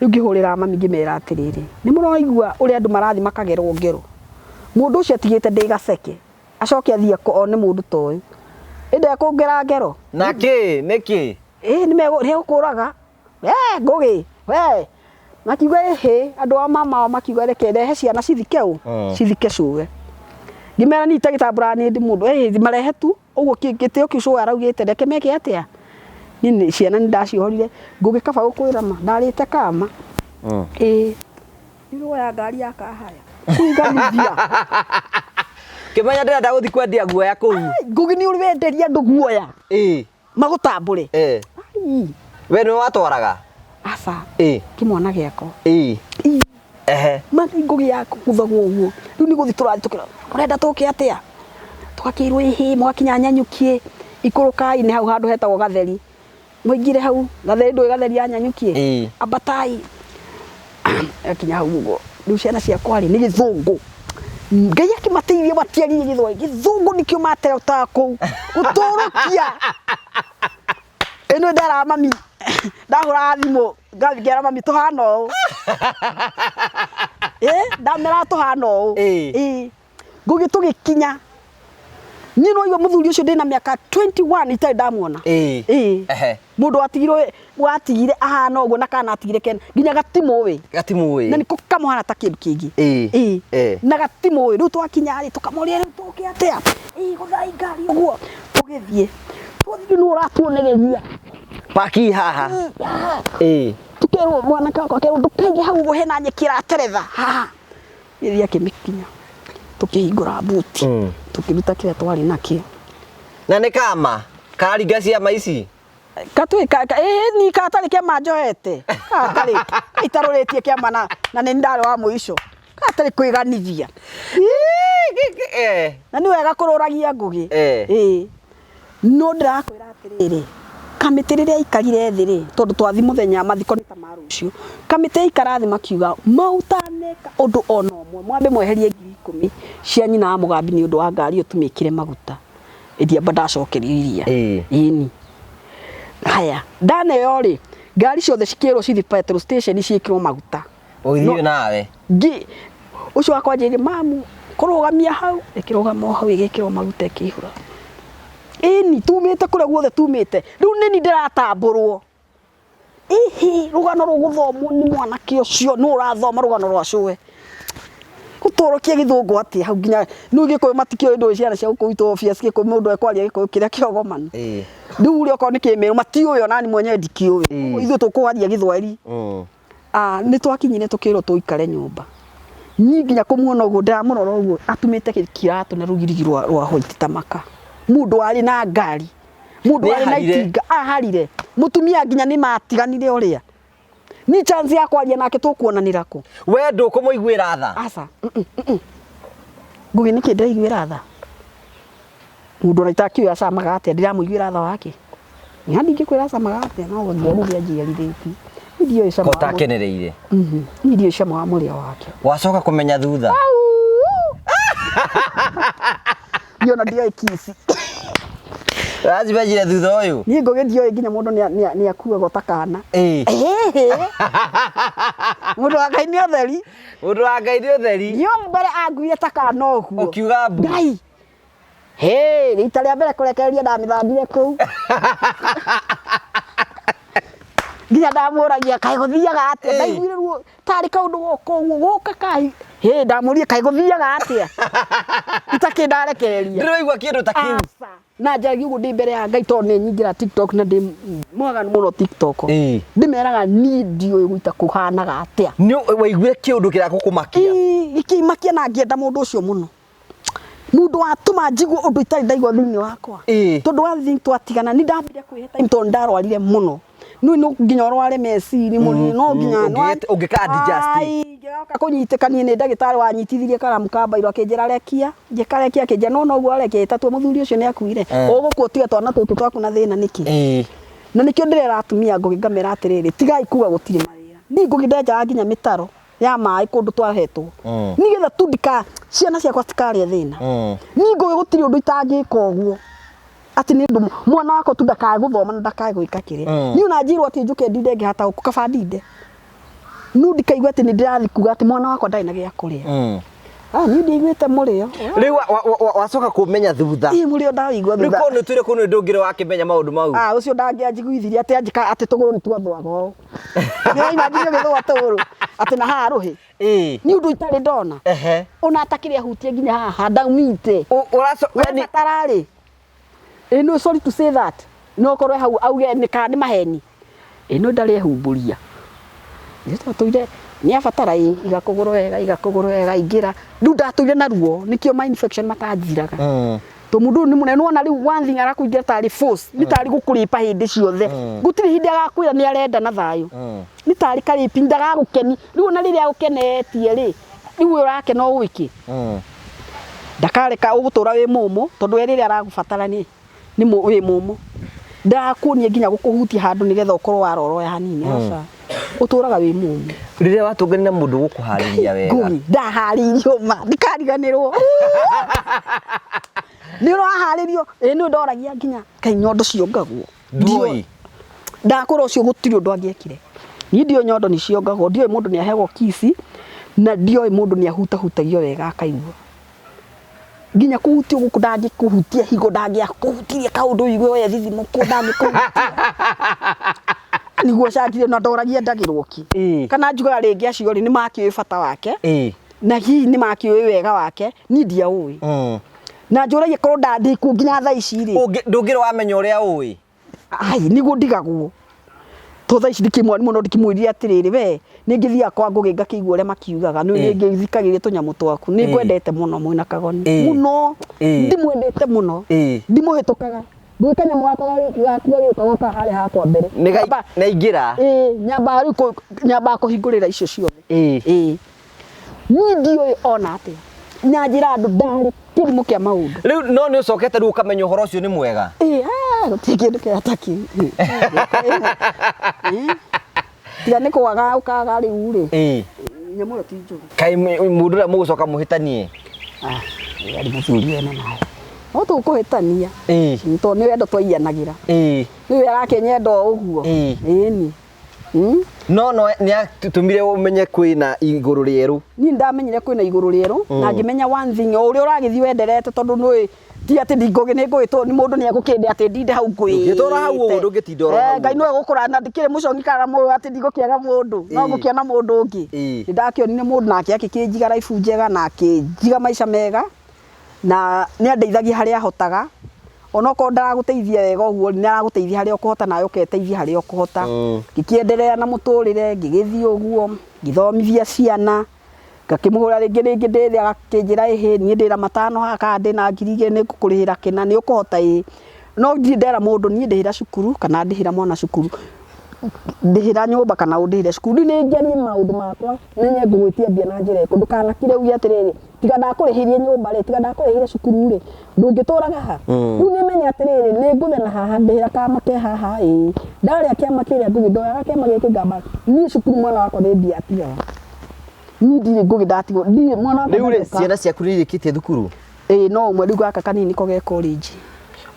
Rĩu ngĩhũrĩra mami ngĩmera atĩrĩrĩ, nĩ mũraigua ũrĩa andũ marathiĩ makagerwo ngero? Mũndũ ũcio atigĩte ndĩ gaceke, acoke athiĩ one mũndũ ta ũyũ. Ĩ ndekũngera ngero? Na kĩ? Nĩkĩ? Ĩ nĩ megũkũraga. We Ngũgĩ, we makiuga ĩhĩ, andũ a mama ao makiuga reke rehe ciana cithike ũ, cithike cũwe. Ngĩmera niĩ itagĩtambũraga niĩ ndĩ mũndũ, ĩhĩ marehe tu, ũguo gĩtĩo kĩu cũwe araugĩte reke meke atĩa. Niĩ nĩ ciana nĩ ndaciohorire, Ngũgĩ kaba gũkwĩra ma, ndarĩte kama. Ĩĩ, nĩ woya ngari ya kahaya, kũiganithia. Kĩmenya ndĩrenda gũthiĩ kwendia guoya kũu. Ngũgĩ nĩ ũrĩ wenderia andũ guoya. Ĩĩ. Magũtambũre. Eh. Ai. We nĩwe watwaraga? Aca. Ĩ. Kĩmwana gĩakwa. Ĩ. Ehe. Mathi ngũgĩ ya kũguthagwo ũguo. Rĩu nĩ gũthiĩ tũrathiĩ tũkĩra ũrenda tũke atĩa? Tũgakĩrwo ĩhĩ mwakinya Nyanyukiĩ ikũrũkai nĩ hau handũ hetagwo Gatheri. Mũingire hau Gatheri ndũĩ Gatheri ya Nyanyukiĩ? Ĩ. Ambatai. Akinya hau ũguo. Rĩu ciana ciakwa rĩ nĩ gĩthũngũ. Ngai akĩmateithia matiaririe gĩthweri. Gĩthũngũ nĩkĩo materotaga kũu. Gũtũrũkia. Ĩno nderaga mami ndahũraga thimũ ngathiĩ ngera mami tũhana ũũ. Ĩ ndameraga tũhana ũũ. Ĩ. Ĩ. Ngũgĩ tũgĩkinya. Niĩ no igua mũthuri ũcio ndĩna mĩaka 21 itarĩ ndamuona. Ĩ. Ĩ. Ehe. Mũndũ watigirwo watigire ahana ũguo na kana atigire kena nginya gatimũĩ. Gatimũĩ. Na nĩko kamũhana ta kĩndũ kĩngĩ. Ĩ. Ĩ. Ĩ. Na gatimũĩ. Rĩu twakinya rĩ tũkamũria rĩu tũke atĩa? Ĩ gũthai ngari ũguo. Tũgĩthiĩ. Twathiĩ nũ ũratuonereria. Paki haha. Ĩ. Tũkerwo mwanake wakwa akerwo ndũkaige hau ũguo hena nyeki ĩrateretha haha. Gĩthiĩ akĩmĩkinya. Tũkĩhingũra buti. Tũkĩruta kĩrĩa twarĩ nakĩo. Na nĩ kama? Kararinga ciama ici? Katwĩ ka, ka, ĩĩ ni katarĩ kĩama njoete. Katarĩ itarũrĩtie kĩama na na nĩ ndarĩ wa mũico. Katarĩ kwĩganithia. Eh. Na nĩ wega kũrũragia Ngũgĩ. Eh. Ĩĩ. No ndĩrakwĩra atĩrĩrĩ, kamĩtĩ rĩrĩa yaikarire thĩ rĩ, tondũ twathi mũthenya mathiko nĩ ta ma rũciũ, kamĩtĩ yaikara thĩ makiuga mũtaneka ũndũ ona ũmwe mwambe mweherie 10,000 cia nyina wa Mũgambi nĩ ũndũ wa ngari ĩyo tũmĩkĩre maguta. Ndiamba ndacokerio iria. Ĩĩ. Ĩni. Haya, ndaneo rĩ, ngari ciothe cikĩrwo cithi petrol station ciĩkĩrwo maguta. Ũgĩthiĩ nawe. Ngĩ ũcio wakwa anjĩrire mamu kũrũgamia hau, ĩkĩrũgama o hau ĩgĩkĩrwo maguta ĩkĩihũra. Ĩni tumĩte kũrĩa guothe tumĩte, rĩu nĩni ndĩratambũrwo. Ihi rũgano rũgũthomwo nĩ mwanake ũcio nũ ũrathoma rũgano rwa cũwe. Gũtũrũkia gĩthũngũ atĩa hau nginya rĩu gĩkũyũ matikĩũĩ ndũĩ ciana cia gũkũ gwitũ obvious gĩkũyũ mũndũ ekwaria gĩkũyũ kĩrĩa kĩogomanu. Ĩĩ. Rĩu ũrĩa okorwo nĩ kĩmĩrũ matiũĩ ona niĩ mwenyewe ndikĩũĩ. Ĩĩ. Ithuĩ tũkwaria gĩthweri. Ah, nĩ twakinyire tũkĩrwo tũikare nyũmba. Niĩ nginya kũmuona ũguo ndĩramũrora ũguo atumĩte kĩratũ na rũgirigi rwa, rwa white ta maka. Mũndũ warĩ na ngari. Mũndũ warĩ na Nĩaharire. itinga aharire. Mũtumia nginya nĩ matiganire ũrĩa. Ni chance ya kwaria nake tũkuonanĩra kũ? We ndũkũmũiguĩra tha? Aca. Ngũgĩ nĩkĩ ndĩraiguĩra tha? Mũndũ ona itakĩũĩ acamaga atĩa ndĩramũiguĩra tha wake? Nĩ ndingĩkwĩra acamaga atĩa no nginya rĩrĩa njiarithĩtie. Niĩ ndiũĩ cama Ko wa mũrĩo. ũtakenereire. Niĩ ndiũĩ cama wa mũrĩo wake. Wacoka kũmenya thutha. Niĩ ona ndioĩ kici. Ũracimenjire thutha ũyũ? Niĩ Ngũgĩ ndioĩ nginya mũndũ nĩ akuagwo ta kana. Ĩĩ. Mũndũ wa Ngai nĩ ũtheri. Mũndũ wa Ngai nĩ ũtheri. Niĩ mbere anguire ta kana ũguo. Ũkiuga mbu. Ngai. Hĩ, rita rĩa mbere kũrekereria ndamĩthambire kũu. Nginya ndamũragia kaĩ gũthiaga atĩa. Ĩĩ. Ndaiguire ruo tarĩ kaũndũ goka ũguo goka kai. Hĩ ndamũria kaĩ gũthiaga atĩa. Itakĩ ndarekereria. Ndĩrĩ waigua kĩndũ ta kĩu. Aca. Na njaragia ũguo ndĩ mbere ya Ngai tondũ nĩ nyingĩra TikTok na ndĩ mwaganu mũno TikTok. Ĩĩ. Ndĩmeraga niĩ ndiũĩ gũita kũhanaga atĩa. Nĩ waiguire kĩũndũ kĩragũkũmakia. Ĩĩ, gĩkĩmakia na ngĩenda mũndũ ũcio mũno. Mũndũ watũma njigue ũndũ itarĩ ndaigua thĩinĩ wakwa. Ĩĩ. Tondũ wa thing twatigana nĩ ndambire kwĩhe time tondũ ndarwarire mũno. Nĩ no nginya ũrware meciri mũno no nginya Ũngĩka adjust. Ai, ngĩoka kũnyitĩkania nĩ ndagĩtarĩ wanyitithirie karamu ka mbairũ akĩnjĩra rekia ngĩkarekia akĩnjĩra no noguo arekia ĩtatũ mũthuri ũcio nĩ akuire. Ũgũkua ũtige twana tũtũ twaku na thĩna nĩkĩ? Ĩĩ. Na nĩkĩo ndĩrera atumia Ngũgĩ ngamera atĩrĩrĩ, tigai kuga gũtirĩ mawĩra. Niĩ Ngũgĩ ndenjaga nginya mĩtaro ya maĩ kũndũ twahetwo. Nĩgetha tu ndika ciana ciakwa citikarĩe thĩna. Niĩ Ngũgĩ gũtirĩ ũndũ itangĩka ũguo. Atĩ nĩ ũndũ mwana wakwa tu ndakae gũthoma na ndakae gwĩka kĩrĩa. Niĩ ona njĩrwo atĩ njũke ndinde ngĩhata gũkũ kaba ndinde. No ndikaigua atĩ nĩ ndĩrathiĩ kuga atĩ mwana wakwa ndarĩ na gĩa kũrĩa. Ah, niĩ ndiaiguĩte mũrĩo. Rĩu wacoka kũmenya thutha. Ĩ mũrĩo ndawĩigua Rĩu thutha. korwo nĩ ũtũire kũu nĩ ndũngĩrĩ wakĩmenya maũndũ mau. Ah, ũcio ndangĩanjiguithirie atĩ anjĩka atĩ tũgũrũ nĩ twathwaga ũũ. Nĩ ũraimagine ũgĩthũa tũgũrũ atĩ na haha rũhĩ. Ĩĩ. Nĩ ũndũ itarĩ ndona. Ehe. Ona atakĩrĩ ahutie nginya haha ndaumite. Ũraco yani Webatara rĩ. Ĩ no sorry to say that. No korwo hau auge nĩ kana nĩ maheni. Ĩ no ndarĩ ehumbũria. Nĩ twatũire nĩ abatara ĩ iga kũgũrũ wega iga kũgũrũ wega ingĩra. Rĩu ndatũire na ruo nĩkĩo ma infection matanjiraga. To mũndũ ũyũ nĩ mũnene nĩwona rĩu one thing arakũingĩra tarĩ force nĩ tarĩ gũkũrĩpa hĩndĩ ciothe. Gũtirĩ hĩndĩ agakwĩra nĩ arenda na thayũ. Nĩ tarĩ karĩpi ndagagũkeni. Rĩu ona rĩrĩa agũkenetie rĩ, rĩu we ũrakena ũgwĩkĩ? Ndakareka ũgũtũra wĩ mũmũ tondũ we rĩrĩa aragũbatara nĩ wĩ mũmũ. Ndarakuonia nginya gũkũhutia handũ nĩgetha ũkorwo waroroya hanini aca. Ũtũraga wĩ mũmũ. Rĩrĩa watũngana na mũndũ ũgũkũharĩria wega. Ngũgĩ ndaharĩirio ma ndikariganĩrwo. Nĩ ũraharĩrio ĩ nĩ ndoragia nginya kaĩ nyondo ciongagwo. Ndũĩ. Ndakũra ũcio gũtirĩ ũndũ angĩekire. Niĩ ndioĩ nyondo nĩ ciongagwo, ndioĩ mũndũ nĩ aheagwo kici na ndioĩ mũndũ nĩ ahutahutagio wega akaigua. Nginya kũhutio gũkũ ndangĩkũhutia higo ndangĩakũhutirie kaũndũ ũigue we thithimũkwo ndangĩkũhutia. Nĩguo cangire na ndoragia ndagĩrwo kĩ. Ĩĩ. Kana njugaga rĩngĩ acio rĩ nĩ makĩũĩ bata wake Ĩĩ. na hihi nĩ makĩũĩ wega wake niĩ ndiaũĩ. Na njũragia korwo ndandĩkwo nginya thaa ici rĩ. Ndũngĩrĩ wamenya ũrĩa ũĩ. Ai nĩguo ndigagwo. To thaa ici ndikĩ mwarimũ no ndikĩmwĩrire atĩrĩrĩ we nĩ ngĩthiaga kwa Ngũgĩ ngakĩigua ũrĩa makiugaga nĩ Ĩĩ. ngĩthikagĩrĩria tũnyamũ twaku nĩ Ĩĩ. ngwendete mũno mwĩna Kagoni Ĩĩ. mũno Ĩĩ. ndimwendete mũno Ĩĩ. ndimũhĩtũkaga ndũĩ kanyamũ gakwa gaku gagĩũka goka harĩa hakwa mbere Nĩ Nyamba- naingĩra. Ĩĩ, nyambaga rĩu nyambaga kũhingũrĩra icio ciothe. Ĩĩ. Ĩĩ. Niĩ ndiũĩ ona atĩa. Na njĩra andũ ndarĩ kĩrimũ kĩa maũndũ. Rĩu no nĩ ũcokete rĩu ũkamenya ũhoro ũcio nĩ mwega. Ĩĩ, ah, gũtirĩ kĩndũ kĩega ta kĩu. Ĩĩ. Tiga nĩ kwaga ũkaga rĩu rĩ. Ĩĩ. Nyamũ ĩyo ti njũru. Kaĩ mũndũ ũrĩa mũgũcoka mũhĩtanie. Ah, arĩ mũthuri ene nawe. No tũkũhĩtania. Ĩĩ. Tondũ nĩ wendo twaiyanagĩra. Ĩĩ. Rĩu arakĩnyenda o ũguo. Ĩĩ. Ĩni. No no nĩ atũmire ũmenye kwĩna igũrũ rĩerũ. Niĩ ndamenyire kwĩna igũrũ rĩerũ na ngĩmenya one thing o ũrĩa ũragĩthiĩ wenderete tondũ nĩũĩ ti atĩ ndingũgĩ nĩ ngũgĩtwo nĩ mũndũ nĩ egũkĩnde atĩ ndinde hau ngũĩte. Ndũngĩtũra hau ũguo, ndũngĩtinda oro hau Ngai ũguo. nĩwe gũkũra na ndikĩrĩ mũcongi kana mũũ atĩ ndigũkĩaga mũndũ no Ĩĩ. ngũkĩona mũndũ ũngĩ. Ĩĩ. Nĩ ndakĩonire mũndũ nake akĩkĩnjiga raibu njega na akĩnjiga maica mega na nĩ andeithagia harĩa ahotaga onokorwo ndaragũteithia wega ũguo nĩ aragũteithia harĩa ũkũhota nawe ũketeithia harĩa ũkũhota. Ngĩkĩenderea na mũtũrĩre ngĩgĩthiĩ ũguo ngĩthomithia ciana ngakĩmũhũra rĩngĩ rĩngĩ ndĩ thĩ agakĩnjĩra ĩhĩ niĩ ndĩna matano haha kana ndĩna 2000 nĩ ngũkũrĩhĩra kĩna nĩ ũkũhota ĩĩ. No ndirĩ ndera mũndũ niĩ ndĩhĩra cukuru kana ndĩhĩra mwana cukuru ndĩhĩra nyũmba kana ũndĩhĩre cukuru. Rĩu nĩ ngerie maũndũ makwa menye ngũgwĩtia mbia na njĩra ĩrĩkũ ndũkanakire uge atĩrĩrĩ tiga ndakũrĩhĩrie nyũmba rĩ tiga ndakũrĩhĩire cukuru rĩ ndũngĩtũraga ha. Rĩu nĩ menye atĩrĩrĩ nĩ ngũthena haha ndĩhĩra kama ke haha ĩĩ ndarĩa kĩama kĩrĩa ngũgĩ ndoyaga kĩama gĩkĩ ngamba niĩ cukuru mwana wakwa nĩ mbia atigaga. Niĩ ndirĩ ngũgĩ ndatigwo ndirĩ mwana wakwa Rĩu rĩ ndangĩũka. ciana ciaku nĩ irĩkĩtie thukuru? Ĩĩ no ũmwe rĩu gaka kanini ko ge college.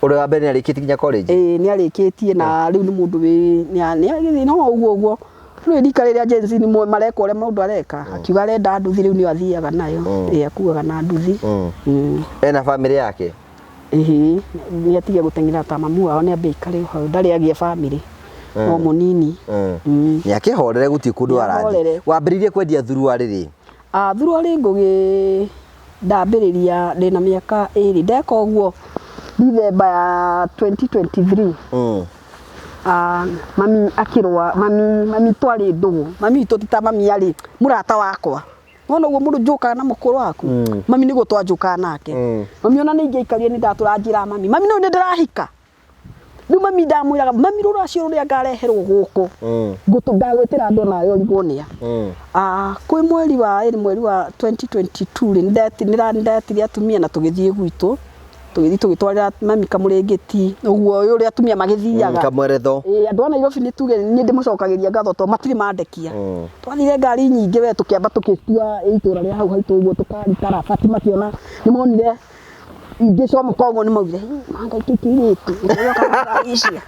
Ũrĩa wa mbere nĩ arĩkĩtie nginya college? Ĩĩ nĩ arĩkĩtie na rĩu nĩ mũndũ wĩ nĩ agĩthiĩ no ũguo ũguo. Rĩu rika rĩrĩa Gen Z nĩ mareka ũrĩa mũndũ areka. Akiuga arenda nduthi rĩu nĩyo athiaga nayo. Ĩĩ akuaga na nduthi. Ena bamĩrĩ yake? Ĩhĩ, nĩ atige gũteng'era ta mamu wao nĩ ambe aikare o hau ndarĩ agĩe bamĩrĩ. No mũnini. Nĩ akĩhorere, gũtirĩ kũndũ arathiĩ. Nĩahorere. Wambĩrĩirie kwendia thuruarĩ rĩ? Ah, thuruarĩ Ngũgĩ ndambĩrĩria ndĩna mĩaka 2. Ndeka ũguo Dithemba ya 2023. Ah, mami akĩrwa, mami twarĩ ndũgũ, mami witũ ti ta mami, arĩ mũrata wakwa. Wona ũguo mũndũ njũkaga na mũkũrũ waku, mami nĩguo twanjũkaga nake. Mami ona nĩ ingĩaikarire, nĩ ndatũra njĩra mami, mami no nĩ ndĩrahika rĩu. Mami ndamwĩraga, mami, rũracio rũrĩa ngareherwo gũkũ, ngagwĩtĩra andũ nawe ũrigwo nĩa. Ah, kwĩ mweri wa ĩrĩ, mweri wa 2022 rĩ, nĩndetire atumia na tũgĩthiĩ gwitũ, tũgĩthiĩ tũgĩtwarĩra mami kamũrĩngĩti, ũguo ũrĩa atumia magĩthiaga. Kamweretho. Ĩĩ, andũ a Nairobi nĩ tuge nĩ ndĩmũcokagĩria ngatho tondũ matirĩ mandekia. Twathire ngari nyingĩ we, tũkĩamba tũgĩtua itũra rĩa hau haitũ ũguo, tũkari karabati, makĩona nĩ monire ingĩcomoka ũguo, nĩ maugire, "Ĩ, manga ikĩ kĩirĩtu nĩkĩo gĩoka na ngari icio."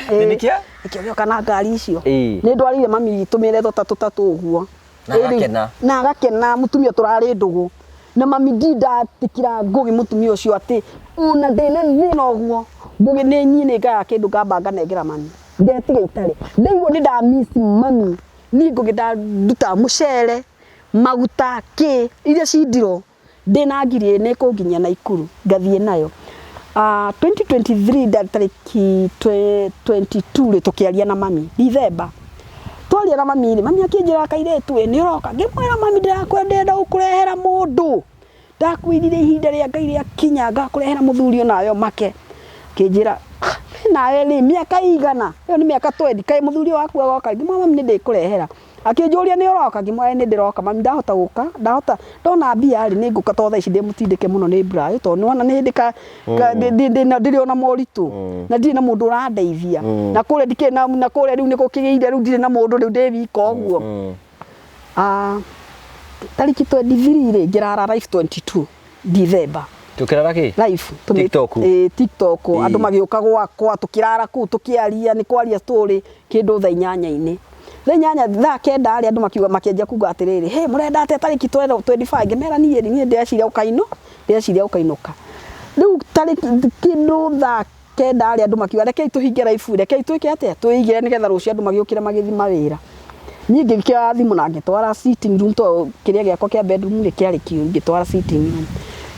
Nĩ nĩkĩo? Nĩkĩo gĩoka na ngari icio. Nĩ ndwarĩire mami tũmĩretho ta tũtatũ ũguo. Na agakena. Na agakena. Mũtumia tũrarĩ ndũgũ na mami, ndindatĩkĩra Ngũgĩ mũtumia ũcio atĩ ona ndĩna thĩna ũguo. Ngũgĩ nĩ niĩ nĩ ngaga kĩndũ ngamba nganengera mami, ndetiga itarĩ ndaigua nĩ ndamisi mami. Niĩ Ngũgĩ ndanduta mũcere, maguta, kĩ iria cindirwo ndĩna ngiri nĩ kũnginyia Naikuru, ngathiĩ nayo. 2023 tarĩki 22 rĩ, tũkĩaria na mami Dithemba. Twaria na mami rĩ, mami akĩnjĩra, kairĩtu ĩ, nĩ ũroka? Ngĩmwĩra, mami, ndĩrakwendera gũkũrehera mũndũ, ndakwĩrire ihinda rĩa Ngai rĩakinya ngakũrehera mũthuri onawe ũmake. Akĩnjĩra, "Ah, nawe rĩ, mĩaka igana ĩyo nĩ mĩaka 20, kaĩ mũthuri ũyũ waku agoka?" Ngĩmwĩra, mami, nĩ ndĩkũrehera. Akĩnjũria, nĩ ũroka? Ngĩmwĩra, nĩ ndĩroka mami, ndahota gũka, ndahota ndona mbia rĩ, nĩ ngũka, tondũ thaa ici ndĩ mũtindĩke mũno nĩ Brayo, tondũ nĩwona nĩ hĩndĩ ndĩrĩ ona moritũ na ndirĩ na mũndũ ũrandeithia na kũrĩa ndikĩrĩ na kũrĩa rĩu nĩ gũkĩgĩire, rĩu ndirĩ na mũndũ, rĩu ndĩ wika ũguo. Ah, tarĩki 23 rĩ, ngĩrara live 22 Dithemba. Tukĩrara kĩ? Live. TikTok. Ĩ, TikTok. Andũ magĩũka gwakwa, tũkĩrara kũu tũkĩaria, nĩ kwaria story kĩndũ thaa inyanya-inĩ, thaa inyanya, thaa kenda rĩ, andũ makiuga, makĩanjia kuga atĩrĩrĩ, he mũrenda atĩa tarĩki 25? Ngĩmera niĩ rĩ, niĩ ndĩreciria gũkainũ ndĩreciria gũkainũka rĩu. Tarĩki kĩndũ thaa kenda rĩ, andũ makiuga, rekei tũhinge live, rekei twĩke atĩa, twĩigĩre nĩgetha rũciũ andũ magĩũkĩre magĩthiĩ mawĩra. Niĩ ngĩkĩoya thimũ na ngĩtwara sitting room, tondũ kĩrĩa gĩakwa kĩa bedroom rĩ kĩarĩ kĩũru. Ngĩtwara sitting room,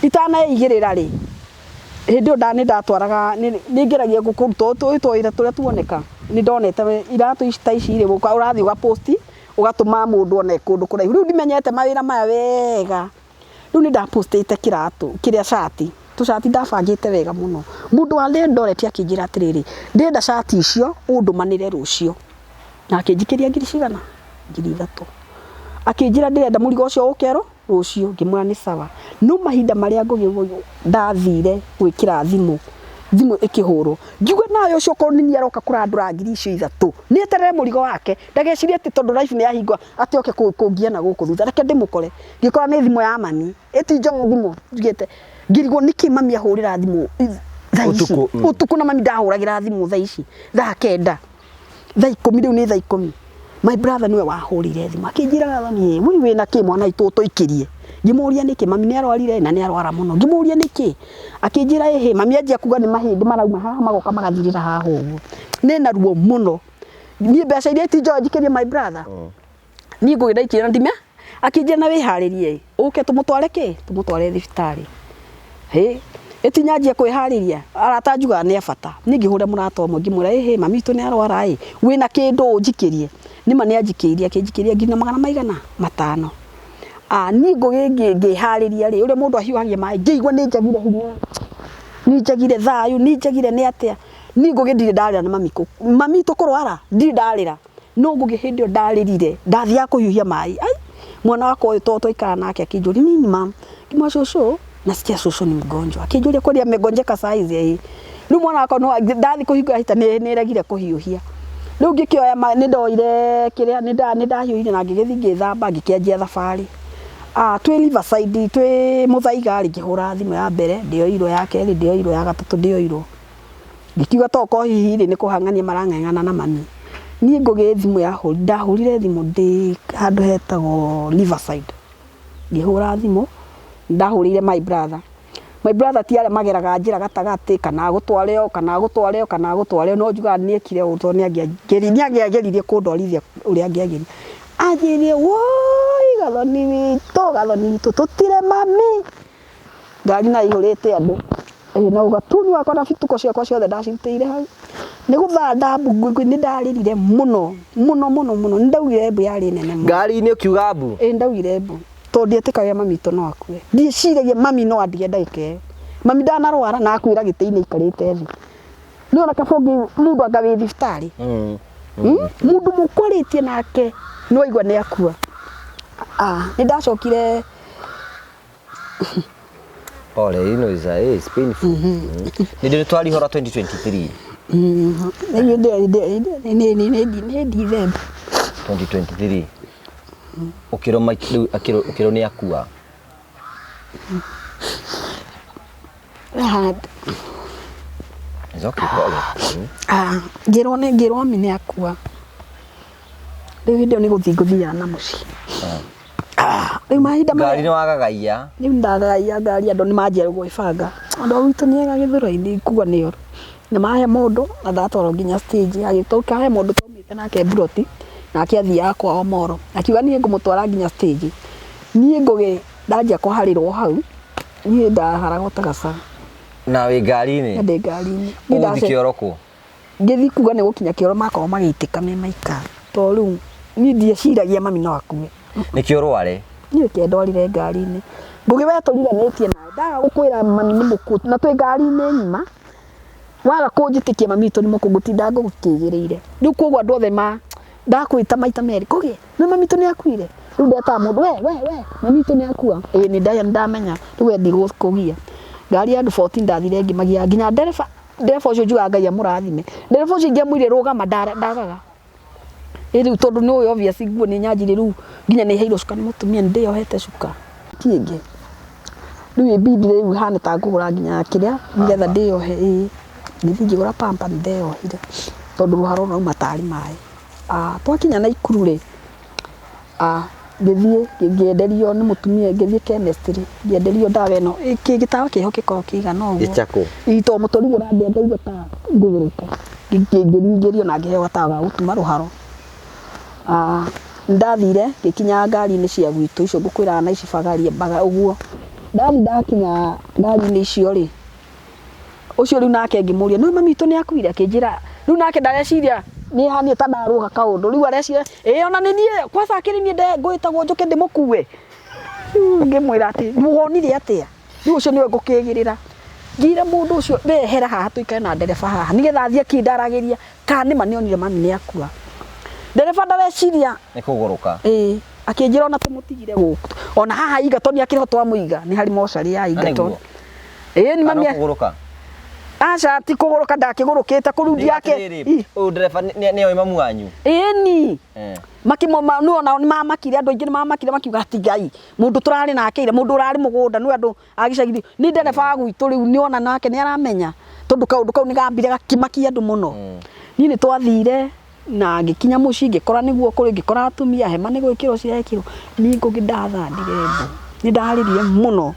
itanaigĩrĩra rĩ, hĩndĩ ĩyo nĩ ndatwaraga, nĩ ngeragia kũruta tũwĩra tũrĩa tuoneka. Nĩ ndonete iratũ ici ta ici rĩ, ũrathiĩ ũgaposti, ũgatũma mũndũ one kũndũ kũraihu. Rĩu ndimenyete mawĩra maya wega. Rĩu nĩ ndapostĩte kĩratũ kĩrĩa, cati, tũcati ndabangĩte wega mũno. Mũndũ wa Eldoret akĩnjĩra atĩrĩrĩ, ndĩrenda cati icio, ũndũmanĩre rũciũ, na akĩnjikĩria ngiri cigana, 3000. Akĩnjĩra, ndĩrenda mũrigo ũcio ũke rũciũ. Ngĩmwĩra nĩ sawa. No mahinda marĩa Ngũgĩ ndathire gwĩkĩra thimũ, thimũ ĩkĩhũrwo, ngiuga nawe ũcio okorwo nĩ niĩ aroka kũrandũra ngiri icio ithatũ, nĩ eterere mũrigo wake, ndagecirie atĩ tondũ live nĩ yahingwo atĩ oke kũngia na gũkũ thutha. Reke ndĩmũkore. Ngĩkora nĩ thimũ ya mami. Ĩtinjoe thimũ njugĩte, ngĩrigwo nĩkĩ mami ahũrĩra thimũ thaa ici. Ũtukũ, Ũtukũ, na mami ndahũragĩra thimũ thaa ici, thaa kenda, thaa ikũmi, rĩu nĩ thaa 10. My brother nĩwe wahũrĩire thimũ, akĩnjĩra, Gathoni, wĩ wĩna kĩ mwana witũ ũtũikĩrie? Ngĩmũria nĩkĩ, mami nĩ arwarire na nĩ arwara mũno. Ngĩmũria nĩkĩ, akĩnjĩra ĩhĩ, mami anjia kuga nĩ mahĩndĩ marauma haha magoka magathirĩra haha ũguo, nĩ na ruo mũno. Niĩ mbeca iria itinjoe njikĩrie my brother, niĩ Ngũgĩ ndaikirie na ndime. Akĩnjĩra, na wĩharĩrie ũke tũmũtware kĩ, tũmũtware thibitarĩ. Hĩ, ĩtinyanjia kwĩharĩria. Arata njugaga nĩ a bata. Niĩ ngĩhũrĩra mũrata ũmwe, ngĩmwĩra, ĩhĩ, mami witũ nĩ arwara ĩ, wĩna kĩndũ ũnjikĩrie? Nĩma nĩ anjikĩirie, akĩnjikĩria ngiri na magana maigana matano. Ah, niĩ Ngũgĩ ngĩharĩria rĩ, ũrĩa mũndũ ahiũhagia maĩ, ngĩigua nĩ njagire hinya, nĩ njagire thayũ, nĩ njagire nĩ atĩa. Niĩ Ngũgĩ ndirĩ ndarĩra na mami, mami witũ kũrwara ndirĩ ndarĩra, no Ngũgĩ hĩndĩ ĩyo ndarĩrire, ndathiaga kũhiũhia maĩ. Ai, mwana wakwa ũyũ to twaikara nake akĩnjũria, nini mam? Ngĩmwĩra, cũcũ, nasikia cũcũ ni mgonjwa. Akĩnjũria, kweli amegonjeka saa hizi? Ĩĩ. Rĩu mwana wakwa no ndathiĩ kũhingũra hita, nĩ ĩregire kũhiũhia. Rĩu ngĩkĩoya nĩ ndoire kĩrĩa, nĩ ndahiũhirie na ngĩgĩthiĩ ngĩthamba, ngĩkĩanjia thabarĩ. Ah, twĩ Riverside, twĩ Mũthaiga rĩ, ngĩhũra thimũ ya mbere ndĩoirwo, ya kerĩ ndĩoirwo, ya gatatũ ndĩoirwo. Ngĩkiuga tokorwo hihi rĩ, nĩ kũhang'ania marang'eng'ana na mami. Niĩ Ngũgĩ thimũ yahũri, ndahũrire thimũ ndĩ handũ hetagwo Riverside. Ngĩhũra thimũ, ndahũrĩire my brother. My brother ti arĩa mageraga njĩra gatagatĩ kana agũtware ũũ kana agũtware ũũ kana agũtware ũũ, no njugaga nĩekire ũũ tondũ nĩangĩageririe kũndwarithia ũrĩa angĩageria. Anjĩrire woi Gathoni witũ, Gathoni witũ tũtire mami. Ngari nayo ĩihũrĩte andũ. Ĩĩ na ũgatuni wakwa na bituko ciakwa ciothe ndacirutĩire hau. Nĩ gũthanda mbu nĩ ndarĩrire mũno mũno mũno mũno. Nĩ ndaugire mbu yarĩ nene mũno. Ngari-inĩ ũkiuga mbu? Ĩĩ nĩ ndaugire mbu. Tondũ ndietĩkagia mami witũ no akue. Ndieciragia mami no andige ndagĩka ĩyo. Mami ndanarwara na akuĩra gĩtĩ-inĩ aikarĩte thĩ. Nĩ wona kaba ũngĩ mũndũ anga wĩ thibitarĩ. Mũndũ mũkwarĩtie nake nĩ waigua nĩ akua. Ah, nĩ ndacokire Pole, you know, it's, it's painful. Nĩ ndĩ twarihora 2023. Nĩ December. 2023. Ũkĩrwo rĩu ũkĩrwo nĩ akua. It's okay, pole. Ah, ngĩrwo nĩ ngĩrwo mami nĩ akua. Rĩu hĩndĩ ĩyo nĩ gũthiĩ ngũthiaga na mũciĩ. Ah, rĩu mahinda Ngari nĩ wagagaia. Rĩu ndagagaia ngari andũ nĩ manjia gwĩbanga. Andũ a gwitũ nĩ ega Gĩthũrai-inĩ kuga nĩ oru. Nĩ mahe mũndũ na ndatwarwo nginya stage agĩtũka he mũndũ twaumĩte nake mburoti nake athiaga kwao Moro. Akiuga niĩ ngũmũtwara nginya stage. Niĩ Ngũgĩ ndanjia kũharĩrwo hau, niĩ ndaharagwo ta gacaũ. Na wĩ ngari-inĩ? Na ndĩ ngari-inĩ. Ũgũthiĩ kĩoro kũ? Ngĩthiĩ kuga nĩ gũkinya kĩoro makorwo magĩitĩka me maika. Tondũ rĩu niĩ ndieciragia mami no akue. Nĩkĩo ũrware? Niĩ reke ndwarire ngari-inĩ. Ngũgĩ we tũriganĩtie nawe ndaga gũkwĩra mami nĩ mũkuũ na twĩ ngari-inĩ ng'ima, waga kũnjĩtĩkia mami witũ nĩ mũkuũ ngũtinda ngũkĩgĩrĩire. Rĩu koguo andũ othe ma ndakwĩta maita merĩ, Ngũgĩ nĩ mami witũ nĩ akuire? Rĩu ndetaga mũndũ we we we mami witũ nĩ akua? Ĩĩ nĩ ndamenya rĩu we ndigũkũgia. Ngari ya andũ 14 ndathire ngĩmagia nginya ndereba, ndereba ũcio njugaga Ngai amũrathime. Ndereba ũcio ingĩamwĩrire rũgama ndagaga. Ĩ rĩu tondũ nĩ ũĩ obvious nguo nĩ nyanjirie rĩu nginya nĩ heirwo cuka nĩ mũtumia nĩ ndĩyohete cuka kĩngĩ. Rĩu ĩbidi rĩu hane ta ngũgũra nginya kĩrĩa nĩgetha ndĩyohe ĩĩ. Ngĩthiĩ ngĩgũra pamper nĩ ndeyohire tondũ rũharo rũrauma tarĩ maĩ. Ah, twakinya Naikuru rĩ, ah, ngĩthiĩ ngĩenderio nĩ mũtumia ngĩthiĩ chemist rĩ, ngĩenderio ndawa ĩno, gĩtawa kĩho gĩkoragwo kĩigana ũguo. Gĩchakũ. Ĩĩ tondũ mũtũriro ũrandĩa ngaigua ta ngũgũrũka. Ngĩringĩrio na ngĩheo gatawa ga gũtuma rũharo. Ah, nĩndathire ngĩkinya ngari-inĩ cia gwitũ icio ngũkwĩraga na ici bagaria ũguo. Ndathiĩ ndakinya ngari-inĩ icio rĩ, ũcio rĩu nake ngĩmũria nĩ mami witũ nĩ akuire? Akĩnjĩra rĩu nake ndareciria nĩ haniĩ ta ndarũga kaũndũ rĩu areciria ĩĩ ona nĩ niĩ kwanza akĩrĩ niĩ ngwĩtagwo njũke ndĩmũkue. Rĩu ngĩmwĩra atĩ wonire atĩa? Rĩu ũcio nĩwe ngũkĩgĩrĩra. Ngĩra mũndũ ũcio we ehera haha tũikare na ndereba haha nĩgetha athiĩ akĩndaragĩria kana nĩma nĩonire mami nĩ akua. Ndereba ndareciria Nĩ kũgũrũka. Ĩĩ akĩnjĩra ona tũmũtigire gũkũ ona haha Egerton akĩrĩ ho twamũiga nĩ harĩ mocarĩ ya Egerton. Ĩĩ nĩ mami. Kũgũrũka. Aca ti kũgũrũka ndakĩgũrũkĩte kũu ndiake. Ũyũ ndereba nĩ oĩ mamu wanyu? Ĩni. Makĩmoma nĩ onao nĩ mamakire andũ aingĩ nĩ mamakire makiuga ati Ngai mũndũ tũrarĩ nake ira mũndũ ũrarĩ mũgũnda nĩ andũ a gĩcagi nĩ ndereba wa gwitũ rĩu nĩ ona nake nĩ aramenya tondũ kaũndũ kau nĩ gambire gakĩmakia andũ mũno. Niĩ nĩ twathire na ngĩkinya mũciĩ ngĩkora nĩguo kũrĩ ngĩkora atumia hema nĩ gwĩkĩrwo cirekĩrwo. Niĩ Ngũgĩ ndathandire mbu nĩ ndarĩrire mũno.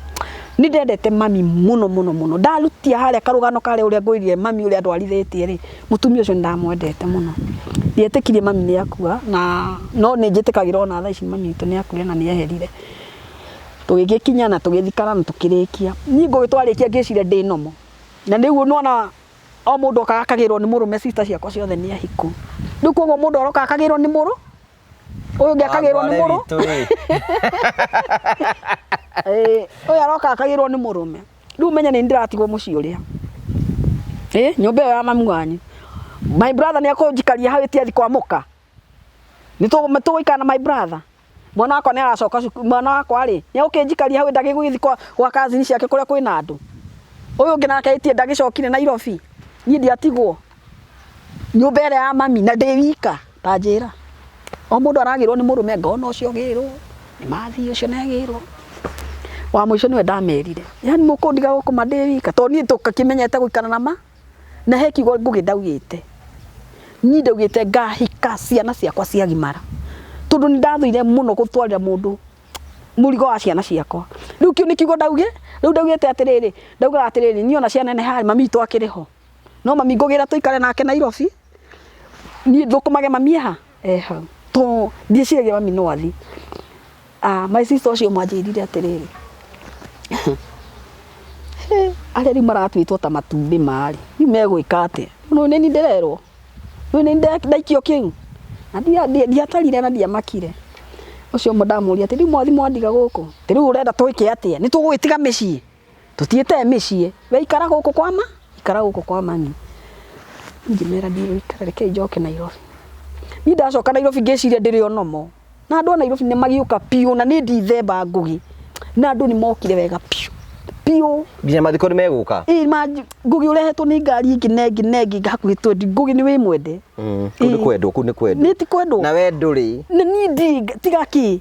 Nĩ ndendete mami mũno mũno mũno. Ndarutia harĩa karũgano karĩa ũrĩa ngwĩrire mami ũrĩa andwarithĩtie rĩ, mũtumia ũcio nĩ ndamwendete mũno. Ndietĩkirie mami nĩ akua na no nĩ njĩtĩkagĩra ona thaa ici mami witũ nĩ akuire na nĩ eherire. Tũgĩgĩkinya na tũgĩthikana na tũkĩrĩkia. Niĩ Ngũgĩ twarĩkia ngĩciria ndĩ normal. Na rĩu nĩ wona o mũndũ okaga akagĩrwo nĩ mũrũme sister ciakwa ciothe nĩ ahiku. Rĩu koguo mũndũ aroka akagĩrwo nĩ mũrũ ũyũ ũngĩ akagĩrwo nĩ mũrũ ũyũ aroka akagĩrwo nĩ mũrũme. Rĩu ũmenye nĩ ndĩratigwo mũciĩ ũrĩa. Ĩ nyũmba ĩyo ya mami wanyu. My brother nĩ ekũnjikaria hau ĩti athiĩ kwa mũka. Nĩ tũgũikara na my brother. Mwana wakwa nĩ aracoka cukuru, mwana wakwa rĩ, nĩ egũkĩnjikaria hau ndagĩgũgĩthiĩ gwa cousin ciake kũrĩa kwĩna andũ. Ũyũ ũngĩ nake ĩtie ndagĩcokire Nairobi. Niĩ ndiatigwo nyũmba ĩrĩa ya mami na ndĩ wika ta njĩra. O mũndũ aragĩrwo nĩ mũrũme ngona ũcio agĩrwo, nĩ mathiĩ ũcio nĩ agĩrwo. Wa mũico nĩwe ndamerire, yaani mũkũndiga gũkũ ma ndĩ wika tondũ niĩ tũkĩmenyete gũikara na ma na he kiugo Ngũgĩ ndaugĩte. Niĩ ndaugĩte ngahika ciana ciakwa ciagimara tondũ nĩ ndathũire mũno gũtwarĩra mũndũ. Mũrigo wa ciana ciakwa. Rĩu kĩu nĩ kiugo ndauge, rĩu ndaugĩte atĩrĩrĩ, ndaugaga atĩrĩrĩ, niĩ ona ciana neneha mami witũ akĩrĩ ho. No mami ngũgĩra tũikare nake Nairobi, niĩ thũkũmage mami e ha? E hau. To ndieciragia mami no athiĩ. Ah, my sister ũcio ũmwe anjĩrire atĩrĩrĩ, hĩ, arĩa rĩu maratuĩtwo ta matumbĩ marĩ, rĩu megwĩka atĩa? Rĩu nĩ niĩ ndĩrerwo? Rĩu nĩ ndaikio kĩu? Na ndiatarire na ndiamakire. Ũcio ũmwe ndamũria atĩ rĩu mwathi mwandiga gũkũ, atĩ rĩu ũrenda twĩke atĩa? Nĩ tũgũgĩtiga mĩciĩ? Tũtiĩte mĩciĩ, we ikara gũkũ kwa ma, ikara gũkũ kwa mami. Ngĩmera ndigũikara, rekei njoke Nairobi. Niĩ ndacoka Nairobi ngĩciria ndĩrĩ o normal. Na andũ a Nairobi nĩ magĩũka biũ na nĩ Ndithemba Ngũgĩ. Na andũ nĩ mokire wega biũ. Biũ. Nginya mathiko nĩ megũka? Ĩĩ ma Ngũgĩ ũrehetwo nĩ ngari ĩngĩ na ĩngĩ na ĩngĩ hakuhĩ twendi. Ngũgĩ nĩ wĩ mwende. Kũu nĩ kwendwo, kũu nĩ kwendwo. Nĩ ti kwendwo? Na we ndũrĩ. Na niĩ ndirĩ tiga kĩ?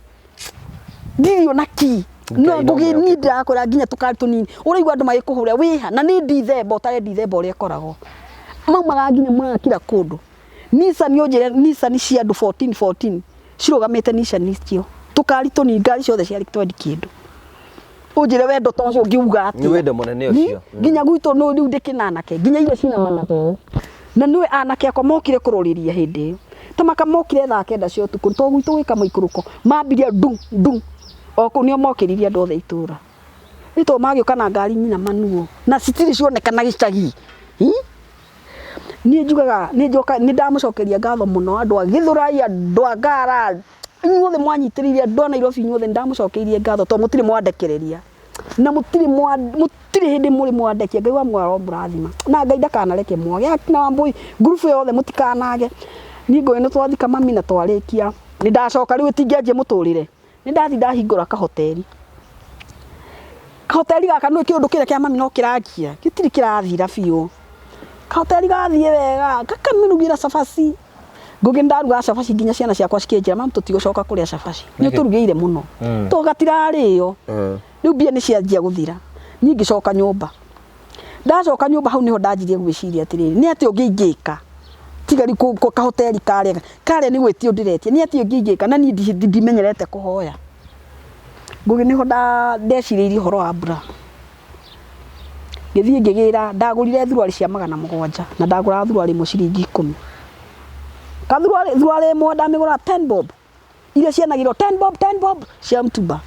Ndirĩ ona kĩ. No Ngai no Ngũgĩ niĩ mwĩhokeku. ndĩrakwĩra nginya tũkari tũnini. Ũraigua andũ magĩkũhũrĩra wĩha na nĩ Ndithemba ũtare Ndithemba ũrĩa ĩkoragwo. Maumaga nginya ma kila kũndũ. Nissan ũnjĩre Nissan cia andũ 14 14 cirũgamĩte Nissan icio. Tũkari tũnini ngari ciothe ciarĩ twendi kĩndũ. Ũnjĩre wendo ta ũcio ũngiuga atĩa? Nĩ wendo mũnene ũcio. Nginya gwitũ no rĩu ndĩkĩna anake nginya irio cina manake. Na nĩwe anake akwa mokire kũrũrĩria hĩndĩ ĩyo. Ta maka mokire thaa kenda cia ũtukũ to gwitũ gwĩ kamũikũrũko mambirie ndu ndu o kũu nĩo mokĩririe andũ othe itũra. Nĩ tondũ magĩũka na ngari nyina manuo na citirĩ cionekana gĩcagi. Niĩ njugaga nĩ njoka nĩ ndamũcokeria ngatho mũno andũ a Gĩthũrai, andũ a Ngara, inyuothe mwanyitĩrĩire, andũ a Nairobi inyuothe nĩ ndamũcokeirie ngatho tondũ mũtirĩ mwandekereria. Na mũtirĩ mwa mũtirĩ hĩndĩ mũrĩ mwandekia, Ngai wa muoyo aromũrathima. Na Ngai ndakanareke mwage. Akina Wambũi, ngurubu yothe mũtikanage. Niĩ ngũĩ nĩ twathika mami na twarĩkia, nĩ ndacoka rĩu ĩtingĩanjia mũtũrĩre. Nĩ ndathi ndahingũra kahoteri. Kahoteri gaka nĩ kĩũndũ kĩrĩa kĩa mami no kĩrangia, gĩtirĩ kĩrathira biũ. Kahoteri gathiĩ wega, ngakamĩrugĩra cabaci. Ngũgĩ nĩ ndarugaga cabaci nginya ciana ciakwa cikĩnjĩra mami tũtigũcoka kũrĩa cabaci, nĩ ũtũrugĩire mũno. Tondũ gatirarĩo. Rĩu mbia nĩ cianjia gũthira. Niĩ ngĩcoka nyũmba. Ndacoka nyũmba hau nĩho ndanjirie gwĩciria atĩrĩrĩ, nĩ atĩa ũngĩ ingĩka tiga rĩu kahoteri karĩa, karĩa nĩ gwĩtio ndĩretia, nĩ atĩa ũngĩ ingĩka na niĩ ndimenyerete kũhoya. Ngũgĩ nĩho ndecirĩirie ũhoro wa mbura. Ngĩthiĩ ngĩgĩra, ndagũrire thuruarĩ cia 700 na ndagũraga thuruarĩ ĩmwe ciringi 10. Kathuruarĩ, thuruarĩ ĩmwe ndamĩgũraga ten bob, iria cianagĩrwo ten bob, ten bob cia mtumba.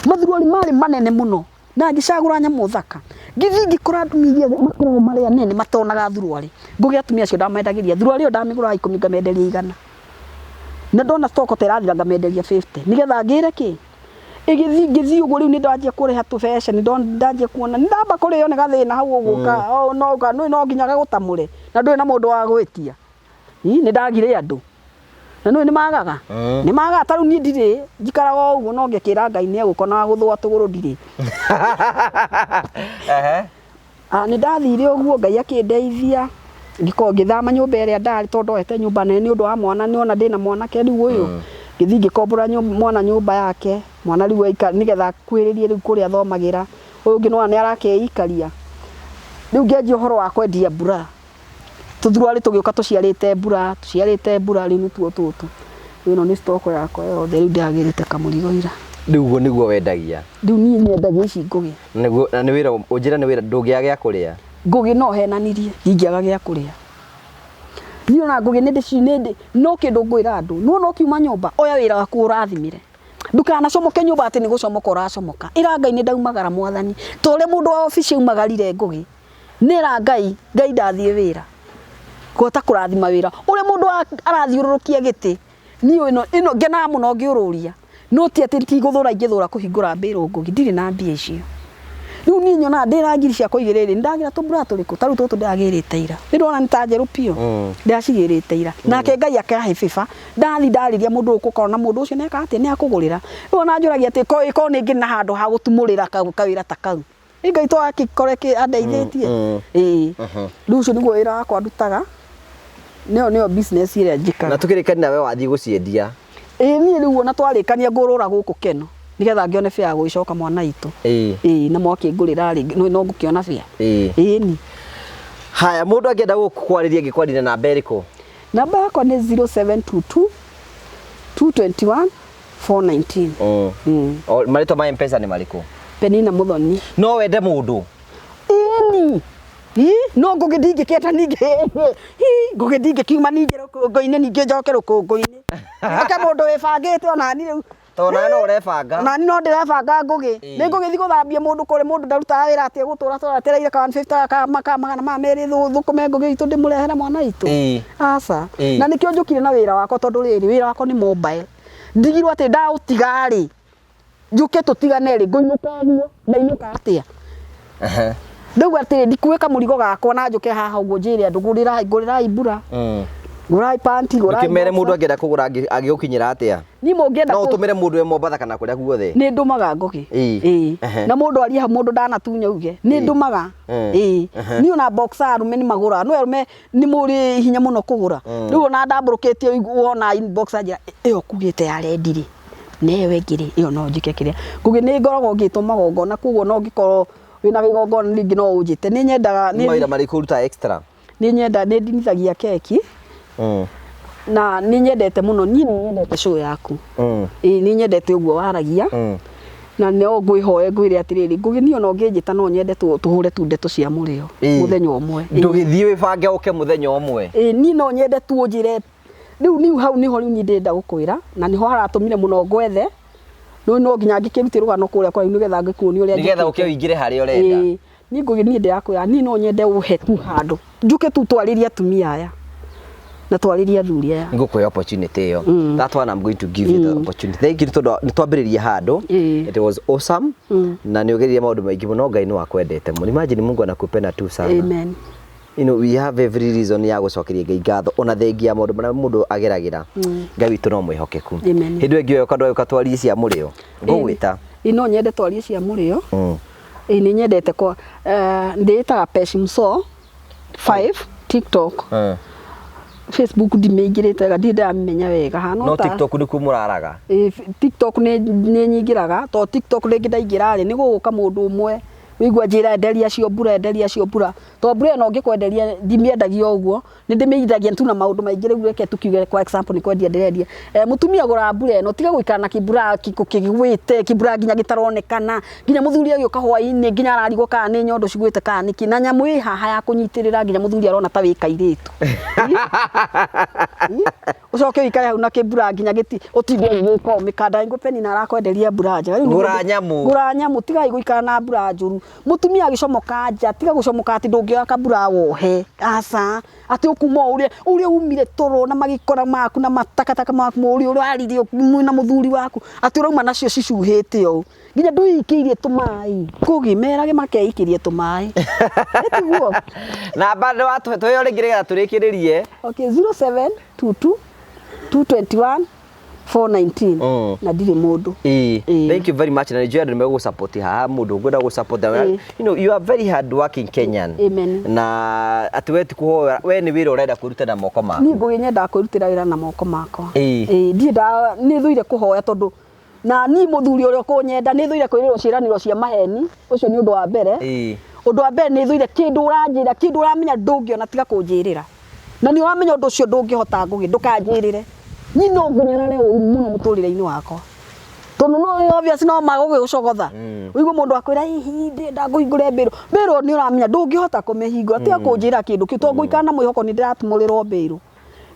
Mathuruarĩ marĩ manene mũno. Na ngĩcagũra nyamũ thaka. Ngĩthiĩ ngĩkora atumia iria makoragwo marĩ anene matonaga thuruarĩ. Ngũgĩ atumia acio ndamendagĩria thuruarĩ ĩyo ndamĩgũraga 10 ngamenderia 100. Na ndona stock ta ĩrathira ngamenderia 50 nĩgetha ngĩre kĩ? Ĩgĩthiĩ ngĩthiĩ ũguo rĩu nĩ ndanjia kũrĩha tũbeca nĩ ndanjia kuona nĩ ndamba kũrĩo nĩ gathĩna hau ũguo no nginya gagũtamũre na ndũrĩ na mũndũ wa gwĩtia. Nĩ ndagire andũ. Na nĩũĩ nĩ magaga? Nĩ magaga ta rĩu niĩ ndirĩ, njikaraga o ũguo no ngekĩra Ngai nĩ egũka ona wa gũthũa tũgũrũ ndirĩ. Ah, nĩ ndathire ũguo Ngai akĩndeithia ngĩkorwo ngĩthama nyũmba ĩrĩa ndarĩ tondũ ndoete nyũmba nene nĩ ũndũ wa mwana nĩ ona ndĩna mwanake rĩu ũyũ. Ngĩthiĩ ngĩkombora mwana nyũmba yake, mwana rĩu aikara nĩgetha akuhĩrĩrie rĩu kũrĩa athomagĩra. Ũyũ ũngĩ nĩwona nĩ arakĩikaria. Rĩu ngĩanjia ũhoro wa kwendia mbura. Tũthuruarĩ tũgĩũka tũciarĩte mbura, tũciarĩte mbura rĩu nĩtuo tũtũ. Rĩu ĩno nĩ stock yakwa yothe rĩu ndĩragĩrĩte kamũrigo ira. Rĩu ũguo nĩguo wendagia? Rĩu niĩ nyendagia ici ngũgĩ. Nĩguo, na nĩ wĩra, ũnjĩre nĩ wĩra ndũngĩaga gĩa kũrĩa? Ngũgĩ no henanirie, ndingĩaga gĩa kũrĩa. Niĩ ona ngũgĩ nĩ ndĩci, nĩ ndĩ, no kĩndũ ngwĩra andũ, nĩwona ũkiuma nyũmba, oya wĩra waku ũrathimĩre. Ndũkanacomoke nyũmba atĩ nĩ gũcomoka ũracomoka. Ĩra Ngai nĩ ndaumagara mwathani. Ta ũrĩa mũndũ wa obici aumagarire ngũgĩ. Nĩra Ngai, Ngai ndathiĩ wĩra. Ngwata kũrathima wĩra. Ũrĩa mũndũ arathiũrũrũkia gĩtĩ, niĩ ĩno, ĩno ngenaga mũno ngĩũrũria. No ti atĩ ti gũthũra ingĩthũra kũhingũra mbĩrũ Ngũgĩ, ndirĩ na mbia icio. Rĩu niĩ nyonaga ndĩna ngiri ciakwa igĩrĩ rĩ, nĩndagĩra tũmbura tũrĩkũ? Ta rĩu tũtũ ndĩragĩrĩte ira. Nĩ ndĩrona nĩ ta njerũ biũ. Ndĩracigĩrĩte ira. Nake Ngai akahe favor, ndathiĩ ndarĩria mũndũ ũyũ ũkona mũndũ ũcio nĩeka atĩa, nĩakũgũrĩra. Rĩu ona anjũragia atĩ ko nĩ ngĩrĩ na handũ ha gũtumũrĩra kawĩra ta kau. Ĩ Ngai to akĩkore kĩ andeithĩtie. Ĩĩ. Rĩu ũcio nĩguo wĩra wakwa ndutaga. Nĩyo nĩyo business ĩrĩa njĩkaga. Na tũkĩrĩkania nawe wathiĩ gũciendia. Ĩĩ niĩ rĩu ona twarĩkania ngũrũra gũkũ Keno nĩgetha ngĩone fare ya gũgĩcoka mwana witũ. Ĩĩ. Ĩĩ na mwakĩngũrĩra rĩ no ngũkĩona fare. Ĩĩ. Ĩĩ ni. Haya mũndũ angĩenda gũkwarĩria angĩkwarĩria na namba ĩrĩkũ? Namba yakwa nĩ 0722 221 419. O, marĩtwa ma mpesa nĩ marĩkũ? Penina Muthoni. No wende mũndũ? Ĩni. Ĩ, no ngũgĩ ndingĩkĩenda ningĩ. Hi, ngũgĩ ndingĩkiuma ningĩ rũkũngũ-inĩ, ningĩ njoke rũkũngũ-inĩ. Njoke mũndũ wĩbangĩte onani rĩu. Tondũ nawe no ũrebanga. Onani no ndĩrebanga ngũgĩ. Ĩĩ. Nĩ ngũgĩthiĩ gũthambia mũndũ kũrĩ mũndũ ndarutaga wĩra atĩ egũtũra tũra etereire ka 150 ka 200 thũkũme ngũgĩ itũ ndĩmũrehere mwana witũ. Ĩĩ. Aca. Ĩĩ. Na nĩkĩo njũkire na wĩra wakwa tondũ rĩrĩ wĩra wakwa nĩ mobile. Ndigirwo atĩ ndaũtiga rĩ, njũke tũtigane rĩ, ngũinũka ũguo, ndainũka atĩa? Ndauga atĩrĩ, ndikuĩka mũrigo gakwa na njũke haha ũguo njĩre andũ ngũrĩrai, ngũrĩrai mbura. Ngũrai panti, ngũrai Ndũkĩmere mũndũ boxer. angĩenda kũgũra angĩgũkinyĩra atĩa? Niĩ mũngĩenda No ũtũmĩre mũndũ wĩ Mombatha kana kũrĩa guothe? Nĩ ndũmaga ngũgĩ. Ĩĩ. Ĩĩ. Ehe. Na mũndũ arie hau mũndũ ndanatunya uge. Nĩ Ĩĩ. ndũmaga. Mm. Ĩĩ. Ehe. Niĩ ona boxer arũme nĩ magũraga. No arũme nĩ mũrĩ hinya mũno kũgũra. Rĩu ona ndambũrũkĩtie wona inbox anjĩra ĩyo kugĩte ya rendi rĩ. Na ĩyo ĩngĩ rĩ, ĩyo no njĩke kĩrĩa. Ngũgĩ nĩ ngoragwo ngĩtwo magongona koguo no ngĩkorwo wĩna kĩgongona rĩngĩ no ũnjĩte. Nĩ nyendaga Nĩ mawĩra marĩkũ ũrutaga extra? Nĩ nyenda nĩ ndinithagia keki. Na nĩ nyendete mũno, niĩ nĩ nyendete show yaku. Ĩĩ nĩ nyendete ũguo waragia. Na no ngwĩhoe ngwĩre atĩrĩrĩ, Ngũgĩ niĩ ona ũngĩnjĩta no nyende tũhũre tu ndeto cia mũrĩo mũthenya ũmwe. Ndũgĩthiĩ wĩbange ũke mũthenya ũmwe. Ĩĩ niĩ no nyende tu ũnjĩre rĩu niĩ hau nĩho rĩu niĩ ndĩrenda gũkwĩra na nĩho haratũmire mũno ngwethe. Rĩu no nginya ngĩkĩrute rũgano kũrĩa kwanyu nĩgetha ngĩkuonie ũrĩa Nĩgetha ũke ũingĩre harĩa ũrenda. Ĩĩ niĩ Ngũgĩ niĩ ndĩrakwĩra niĩ no nyende ũhe tu handũ njuke tu twarĩrie atumia aya na twarĩrie athuri aya. Ngũkũhe opportunity ĩyo. That one I'm going to give you the opportunity. Thank you tondũ nĩ twambĩrĩria handũ. Ĩĩ. It was awesome. Na nĩ ũgeririe maũndũ maingĩ mũno, Ngai nĩ wakwendete mũno. Imagine Mungu anakupenda tu sana. Amen. We have every reason ya gũcokeria Ngai ngatho ona thengia ya maũndũ marĩa mũndũ ageragĩra. Ngai witũ no mwĩhokeku. Amen. Hĩndĩ ĩyo ĩngĩ ũyoka ndũgĩũka twarie cia mũrĩo. Ngũgwĩta. Ĩĩ no nyende twarie cia mũrĩo. Ĩĩ nĩ nyendete kwa ndĩĩtaga Pesh Mso 5 TikTok. Facebook ndimĩingĩrĩte wega, ndirĩ ndĩramĩmenya wega hana No TikTok nĩkuo mũraraga. Ĩĩ, TikTok nĩ nyingĩraga to TikTok rĩngĩ ndaingĩra rĩ nĩ gũgũka mũndũ ũmwe wĩigua njĩra enderia cio mbura, enderia cio mbura, to mbura ĩno ngĩkwenderia ndimĩendagia o ũguo, nĩ ndĩmĩendagia tu na maũndũ maingĩ. Rĩu reke tũkiuge kwa example nĩ kwendia ndĩrendia, mũtumia gũra mbura ĩno, tiga gũikara na kĩmbura kĩgwĩte kĩmbura nginya gĩtaronekana, nginya mũthuri agĩũka hwaĩ-inĩ nginya ararigwo kana nĩ nyondo cigwĩte kana nĩkĩ, na nyamũ ĩ haha ya kũnyitĩrĩra nginya mũthuri arona ta wĩ kairĩtu. Ũcoke ũikare hau na kĩmbura nginya gĩti ũtinde ũgĩka ũũ mĩkanda ĩngũ Penina arakwenderia mbura njega. Rĩu nĩguo Gũra nyamũ. Gũra nyamũ, tigai gũikara na mbura njũru. Mũtumia agĩcomoka nja, tiga gũcomoka atĩ ndũngĩoya kambura wohe. Aca, atĩ ũkuma o ũrĩa ũrĩa umire toro na magĩkora maku na matakataka maku ũrĩa ũrarire mwĩna mũthuri waku, atĩ ũrauma nacio cicuhĩte ũũ. Nginya ndũikĩirie tũmaĩ. Ngũgĩ merage makeikĩrie tũmaĩ. Ĩtiguo? Namba nĩ watũhe tũheo rĩngĩ nĩgetha tũrĩkĩrĩrie. Okay, 0722 221 419. Na ndirĩ mũndũ. Ĩĩ. Ĩĩ. Thank you very much na nĩnjũĩ andũ nĩmegũgũsupport haha mũndũ ũngĩenda gũsupport. Ĩĩ. You are very hard working Kenyan. Amen. Na atĩ we ti kũhoya, we nĩ wĩra ũrenda kwĩruta na moko maku. Niĩ Ngũgĩ nyendaga kwĩrutĩra wĩra na moko makwa. Ĩĩ. Ĩĩ, ndirĩ nda nĩ thũire kũhoya tondũ na niĩ mũthuri ũrĩa ũkũnyenda nĩ thũire kwĩrĩrwo ciĩranĩro cia maheni, ũcio nĩ ũndũ wa mbere. Ĩĩ. Ũndũ wa mbere nĩ thũire kĩndũ ũranjĩra, kĩndũ ũramenya ndũngĩona tiga kũnjĩrĩra. Na nĩ ũramenya ũndũ ũcio ndũngĩhota Ngũgĩ, ndũkanjĩrĩre. Niĩ no ngũnyarare ũru mũno mũtũrĩre-inĩ wakwa. Tondũ no obvious no magũgĩgũcogotha. Ũigue mũndũ akwĩra hihi ndĩrenda ngũhingũre mbĩrũ. Mbĩrũ nĩ ũramenya ndũngĩhota kũmĩhingũra, tiga kũnjĩra kĩndũ kĩu tondũ ngũikara na mwĩhoko nĩ ndĩratumũrĩrwo mbĩrũ.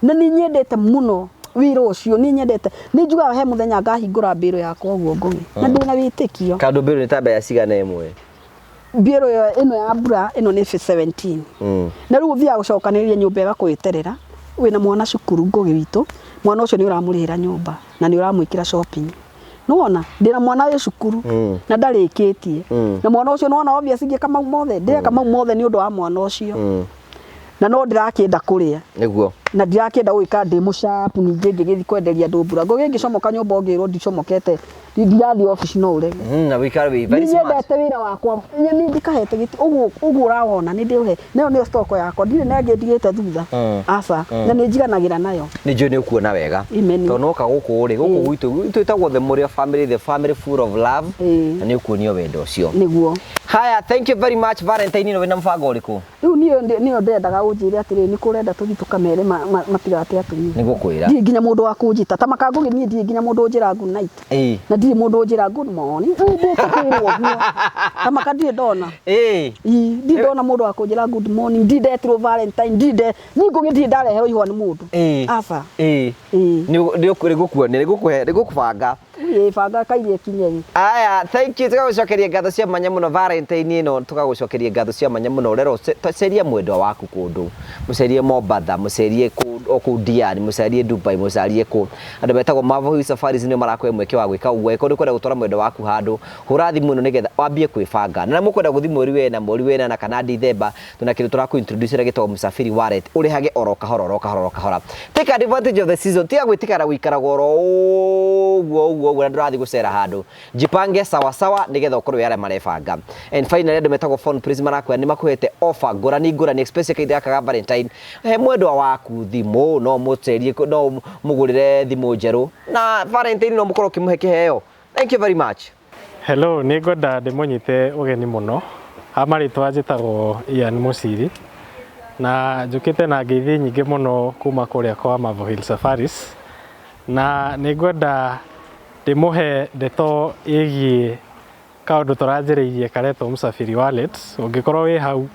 Na nĩ nyendete mũno wĩra ũcio, nĩ nyendete. Nĩ njugaga he mũthenya ngahingũra mbĩrũ yakwa ũguo Ngũgĩ. Na ndĩna wĩtĩkio. Kandũ mbĩrũ nĩ ta mbeca cigana ĩmwe? Mbĩrũ ĩyo ĩno ya mbura ĩno nĩ 17. Na rĩu ũthiaga gũcokanĩrĩria nyũmba ĩgakweterera, wĩna mwana cukuru Ngũgĩ witũ, mwana ũcio nĩ ũramũrĩhĩra nyũmba na nĩ ũramwĩkĩra shopping. Nĩwona ndĩna mwana wĩ cukuru na ndarĩkĩtie. Na mwana ũcio nĩwona obvious ngĩka mau mothe, ndĩreka mau mothe nĩ ũndũ wa mwana ũcio. Na no ndĩrakĩenda kũrĩa. Nĩguo. Na ndirakĩenda gũgĩka ndĩ mũcapu ningĩ ngĩgĩthiĩ kwenderia andũ mbura. Ngũgĩ ngĩcomoka nyũmba ũngĩrwo ndicomokete Ndirathiĩ obici no ũrege. Na wĩikare wĩ very smart. Nĩnyendete wĩra wakwa. Nĩ ndikahete gĩtĩ ũguo ũguo ũrawona nĩ ndĩũhe. Nayo nĩyo stock yakwa. Ndirĩ na ĩngĩ ndigĩte thutha. Aca. Na nĩ njiganagĩra nayo. Nĩ njũĩ nĩ ũkuona wega. Amen. Tondũ nĩwoka gũkũ rĩ, gũkũ gwitũ twĩtagwo the Mũrĩo family, the family full of love. Na nĩ ũkuonio wendo ũcio. Nĩguo. Haya, thank you very much. Valentine ĩno wĩna mũbango ũrĩkũ? Rĩu niĩ nĩyo ndĩrendaga ũnjĩre atĩrĩrĩ, nĩ kũ ũrenda tũthiĩ tũkamere matigate atumia. Nĩ ngũkwĩra. Ndirĩ nginya mũndũ wa kũnjĩta ta makangũgĩ, niĩ ndirĩ nginya mũndũ ũnjĩra good night. Na ndirĩ mũndũ ũnjĩra good morning. Rĩu ndĩte kwĩrwo ũguo. Ta maka ndirĩ ndona. Ii, ndirĩ ndona mũndũ wa kũnjĩra good morning, ndirĩ ndetirwo Valentine, ndirĩ nde niĩ ngũgĩ ndirĩ ndareherwo ihũa nĩ mũndũ. Aca. Ĩĩ. Nĩ ngũkuonia, nĩ ngũkũhe, nĩ ngũkũbanga. Ĩĩ, banga kairia kinye ĩ. Aya, thank you. Tũgagũcokeria ngatho cia mwanya mũno Valentine ĩno, tũgagũcokeria ngatho cia mwanya mũno. Rero ceria mwendwa waku kũndũ, mũcerie Mombatha, mũcerie o kũu Diani, mũcerie Dubai, mũcerie kũ. Andũ metagwo Marvel Hill Safaris nĩo marakũhe mweke wa gwĩka ũguo. Angĩkorwo nĩ ũkwenda gũtwara mwendwa waku handũ, hũra thimũ ĩno nĩgetha wambie kwĩbanga. Na mũkwenda gũthiĩ mweri wena, mweri wenana kana Dithemba, twĩna kĩndũ tũrakũ introduce ĩrĩa gĩtagwo Msafiri Wallet, ũrĩhage oro kahora oro kahora oro kahora. Take advantage of the season. Tiga gwĩtĩkĩra gũikaraga oro ũguo ũguo ũguo na ndũrathiĩ gũcera handũ. Jipange sawa sawa nĩgetha ũkorwo wĩ arĩa marebanga. And finally andũ metagwo Phone Prism marakwĩra nĩ makũhete offer ngũrani ngũrani, especially kahinda gaka ga Valentine. He mwendwa waku thimũ, no mũcerie, no mũgũrĩre thimũ njerũ, na Valentine no mũkorwo ũkĩmũhe kĩheo. Thank you very much. Hello, nĩ ngwenda ndĩmũnyite ũgeni mũno. Ha marĩtwa njĩtagwo Ian Mũciri na njũkĩte na ngeithi nyingĩ mũno kuma kũrĩa kwa Marvel Hill Safaris, na nĩ ngwenda ndĩmũhe ndeto ĩgiĩ kaũndũ tũranjĩrĩirie karetwo Msafiri Wallet. Ũngĩkorwo wĩ hau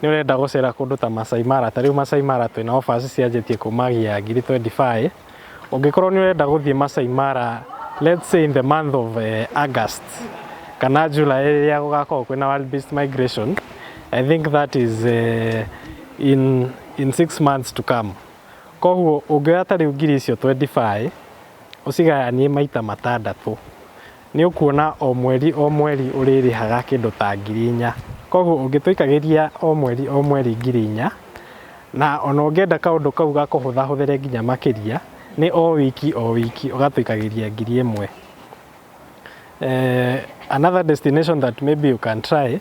nĩ ũrenda gũcera kũndũ ta Masai Mara, ta rĩu Masai Mara twĩna offers cianjĩtie kumagia ngiri 25. Ũngĩkorwo nĩ ũrenda gũthiĩ Masai Mara, let's say in the month of August kana July rĩrĩa gũgakorwo kwĩna wildebeest migration, I think that is in 6 months to come. Koguo ũngĩoya ta rĩu ngiri icio 25 ũcigayanie maita matandatũ, nĩ ũkuona o mweri o mweri ũrĩrĩhaga kĩndũ ta 4,000. Koguo ũngĩtũikagĩria o mweri o mweri 4,000, na ona ũngĩenda kaũndũ kau gakũhũthahũthĩre nginya makĩria, nĩ o wiki o wiki ũgatũikagĩria 1,000. Another destination that maybe you can try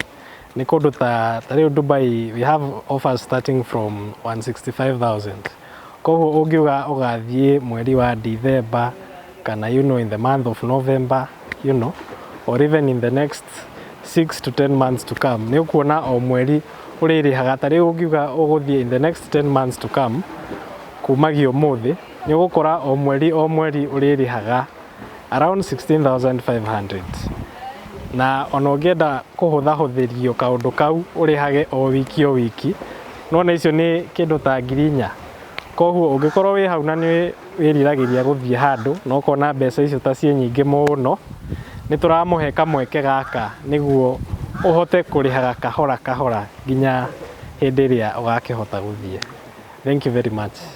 nĩ kũndũ ta rĩu Dubai, we have offers starting from 165,000. Koguo ũngiuga ũgathiĩ mweri wa Dithemba kana in the month of November, or even in the next 6 to 10 months to come, nĩ ũkuona o mweri ũrĩrĩhaga, ta rĩu ũngiuga ũgũthiĩ in the next 10 months to come kumagia ũmũthĩ, nĩ ũgũkora o mweri o mweri ũrĩrĩhaga around 16,500. Na ona ũngĩenda kũhũthahũthĩrio kaũndũ kau ũrĩhage o wiki o wiki, nona icio nĩ kĩndũ ta 4,000. Koguo ũngĩkorwo wĩ hau na nĩ wĩriragĩria gũthiĩ handũ na ũkona mbeca icio ta ciĩ nyingĩ mũno, nĩ tũramũhe kamweke gaka nĩguo ũhote kũrĩhaga kahora kahora nginya hĩndĩ ĩrĩa ũgakĩhota gũthiĩ. Thank you very much.